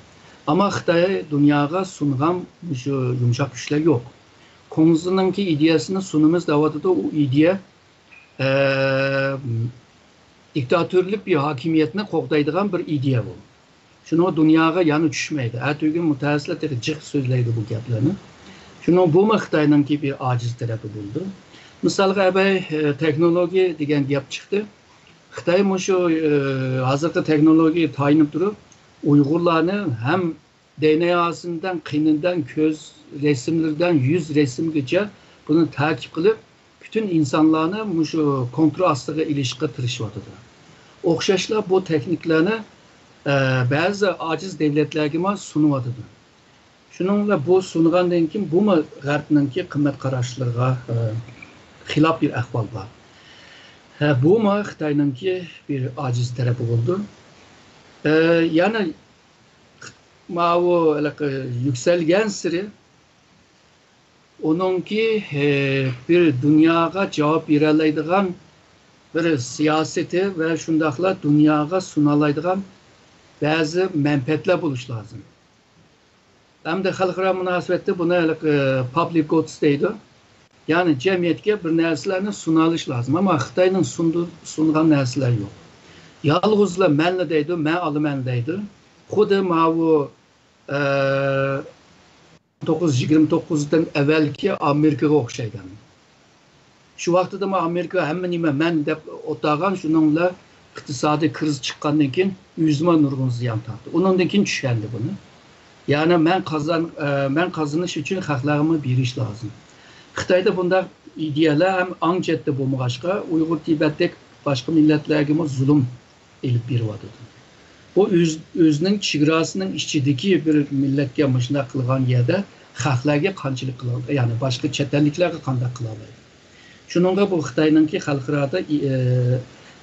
ئەمما خىتاي دۇنياغا سۇنغان مۇشۇ يۇمشاق كۈچلەر يوق. كۇڭزىنىڭكى ئىدىيەسىنى سۇنىمىز دەۋاتىدۇ. ئۇ ئىدىيە، ئە، دىكتاتورلۇق بىر ھاكىمىيەتنى قوغدايدىغان بىر ئىدىيە بۇ. شۇنىڭغا دۇنياغا يەنە چۈشمەيدۇ. ئەتىگۈن مۇتەخەسسىسلەر تېخى جىق سۆزلەيدۇ بۇ گەپلەرنى. شۇنىڭ بۇمۇ خىتاينىڭكى بىر ئاجىز تەرىپى بولىدۇ. مىسالغا، ئەبەي، ئە، تېخنولوگىيە دېگەن گەپ چىقتى. خىتاي مۇشۇ، ئە، ھازىرقى تېخنولوگىيەگە تايىنىپ تۇرۇپ، ئۇيغۇرلارنى ھەم دېئېنئېسىدىن، قېنىدىن، كۆز رەسىملىرىدىن، يۈز رەسىمگىچە بۇنى تەكىپ قىلىپ، پۈتۈن ئىنسانلارنى مۇشۇ كونترول ئاستىغا ئېلىشقا تىرىشىۋاتىدۇ. ئوخشاشلا بۇ تېخنىكىلارنى، ئە، بەزى ئاجىز دۆلەتلەرگىمۇ سۇنۇۋاتىدۇ. شۇنىڭ بىلەن بۇ سۇنغاندىن كېيىن بۇمۇ غەربنىڭكى قىممەت قاراشلىرىغا، ئە، خىلاپ بىر ئەھۋال بار. ھە، بۇمۇ خىتاينىڭكى بىر ئاجىز تەرىپى بولىدۇ. ئە، يەنە ماۋۇ ھېلىقى يۈكسەلگەنسېرى ئۇنىڭكى، ئە، بىر دۇنياغا جاۋاب بېرەلەيدىغان بىر سىياسىتى ۋە شۇنداقلا دۇنياغا سۇنالايدىغان بەزى مەنپەئەتلەر بولۇشى لازىم. ھەمدە خەلقئارا مۇناسىۋەتتە بۇنى ھېلىقى پابلىك گۇدس دەيدۇ. يەنى جەمئىيەتكە بىر نەرسىلەرنى سۇنالىش لازىم. ئەمما خىتاينىڭ سۇندۇ-، سۇنغان نەرسىلەر يوق. يالغۇزلا مەنلا دەيدۇ، مەن ئالىمەن دەيدۇ. خۇددى ماۋۇ، ئە، توققۇز يۈز يىگىرمە توققۇزدىن ئەۋۋەلكى ئامېرىكىغا ئوخشايدۇ. شۇ ۋاقتىدىمۇ ئامېرىكا ھەممە نېمە مەن دەپ ئولتۇرغان، شۇنىڭ بىلەن ئىقتىسادىي كىرىز چىققاندىن كېيىن ئۆزىمۇ نۇرغۇن زىيان تارتتى. ئۇنىڭدىن كېيىن چۈشەندى بۇنى. يەنى مەن قازان-، ئە، مەن قازىنىش ئۈچۈن خەقلەرگىمۇ بېرىش لازىم. خىتايدا بۇنداق ئىدىيەلەر ھەم ئاڭ جەھەتتە بولمىغاچقا، ئۇيغۇر، تىبەتتەك باشقا مىللەتلەرگىمۇ زۇلۇم ئېلىپ بېرىۋاتىدۇ. بۇ ئۆز-، ئۆزىنىڭ چېگراسىنىڭ ئىچىدىكى بىر مىللەتكە مۇشۇنداق قىلغان يەردە خەقلەرگە قانچىلىك قىلالايدۇ؟ يەنى باشقا چەت ئەللىكلەرگە قانداق قىلالايدۇ؟ شۇنىڭغا بۇ خىتاينىڭكى خەلقئارادا ئى-،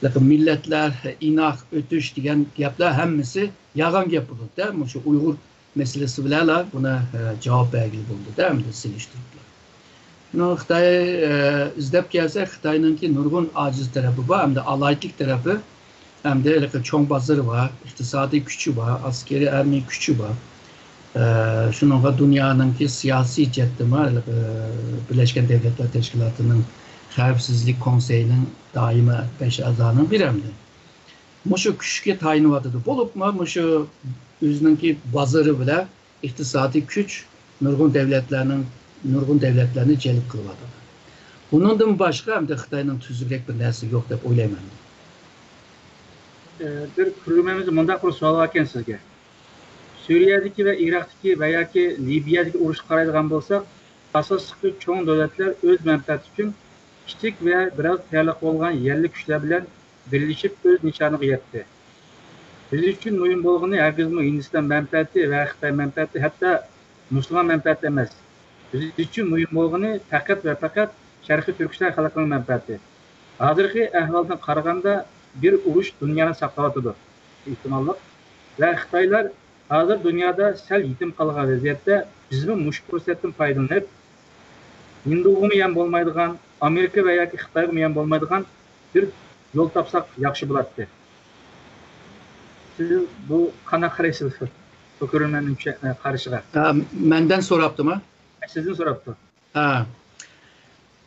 ئى، مىللەتلەر ئىناق ئۆتۈش دېگەن گەپلەر ھەممىسى يالغان گەپ بولىدۇ-دە. مۇشۇ ئۇيغۇر مەسىلىسى بىلەنلا بۇنى، ئە، جاۋاب بەرگىلى بولىدۇ-دە، ئەمدى سېلىشتۇرۇپ. شۇنىڭ خىتاي، ئە، ئىزدەپ كەلسە، خىتاينىڭكى نۇرغۇن ئاجىز تەرىپى بار، ئەمدى ئالاھىدىلىك تەرىپى، ئەمدى ھېلىقى چوڭ بازىرى بار، ئىقتىسادىي كۈچى بار، ئەسكىرىي ئارمىيە كۈچى بار. ئە، شۇنىڭغا دۇنيانىڭكى سىياسىي جەھەتتىمۇ، ھېلىقى بىرلەشكەن دەۋلەتلەر تەشكىلاتىنىڭ خەۋپسىزلىك كونسېيىنىڭ دائىمىي بەش ئەزانىڭ بىرى ئەمدى. مۇشۇ كۈچكە تايىنىۋاتىدۇ. بولۇپمۇ مۇشۇ ئۆزىنىڭكى بازىرى بىلەن ئىقتىسادىي كۈچ نۇرغۇن دۆلەتلەرنىڭ، نۇرغۇن دۆلەتلەرنى جەلپ قىلىۋاتىدۇ. بۇنىڭدىن باشقا ئەمدى خىتاينىڭ تۈزۈكرەك بىر نەرسە يوق دەپ ئويلايمەن. ئە، بىر كۆرۈرمەنىمىز مۇنداق بىر سوئال باركەن سىزگە. سۈرىيەدىكى ۋە ئىراقتىكى ۋە ياكى لىۋىيەدىكى ئۇرۇشقا قارايدىغان بولساق، ئاساسلىقى چوڭ دۆلەتلەر ئۆز مەنپەئەتى ئۈچۈن كىچىك ۋە بىراز تەييارلىقى بولغان يەرلىك كۈچلەر بىلەن بىرلىشىپ ئۆز نىشانىغا يەتتى. بىز ئۈچۈن مۇھىم بولغىنى ھەرگىزمۇ ھىندىستان مەنپەئەتى ۋە خىتاي مەنپەئەتى، ھەتتا مۇسۇلمان مەنپەئەتى ئەمەس. بىز ئۈچۈن مۇھىم بولغىنى پەقەت ۋە پەقەت شەرقىي تۈركىستان خەلقىنىڭ مەنپەئەتى. ھازىرقى ئەھۋالدىن قارىغاندا، بىر ئۇرۇش دۇنيانى ساقلاۋاتىدۇ. ئېھتىماللىق. ۋە خىتايلار ھازىر دۇنيادا سەل يېتىم قالغان ۋەزىيەتتە، بىزمۇ مۇشۇ پۇرسەتتىن پايدىلىنىپ، ھىندىغىمۇ يەم بولمايدىغان، ئامېرىكا ۋە ياكى خىتايغىمۇ يەم بولمايدىغان بىر يول تاپساق ياخشى بولاتتى. سىز بۇ قانداق قارايسىز بۇ كۆرۈرمەننىڭ چۈشە-، قارىشىغا؟ ھە، مەندىن سوراپتىما؟ سىزدىن سوراپتۇ. ھە.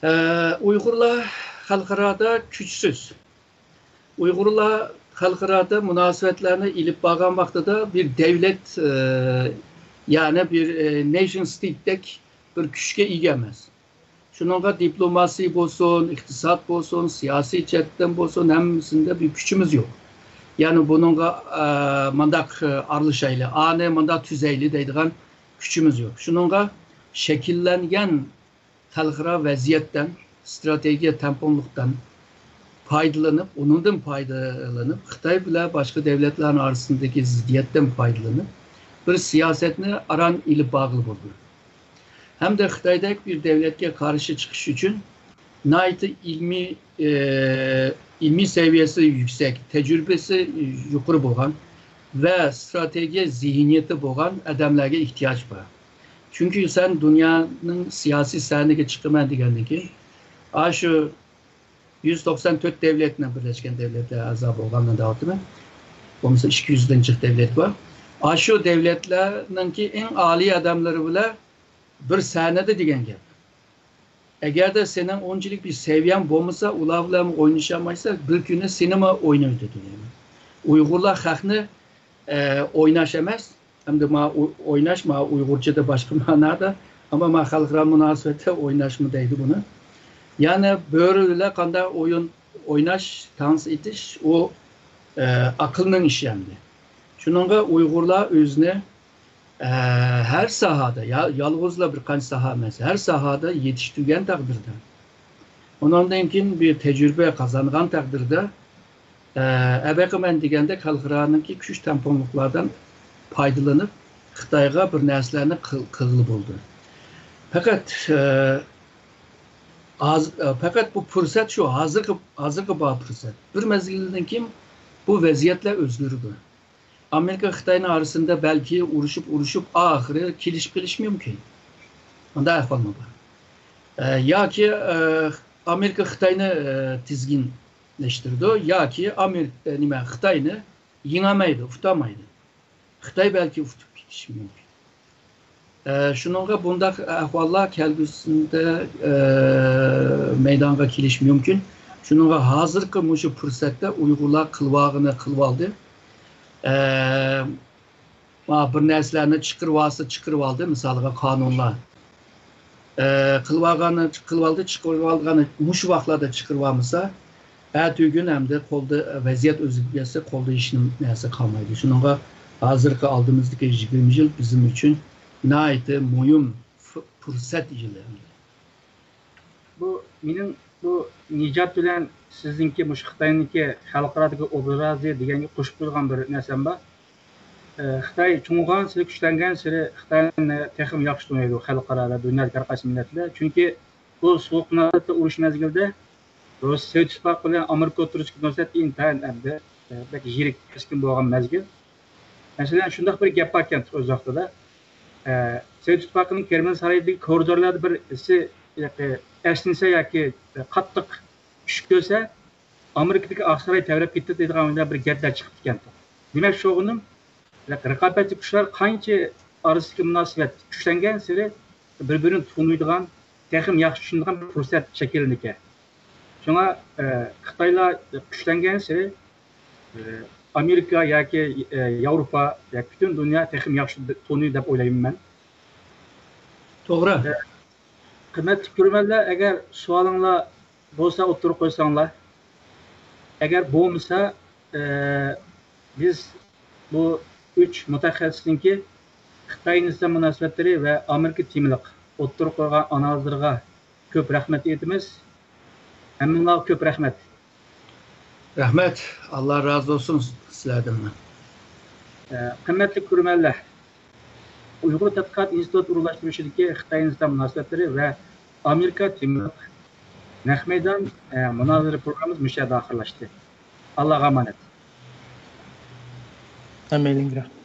ئە، ئۇيغۇرلار خەلقئارادا كۈچسىز. ئۇيغۇرلار خەلقئارادا مۇناسىۋەتلەرنى ئېلىپ بارغان ۋاقتىدا بىر دەۋلەت، ئە، يەنى بىر، ئە، نېشن ستېيتتەك بىر كۈچكە ئىگە ئەمەس. شۇنىڭغا دىپلوماسىيە بولسۇن، ئىقتىساد بولسۇن، سىياسىي جەھەتتىن بولسۇن، ھەممىسىندە بىر كۈچىمىز يوق. يەنى بۇنىڭغا، ئە، مۇنداق، ئە، ئارىلىشايلى، ئانى مۇنداق تۈزەيلى دەيدىغان كۈچىمىز يوق. شۇنىڭغا شەكىللەنگەن خەلقئارا ۋەزىيەتتىن، ستراتېگىيە تەڭپۇڭلۇقتىن پايدىلىنىپ، ئۇنىڭدىن پايدىلىنىپ، خىتاي بىلەن باشقا دۆلەتلەرنىڭ ئارىسىندىكى زىددىيەتتىن پايدىلىنىپ، بىر سىياسەتنى ئاران ئېلىپ بارغىلى بولىدۇ. ھەمدە خىتايدەك بىر دۆلەتكە قارشى چىقىش ئۈچۈن ناھايىتى ئىلمىي، ئىلمىي سەۋىيەسى يۈكسەك، تەجرىبىسى يۇقىرى بولغان ۋە ستراتېگىيە زېھنىيىتى بولغان ئادەملەرگە ئېھتىياج بار. چۈنكى سەن دۇنيانىڭ سىياسىي سەھنىگە چىقىمەن دېگەندىن كېيىن، ئاشۇ يۈز توقسان تۆت دەۋلەتنىڭ، بىرلەشكەن دەۋلەتلەر ئەزا بولغانلىقىنى دەۋاتىمەن. بولمىسا ئىككى يۈزدىن جىق دەۋلەت بار. ئاشۇ دەۋلەتلەرنىڭكى ئەڭ ئالىي ئادەملىرى بىلەن بىر سەھنىدە دېگەن گەپ. ئەگەردە سېنىڭ ئۇنچىلىك بىر سەۋىيەڭ بولمىسا، ئۇلار بىلەن ئوينىشالمايسەن، بىر كۈنى سېنىمۇ ئوينايدۇ دېگەن. ئۇيغۇرلار خەقنى، ئە، ئويناش ئەمەس، ئەمدى ما ئو-، ئويناش، ما ئۇيغۇرچىدا باشقا مەنادا، ئەمما ما خەلقئارا مۇناسىۋەتتە ئويناشمۇ دەيدۇ بۇنى. يەنى بۆرە بىلەن قانداق ئويۇن ئويناش، تانس ئېتىش، ئۇ، ئە، ئەقىلنىڭ ئىشى ئەمدى. شۇنىڭغا ئۇيغۇرلار ئۆزىنى، ئە، ھەر ساھەدە، يا-، يالغۇزلا بىر قانچە ساھە ئەمەس، ھەر ساھەدە يېتىشتۈرگەن تەقدىردە، ئۇنىڭدىن كېيىن بىر تەجرىبە قازانغان تەقدىردە، ئە، ئەبەقە مەن دېگەندەك خەلقئارانىڭكى كۈچ تەڭپۇڭلۇقلاردىن پايدىلىنىپ، خىتايغا بىر نەرسىلەرنى قىل-، قىلغىلى بولىدۇ. پەقەت، ئە، ھاز-، ئە، پەقەت بۇ پۇرسەت شۇ، ھازىرقى، ھازىرقى بار پۇرسەت. بىر مەزگىلدىن كېيىن بۇ ۋەزىيەتلەر ئۆزگىرىدۇ. ئامېرىكا خىتاينىڭ ئارىسىدا بەلكى ئۇرۇشۇپ، ئۇرۇشۇپ، ئاخىرى كېلىشىپ قېلىشى مۇمكىن. مۇنداق ئەھۋالمۇ بار. ئە، ياكى، ئە، ئامېرىكا خىتاينى، ئە، تىزگىنلەشتۈرىدۇ، ياكى ئامېرىكا، ئە، نېمە، خىتاينى يېڭەلمەيدۇ، ئۇتالمايدۇ. خىتاي بەلكى ئۇتۇپ كېتىشى مۇمكىن. ئە، شۇنىڭغا بۇنداق ئەھۋاللار كەلگۈسىدە، ئە، مەيدانغا كېلىشى مۇمكىن. شۇنىڭغا ھازىرقى مۇشۇ پۇرسەتتە ئۇيغۇرلار قىلىۋالغىنى قىلىۋالدى. ئە، ما بىر نەرسىلەرنى چىقىرىۋالسا چىقىرىۋالدى، مىسالغا قانۇنلار. ئە، قىلىۋالغاننى قىلىۋالدى، چىقىرىۋالغاننى مۇشۇ ۋاقىتلاردا چىقىرىۋالمىسا، ئەتىگۈن ئەمدى قولدا ۋەزىيەت ئۆزگەرسە، قولدا ھېچ نەرسە قالمايدۇ. شۇنىڭغا ھازىرقى ئالدىمىزدىكى يىگىرمە يىل بىزىم ئۈچۈن ناھايىتى مۇھىم ف-، پۇرسەت يىلى. بۇ مېنىڭ بۇ نىجات بىلەن سىزنىڭكى مۇشۇ خىتاينىڭكى خەلقئارادىكى ئوبرازى دېگەنگە قوشۇپ قويىدىغان بىر نەرسەم بار. ئە، خىتاي چوڭىغانسېرى، كۈچلەنگەنسېرى خىتاينى تېخىمۇ ياخشى تونۇيدۇ خەلقئارادا، دۇنيادىكى ھەر قايسى مىللەتلەر. چۈنكى بۇ سوغۇق مۇناسىۋەتتە ئۇرۇش مەزگىلىدە روس-، سوۋېت ئىتتىپاقى بىلەن ئامېرىكا ئوتتۇرىسىدىكى مۇناسىۋەت ئىنتايىن ئەمدى، ئە، بەك يىرىك، كەسكىن بولغان مەزگىل. مەسىلەن، شۇنداق بىر گەپ باركەن ئۆز ۋاقتىدا. ئە، سوۋېت ئىتتىپاقىنىڭ كرېمىل سارىيىدىكى كورىدورلاردا بىرسى ياكى ئەسنىسە ياكى قاتتىق كۈچ كۆرسە، ئامېرىكىدىكى ئاق ساراي تەۋرەپ كېتىدۇ دەيدىغان بىر گەپلەر چىقىپتىكەن. دېمەك، شۇغىنىم، رىقابەتچى كۈچلەر قانچە ئارىسىدىكى مۇناسىۋەت كۈچلەنگەنسېرى بىر-بىرىنى تونۇيدىغان، تېخىمۇ ياخشى چۈشىنىدىغان بىر پۇرسەت شەكىللىنىدىكەن. شۇڭا، ئە، خىتايلار كۈچلەنگەنسېرى، ئە، ئامېرىكا ياكى، ئە، ياۋروپا ياكى پۈتۈن دۇنيا تېخىمۇ ياخشى تونۇيدۇ دەپ ئويلايمەن مەن. توغرا. ئە، قىممەتلىك كۆرۈرمەنلەر، ئەگەر سوئالىڭلار بولسا ئوتتۇرىغا قويساڭلار. ئەگەر بولمىسا، ئە، بىز بۇ ئۈچ مۇتەخەسسىسنىڭكى خىتاي ھىندىستان مۇناسىۋەتلىرى ۋە ئامېرىكا تېمىلىق ئوتتۇرىغا قويغان ئانالىزلىرىغا كۆپ رەھمەت ئېيتىمىز. ھەممىڭلارغا كۆپ رەھمەت. رەھمەت. ئاللا رازى بولسۇن سىلەردىنمۇ. ئە، قىممەتلىك كۆرۈرمەنلەر، ئۇيغۇر تەتقىقات ئىنستىتۇت ئورۇنلاشتۇرۇشىدىكى خىتاي ھىندىستان مۇناسىۋەتلىرى ۋە ئامېرىكا تېمىلىق نەق مەيدان، ئە، مۇنازىرە پروگراممىمىز مۇشۇ يەردە ئاخىرلاشتى. ئاللاغا ئامانەت. ھەممەيلەنگە رەھمەت.